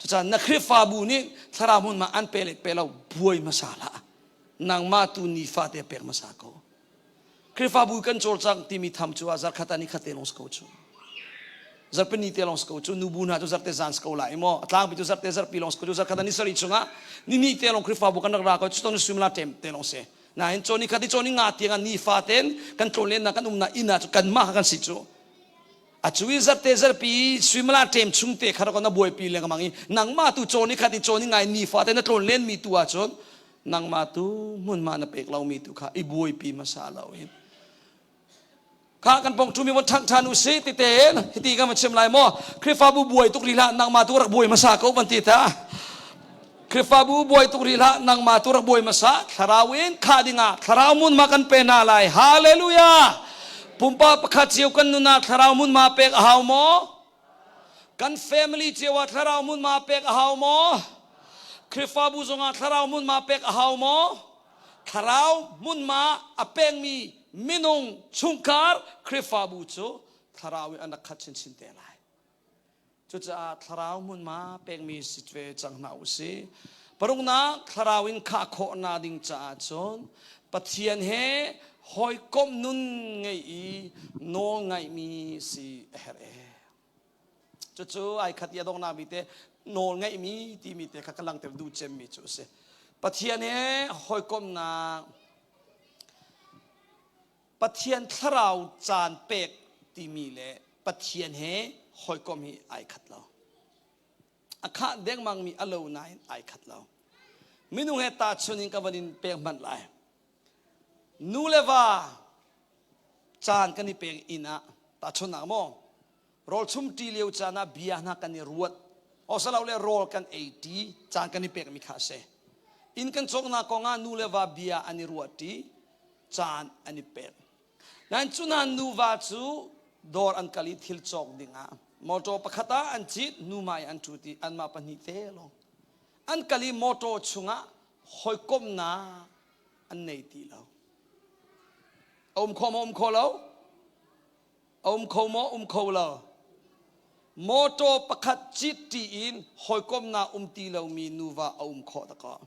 Cucaah na Khrihfabu nih thlarau hmunhma an pe le pe lo buai hmasa hlah. Nangmah tu nifa te pek hmasa ko. Khrihfabu kan cawlcang timi tham cu ah zarkhat ah nikhat te lawng si ko cu. Zarhpini te lawng si ko cu. Nubu hna cu zarte zan si ko lai maw? A tlangpi cu zarte zarhpi lawng si ko cu. Zarkhat ah ni sarih chungah ni ni te lawng Khrihfabu kan rak ra ko cu ton suimla tem te lawng si. Nain cawn ni khat i cawn ni nga tiang ah nifa ten kan tlawnlennak kan umnak inn ah cu kanmah kha kan si cu. A cu i zarte zarhpi suimala ṭem chung te kha rak na buaipi lengmang i nangmah tu cawn ni khat i cawn ni ngai nifa te na tlawn len mi tu ahcun nangmah tu hmunhma na pek lomi tu kha i buaipi hmasa lo in kha kan pong ṭumi von ṭhang ṭhan u si ti tein hiti kan van chim lai maw Khrihfabu buai tuk rih hlah nangmah tu rak buai hmasa ko van ti ta Khrihfabu buai tuk rih hlah nangmah tu rak buai hmasa thlarau in khah dingah thlarau mun ma kan pe hna lai hallelujah pumpa pakhat cio kan nun ah thlarau mun ma pek a hau maw Kan family cio ah thlarau hmunhma pek a hau maw? Khrihfabu zongah thlarau hmunhma pek a hau maw? Thlarau hmunhma a pekmi minung chungkhar Khrihfabu cu thlarau in an rak khat chinchin te lai. Cucaah thlarau hmunhma pekmi si ve cang hna u sih. Paruknak thlarau in khah khawhnak ding caah cun Pathian he hawikomh nun ngeih i nawl ngaihmi si a herh ee. Cucu ai khat i a donghnak mi te nawl ngeihmi timi te kha ka langhter duh cemmi cu a si. Pathian he hawikomhnak Pathian thlarau caan pek timi le Pathian he hawikomh hi ai khat lo. A khah dengmangmi a lo nain ai khat lo. Minung he tahchun in ka van in pek hmanh lai. Nu le va caan kan i pek inn ah tahchunhnak maw rawl chum ṭi lio caan ah bia hna kan i ruat osalo le rawl kan ei ṭi caan kan i pekmi kha a si. Inn kan cawknak kong ah nu le va bia an i ruah ṭi caan an i pek. Nain cu hna nuva cu dawr an kal i thil cawk dingah motor pakhat ah an cit numai an ṭhut i anmah pahnih te lawng an kal i motor chungah hawikomhnak an nei ti lo. A um kho maw um kho lo? A um kho maw um kho lo? Motor pakhat cit ṭi in hawikomhnak um ti lomi nuva a um khawh dakaw.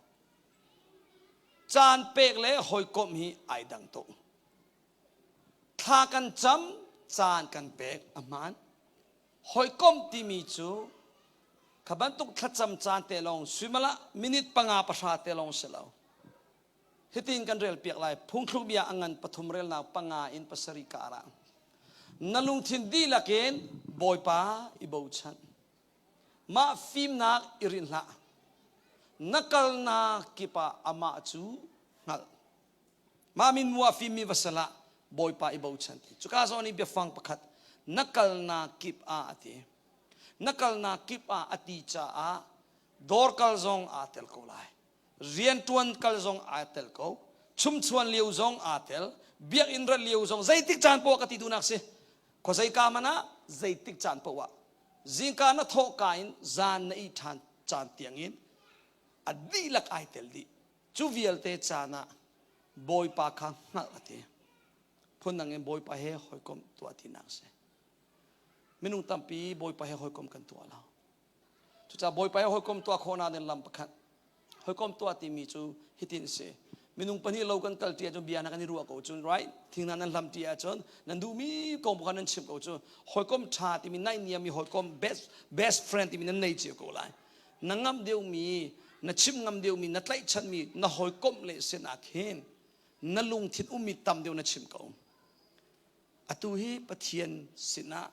Caan pek le hawikomh hi ai dang tuk. Thla kan cam, caan kan pek a hmaan. Hawikomh timi cu kha bantuk thlacam caan te lawng suimala minute panga pahra te lawng si lo. Hitin kan rel piak lai phungthluk bia a ngan pathum relnak panga in pasarih kar ah na lungthin dihlak in Bawipa i bochan. Mah fimnak i rinh hlah. Na kalnak kip ah amah cu hngalh. Mah min mu ah fimmi va sal ah Bawipa i bochan ti. Cuka zawn i biafang pakhat na kalnak kip ah a ti. Na kalnak kip ah a ti caah dawr kal zong aa tel ko lai. Rianṭuan kal zong aa tel ko. Chumchuan lio zong aa tel. Biakinn rat lio zong zeitik caan poah ka ti duhnak si. Khuazei ka man ah zeitik caan poah ah. Zingka na thawhka in zan na ih ṭhan. caan tiangin a dihlak ai tel dih. Cu vialte caan ah Bawipa kha hngalh a ti. Phundang in Bawipa he hawikom tuah tinak a si. Minung tampi Bawipa he hawikom kan tuah lo. Cucaah Bawipa he hawikom tuah khawhnak ding lam pakhat hawikom tuah timi cu hitin a si. Minung pahnih lo kan kal ṭi ahcun bia hna kan i ruah ko cun right thing hna nan hlam ṭi ahcun nan duhmi kong kha nan chim ko cu hawikom ṭha timi naihniam mi hawikom best best friend timi nan nei cio ko lai. Na ngamh deuhmi na chim ngam deuhmi na tlaihchanmi na hawikom le sinah khin na lungthin ummi tam deuh na chim ko. Atu hi Pathian sinah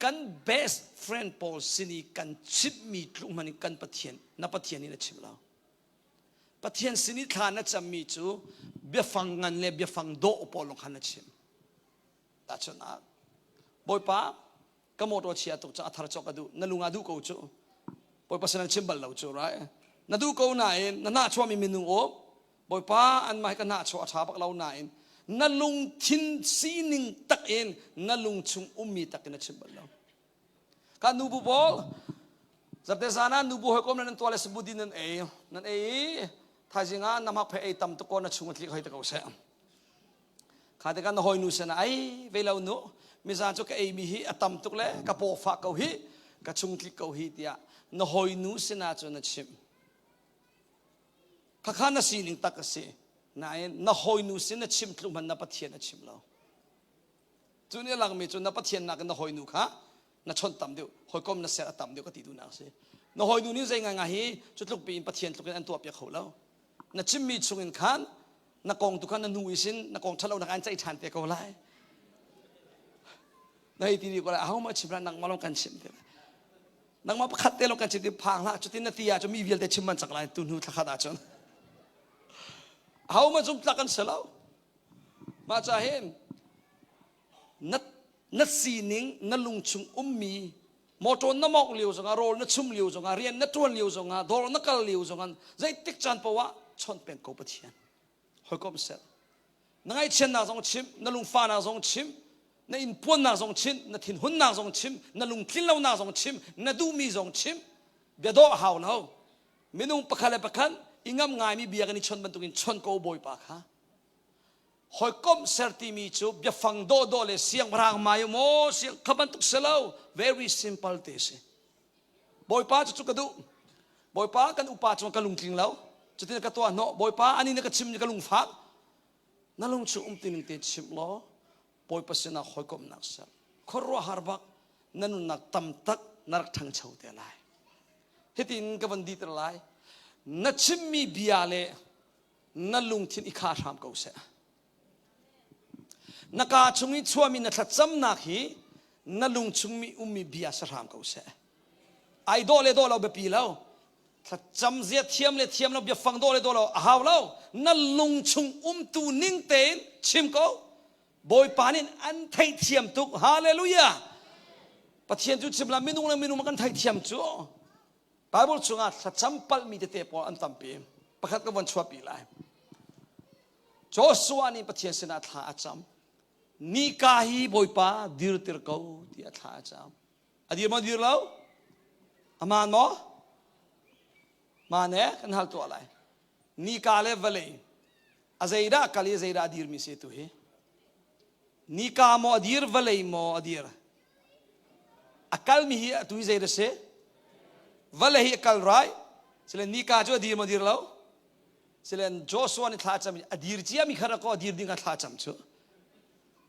kan best friend pawl sin i kan chimhmi tluk hmanh in kan Pathian na Pathian nih na chim lo. Pathian sin i thla na cammi cu biafang ngan le biafang dawh pawl lawng khan na chim. Tahchunhnak, Bawipa, ka motor chia tuk cu a thar cawk ka duh. Na lung ah duh ko cu. Bawipa sin an chim bal lo cu, right? Na duh ko nain na nahchuahmi minung um. Bawipa anmah hi ka nahchuah a ṭha bak lo nain na lungthin sining tak in na lungchung ummi tak in na chim bal lo. Ka nubu pawl zarhte zan ah nubu hawikom nan tuah le sabudi nan ei nan ei i thaizing ah na hmak phe ei tam tuk ko na chung a tlik hoi te ko seh. Kha tikah na hawinu sin ah ai ve lo nu mizan cu ka eimi hi a tam tuk le ka paw fah ko hi ka chung tlik ko hi tiah na hawinu sinah cun na chimh. Khakha na sining tak a si. Nain na hawinu sin na chim tluk hmanh na Pathian a chim lo. Cu nih a langmi cu na Pathian nakin na hawinu kha na chawnh tam deuh, hawikom na ser a tam deuh ka ti duhnak a si. Na hawinu nih zei ngaingai hi cu tluk piin Pathian tluk in an tuahpiak kho lo. Na chimmi chungin khan na kong tu kha na nu i sin na kong ṭhalonak an ceih ṭhan te ko lai. Na hei ti rih ko lai, ahohmah chim hlah, nangmah lawng kan chim te lai. Nangmah pakhat te lawng kan chim ti phang hlah, cutin na ti ahcun mi vialte chim man cak lai tu hnu thlakhat ahcun. Ahohmah zumtlak kan si lo. Mah ca hin na na sining na lungchung ummi motor na mawngh lio zongah rawl na chum lio zongah rian na ṭuan lio zongah dawr na kal lio zongah zeitik caan paoh ah chawnh peng ko Pathian hawikom sel na ngaihchiatnak zong chim na lungfahnak zong chim na inpuannak zong chim na thinhunnak zong chim na lungtlinlonak zong chim na duhmi zong chim biadawh hau lo minung pakhat le pakhat i ngam ngaimi bia kan i chawnh bantukin chawnh ko Bawipa kha Hawikomh ser timi cu biafang dawhdawh le siangpahrang mai maw siang kha bantuk si lo very simple te si. Bawipa cu cu ka duh. Bawipa kan upa cu ka lungtling lo. Cutin ka tuah hnawh. Bawipa ani na ka chim ni ka lungfak. Na lung chung um tining te chim law Bawipa sinah hawikomhnak ser. Khuaruahhar bak na nunnak tam tak na rak ṭhangcho te lai. Hitin ka van diter lai. Na chimmi bia le na lungthin i kha hram ko seh. Na kaa chung i chuahmi na thlacamnak hi na lung chungmi ummi bia si hram ko seh. Ai dawh le dawh lo biapi lo. Thlacam zia thiam le thiam lo biafang dawh le dawh lo a hau lo. Na lung chung umtu ning tein chim ko. Bawipa nih an theihthiam tuk. Hallelujah. Pathian cu chim la minung le minung kan theihthiam cu. Bible chungah thlacam palhmi tete pawl an tampi. Pakhat ka von chuahpi lai. Joshua nih Pathian sinah thla a cam. Nika hi Bawipa dirtir ko tiah thla a cam. A dir maw dir lo? Aman maw? Mane kan hal tuah lai. Nika le vawlei a zeidah kal i zeidah a dirmi si tu hi? Nika maw a dir vawlei maw a dir? A kalmi hi atu hi zei dah si? Vawlei hi a kal rai. Sile nika cu a dir maw dir lo? Sile Joshua nih thla cam a dir ciami kha rak a dir ding a thla cam cu.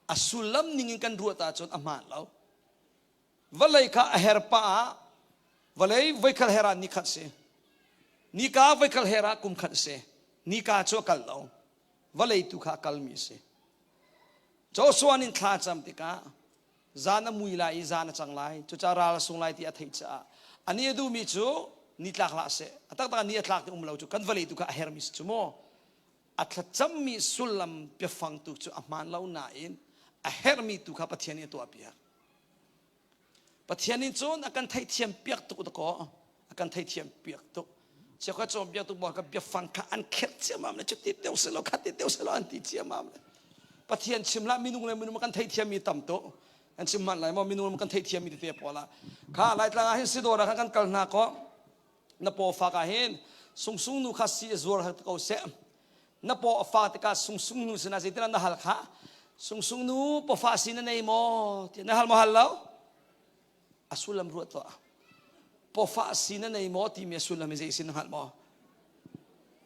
A sullam ning in kan ruat ahcun a hmaan lo. Vawlei kha a her pah ah vawlei voikhat her ah nikhat si. Nika voikhat her ah kum khat si. Nika cu a kal lo. Vawlei tu kha a kalmi a si. Joshua nih thla cam tikah zan a mui lai i zan a cang lai cucaah ral a sung lai ti a theih caah ani a duhmi cu ni tlak hlah seh a taktak ah ni a tlak ti um lo cu kan vawlei tu kha a hermi si cu mu a thlacammi sullam biafang tu cu a hmaan lo nain a hermi tu kha Pathian nih a tuahpiak Pathian nih cun a kan theihthiam piak tuk dakaw a kan theihthiam piak tuk chiakha cawnpiak tuk bawi ka biafang kha an kherh ciammam le cuti deuh selaw khati deuh selaw an ti ciammam le Pathian chim lah minung le minung kan theihthiam mi tam tuk kan chim hman lai maw minung kan theihthiam mi tete pawl ah kha laitlang ah hin sidawr ah khan kan kal hna ko. Na paw fak ah hin sungsung nu kha si a zuar hal ko seh. Na paw a fak tikah sungsung nu sinah zeitin na hal kha? Sungsung nu pawfa si na nei maw? Tiah na hal maw hal lo? A sullam ruat tuah. Pawfa si na nei maw timi a sullam hi zei sin na hngalh maw?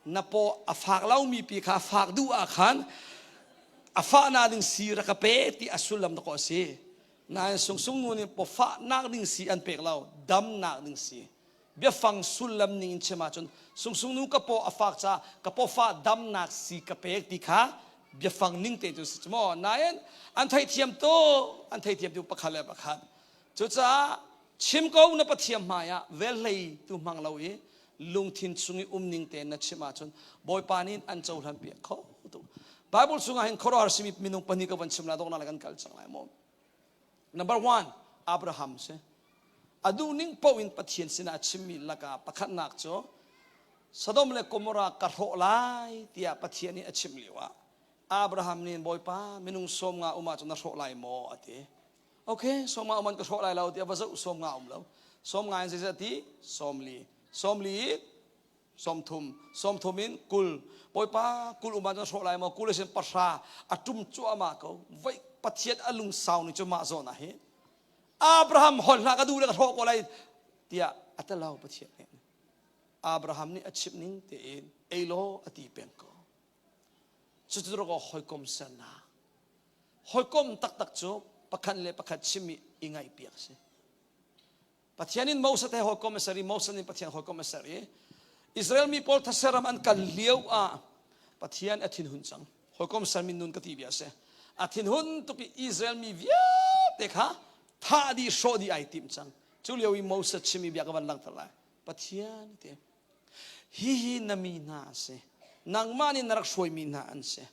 Na paw a fak lomi pi kha fak duh ah khan a fahnak ding si rak ka pe ti a sullam dakaw a si. Nain sungsung nu nih pawfahnak ding si an pek lo, damnak ding si. Biafang sullam ning in chim ahcun sungsung nu ka paw a fak caah ka pawfah damnak si ka pek ti kha biafang ning te cu si cu maw. Nain an theithiam tuk, an theithiam tuk pakhat le pakhat. Cucaah chim ko na Pathian hmai ah velhlei tu hmang lo i lungthin chung i umning tein na chim ahcun Bawipa nih an cohlan piak kho tuk. Bible chungah hin khuaruahhar simi minung pahnih ka van chim lai donghnak le kan kal cang lai maw. Number one, Abraham si. A duhning paoh in Pathian sinah a chimmi lakah pakhatnak cu Sodom le Gomorrah ka hrawh lai tiah Pathian nih a chimh lio ah Abraham nih Bawipa minung sawm nga um ahcun na hrawh lai maw a ti. Okay, 50 um an ka hrawh lai lo tiah va zoh 50 um lo. 50 in zeizat ti? 40. 40 30. 30 in 20. Bawipa 20 um ah cun hrawh lai maw? 20 sin pahra a tum cuahmah ko. Voi Pathian a lungsau ni cu mah zawn ah hi. Abraham hol hlah ka duh le ka hrawh ko lai tiah a ti lo Pathian nih. Abraham nih a chimh ning tein ei law a ti peng ko. Cucu hawikom sernak. Hawikom taktak cu pakhat le pakhat chimmi i ngaihpiak a si. Pathian in Moses he hawikom a ser i Moses nih Pathian hawikom a ser i Israel mi pawl thaseram an kal lio ah Pathian a thinhun cang. Hawikom sermi nun ka ti bia a si. A thinhun tuk i Israel mi vialte kha thah dih hrawh dih ai tim cang. Cu lio i Moses chimmi bia ka van langhter lai. Pathian ti hihi na mi hna a si nangmah nih na rak hruaimi hna an si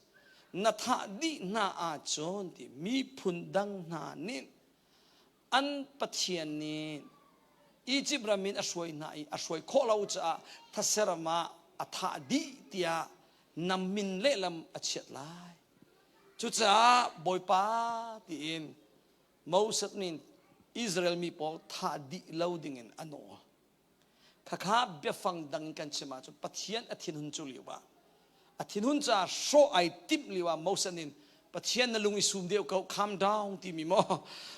na thah dih hna ahcun ti miphun dang hna nih an Pathian nih Egypt ram in a hruai hna i a hruai khawh lo caah thaseram ah a thah dih tiah na min lehlam a chiat lai cucaah Bawipa tiin Moses nih Israel mi pawl thah dih lo dingin a nawl Khakha biafang dang in kan chim ahcun Pathian a thinhun cu lio ah a thinhun caah hrawh ai timh lio ah Moses nih Pathian na lung i sum deuh ko calm down timi maw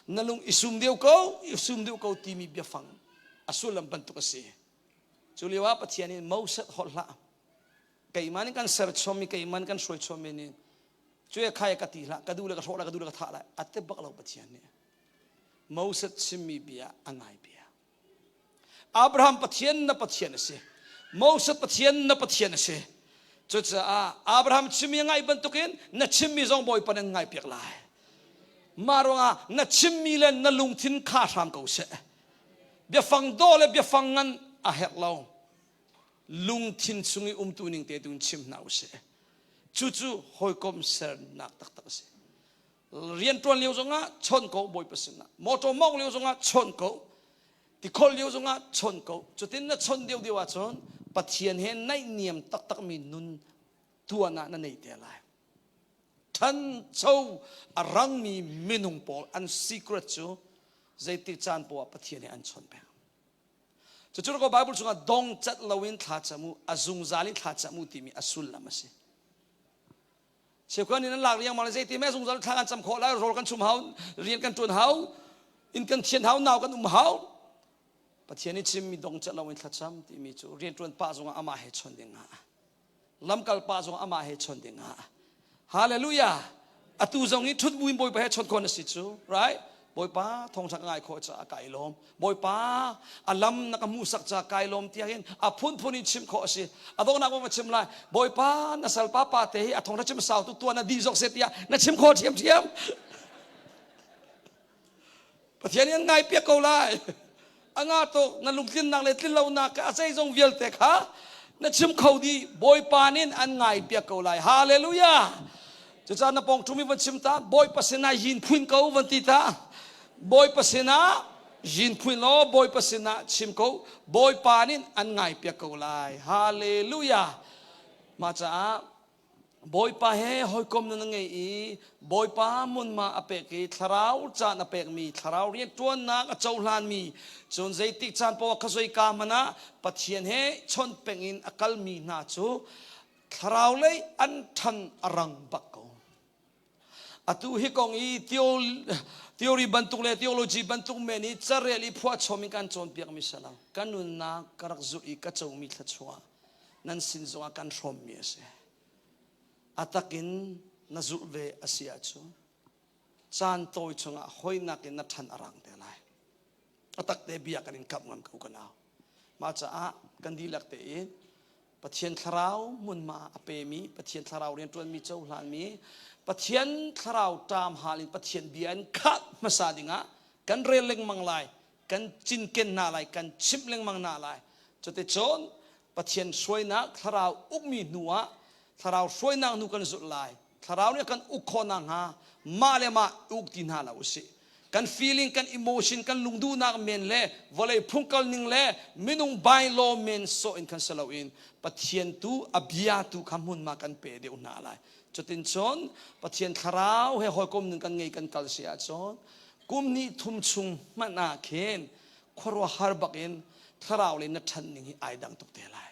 na lung i sum deuh ko i sum deuh ko timi biafang a sullam bantuk a si. Cu lio ah Pathian nih Moses holh hlah keimah nih kan ser chommi keimah nih kan hruai chommi nih cuai khai ka ti hlah ka duh le ka hrawh lai ka duh le ka thah lai a ti bak lo Pathian nih Moses chimmi bia a ngai bia Abraham Pathian na Pathian a si. Moses Pathian na Pathian a si. Cucaah Abraham chimmi a ngaih bantukin na chimmi zong Bawipa nan ngaihpiak lai. Mah ruangah na chimmi le na lungthin kha hram ko seh. Biafang dawh le biafang ngan a herh lo. Lungthin chung i umtu ning te tu in chim hna usih. Cucu hawikom sernak taktak a si. Rianṭuan lio zongah chawn ko Bawipa sinah. Motor mawngh lio zongah chawn ko. Tikhol lio zongah chawn ko. Cutin na chawn deuhdeuh ahcun Pathian he naihniam taktakmi nun tuan ah na nei te lai. Ṭhancho a rangmi minung pawl an secret cu zeitik caan poah Pathian he an chawn peng. Cucu ko Bible chungah dong cat loin thla cam u, a zungzal in thla cam u timi a sullam a si. Cheukhat nih nan lak riangmang le zeiti meh zungzal thla kan cam khawh lai, rawl kan chum hau, rian kan ṭuan hau, inn kan thian hau, nau kan um hau. Pathian nih chimmi dong cat loin thlacam timi cu rianṭuan pah zongah amah he chon ding ah lamkal pah zongah amah he chon ding ah hallelujah atu zong i ṭhut buin Bawipa he chon khawh na si cu right Bawipa thawngṭha ka ngai khawh caah kai lawm Bawipa a lam na ka hmuhsak caah kai lawm tiah hin a phunphun in chim khawh a si a donghnak ma chim lai Bawipa na salpa pa te hi a thawngṭha chim sau tu tuan na dih zok se tiah na chim khawh ṭhiamṭhiam Pathian nih an ngai piak ko lai a nga tuk na lungtlinnak le tlinlonak a zeizong vialte kha na chim kho dih Bawipa nih an ngai piak ko lai hallelujah cucaah na pawng ṭhumi van chim ta Bawipa sinah yin phuin ko van ti ta Bawipa sinah yin phuin law Bawipa sinah chim ko Bawipa nih an ngai piak ko lai hallelujah mah caah. Bawipa he hawikom na ngei i Bawipa munma a pek i thlarau caan a pekmi thlarau rianṭuannak a cohlanmi cun zeitik caan paoh kha zoika hmanh ah Pathian he chawnh peng in a kalmi hna cu thlarau lei an ṭhan a rang bak ko. Atu hi kong i theory bantuk le theology bantuk men i carel i phuahchom in kan cawnpiakmi si lo. Ka nunnak ka rak zulh i ka comi thluachuah nan sin zongah kan hrawmmi a si. A takin na zulh ve a si ahcun caan tawi chungah hawinak in na ṭhan a rang te lai. A tak te bia kan in kamh ngam ko ka nau. Mah caah kan dihlak tein Pathian thlarau hmunhma a pemi, Pathian thlarau rianṭuanmi cohlanmi, Pathian thlarau ṭam hal in Pathian bia in khat hmasa dingah kan rel lengmang lai, kan cinken hna lai, kan chimh lengmang hna lai. Cuticun Pathian hruainak thlarau ukmi hnu ah thlarau hruainak hnu kan zulh lai. Thlarau nih a kan uk khawh nakhnga mah le mah uk ti hna lo usih. Kan feeling, kan emotion, kan lungduhnak men le vawlei phungkal ning le minung bylaw men sawh in khan si loin Pathian tu a bia tu kha hmunhma kan pe deuh hna lai. Cutin cun Pathian thlarau he hawikom nun kan ngei kan kal si ahcun kum hnih thum chung hmanh ah khin khuaruahhar bakin thlarau le na ṭhan ning hi ai dang tuk te lai.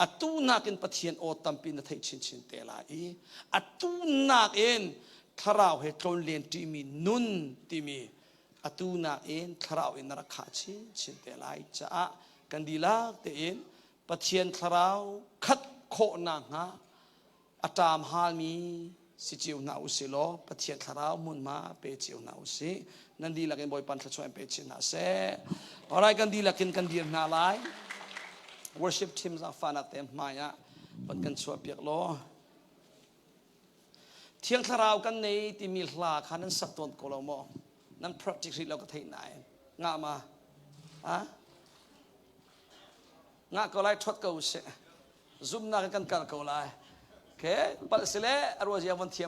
Atu nakin Pathian aw tampi na theih chinchin te lai i atu nakin thlarau he tlawnlen ṭimi nun timi atu nakin thlarau in na rak khah chinchin te lai caah kan dihlak tein Pathian thlarau khat khawh nakhnga a ṭam halmi si cio hna usih law Pathian thlarau hmunhma pe cio hna usih. Nan dihlak in Bawipa thluachuah in pe chin hna seh. Alright, kan dihlak in kan dir hna lai. Worship team zaangfahnak te hmai ah van kan chuah piak law. Thiang thlarau kan nei timi hla kha nan sak tawn ko lo maw? Nan practice rih lo ka theih nain. Ngah ma? Ha? Ngah ko lai ṭhawt ko usih. Zumnak in kan kal ko lai. Okay, palh sile a ruazia von thiam.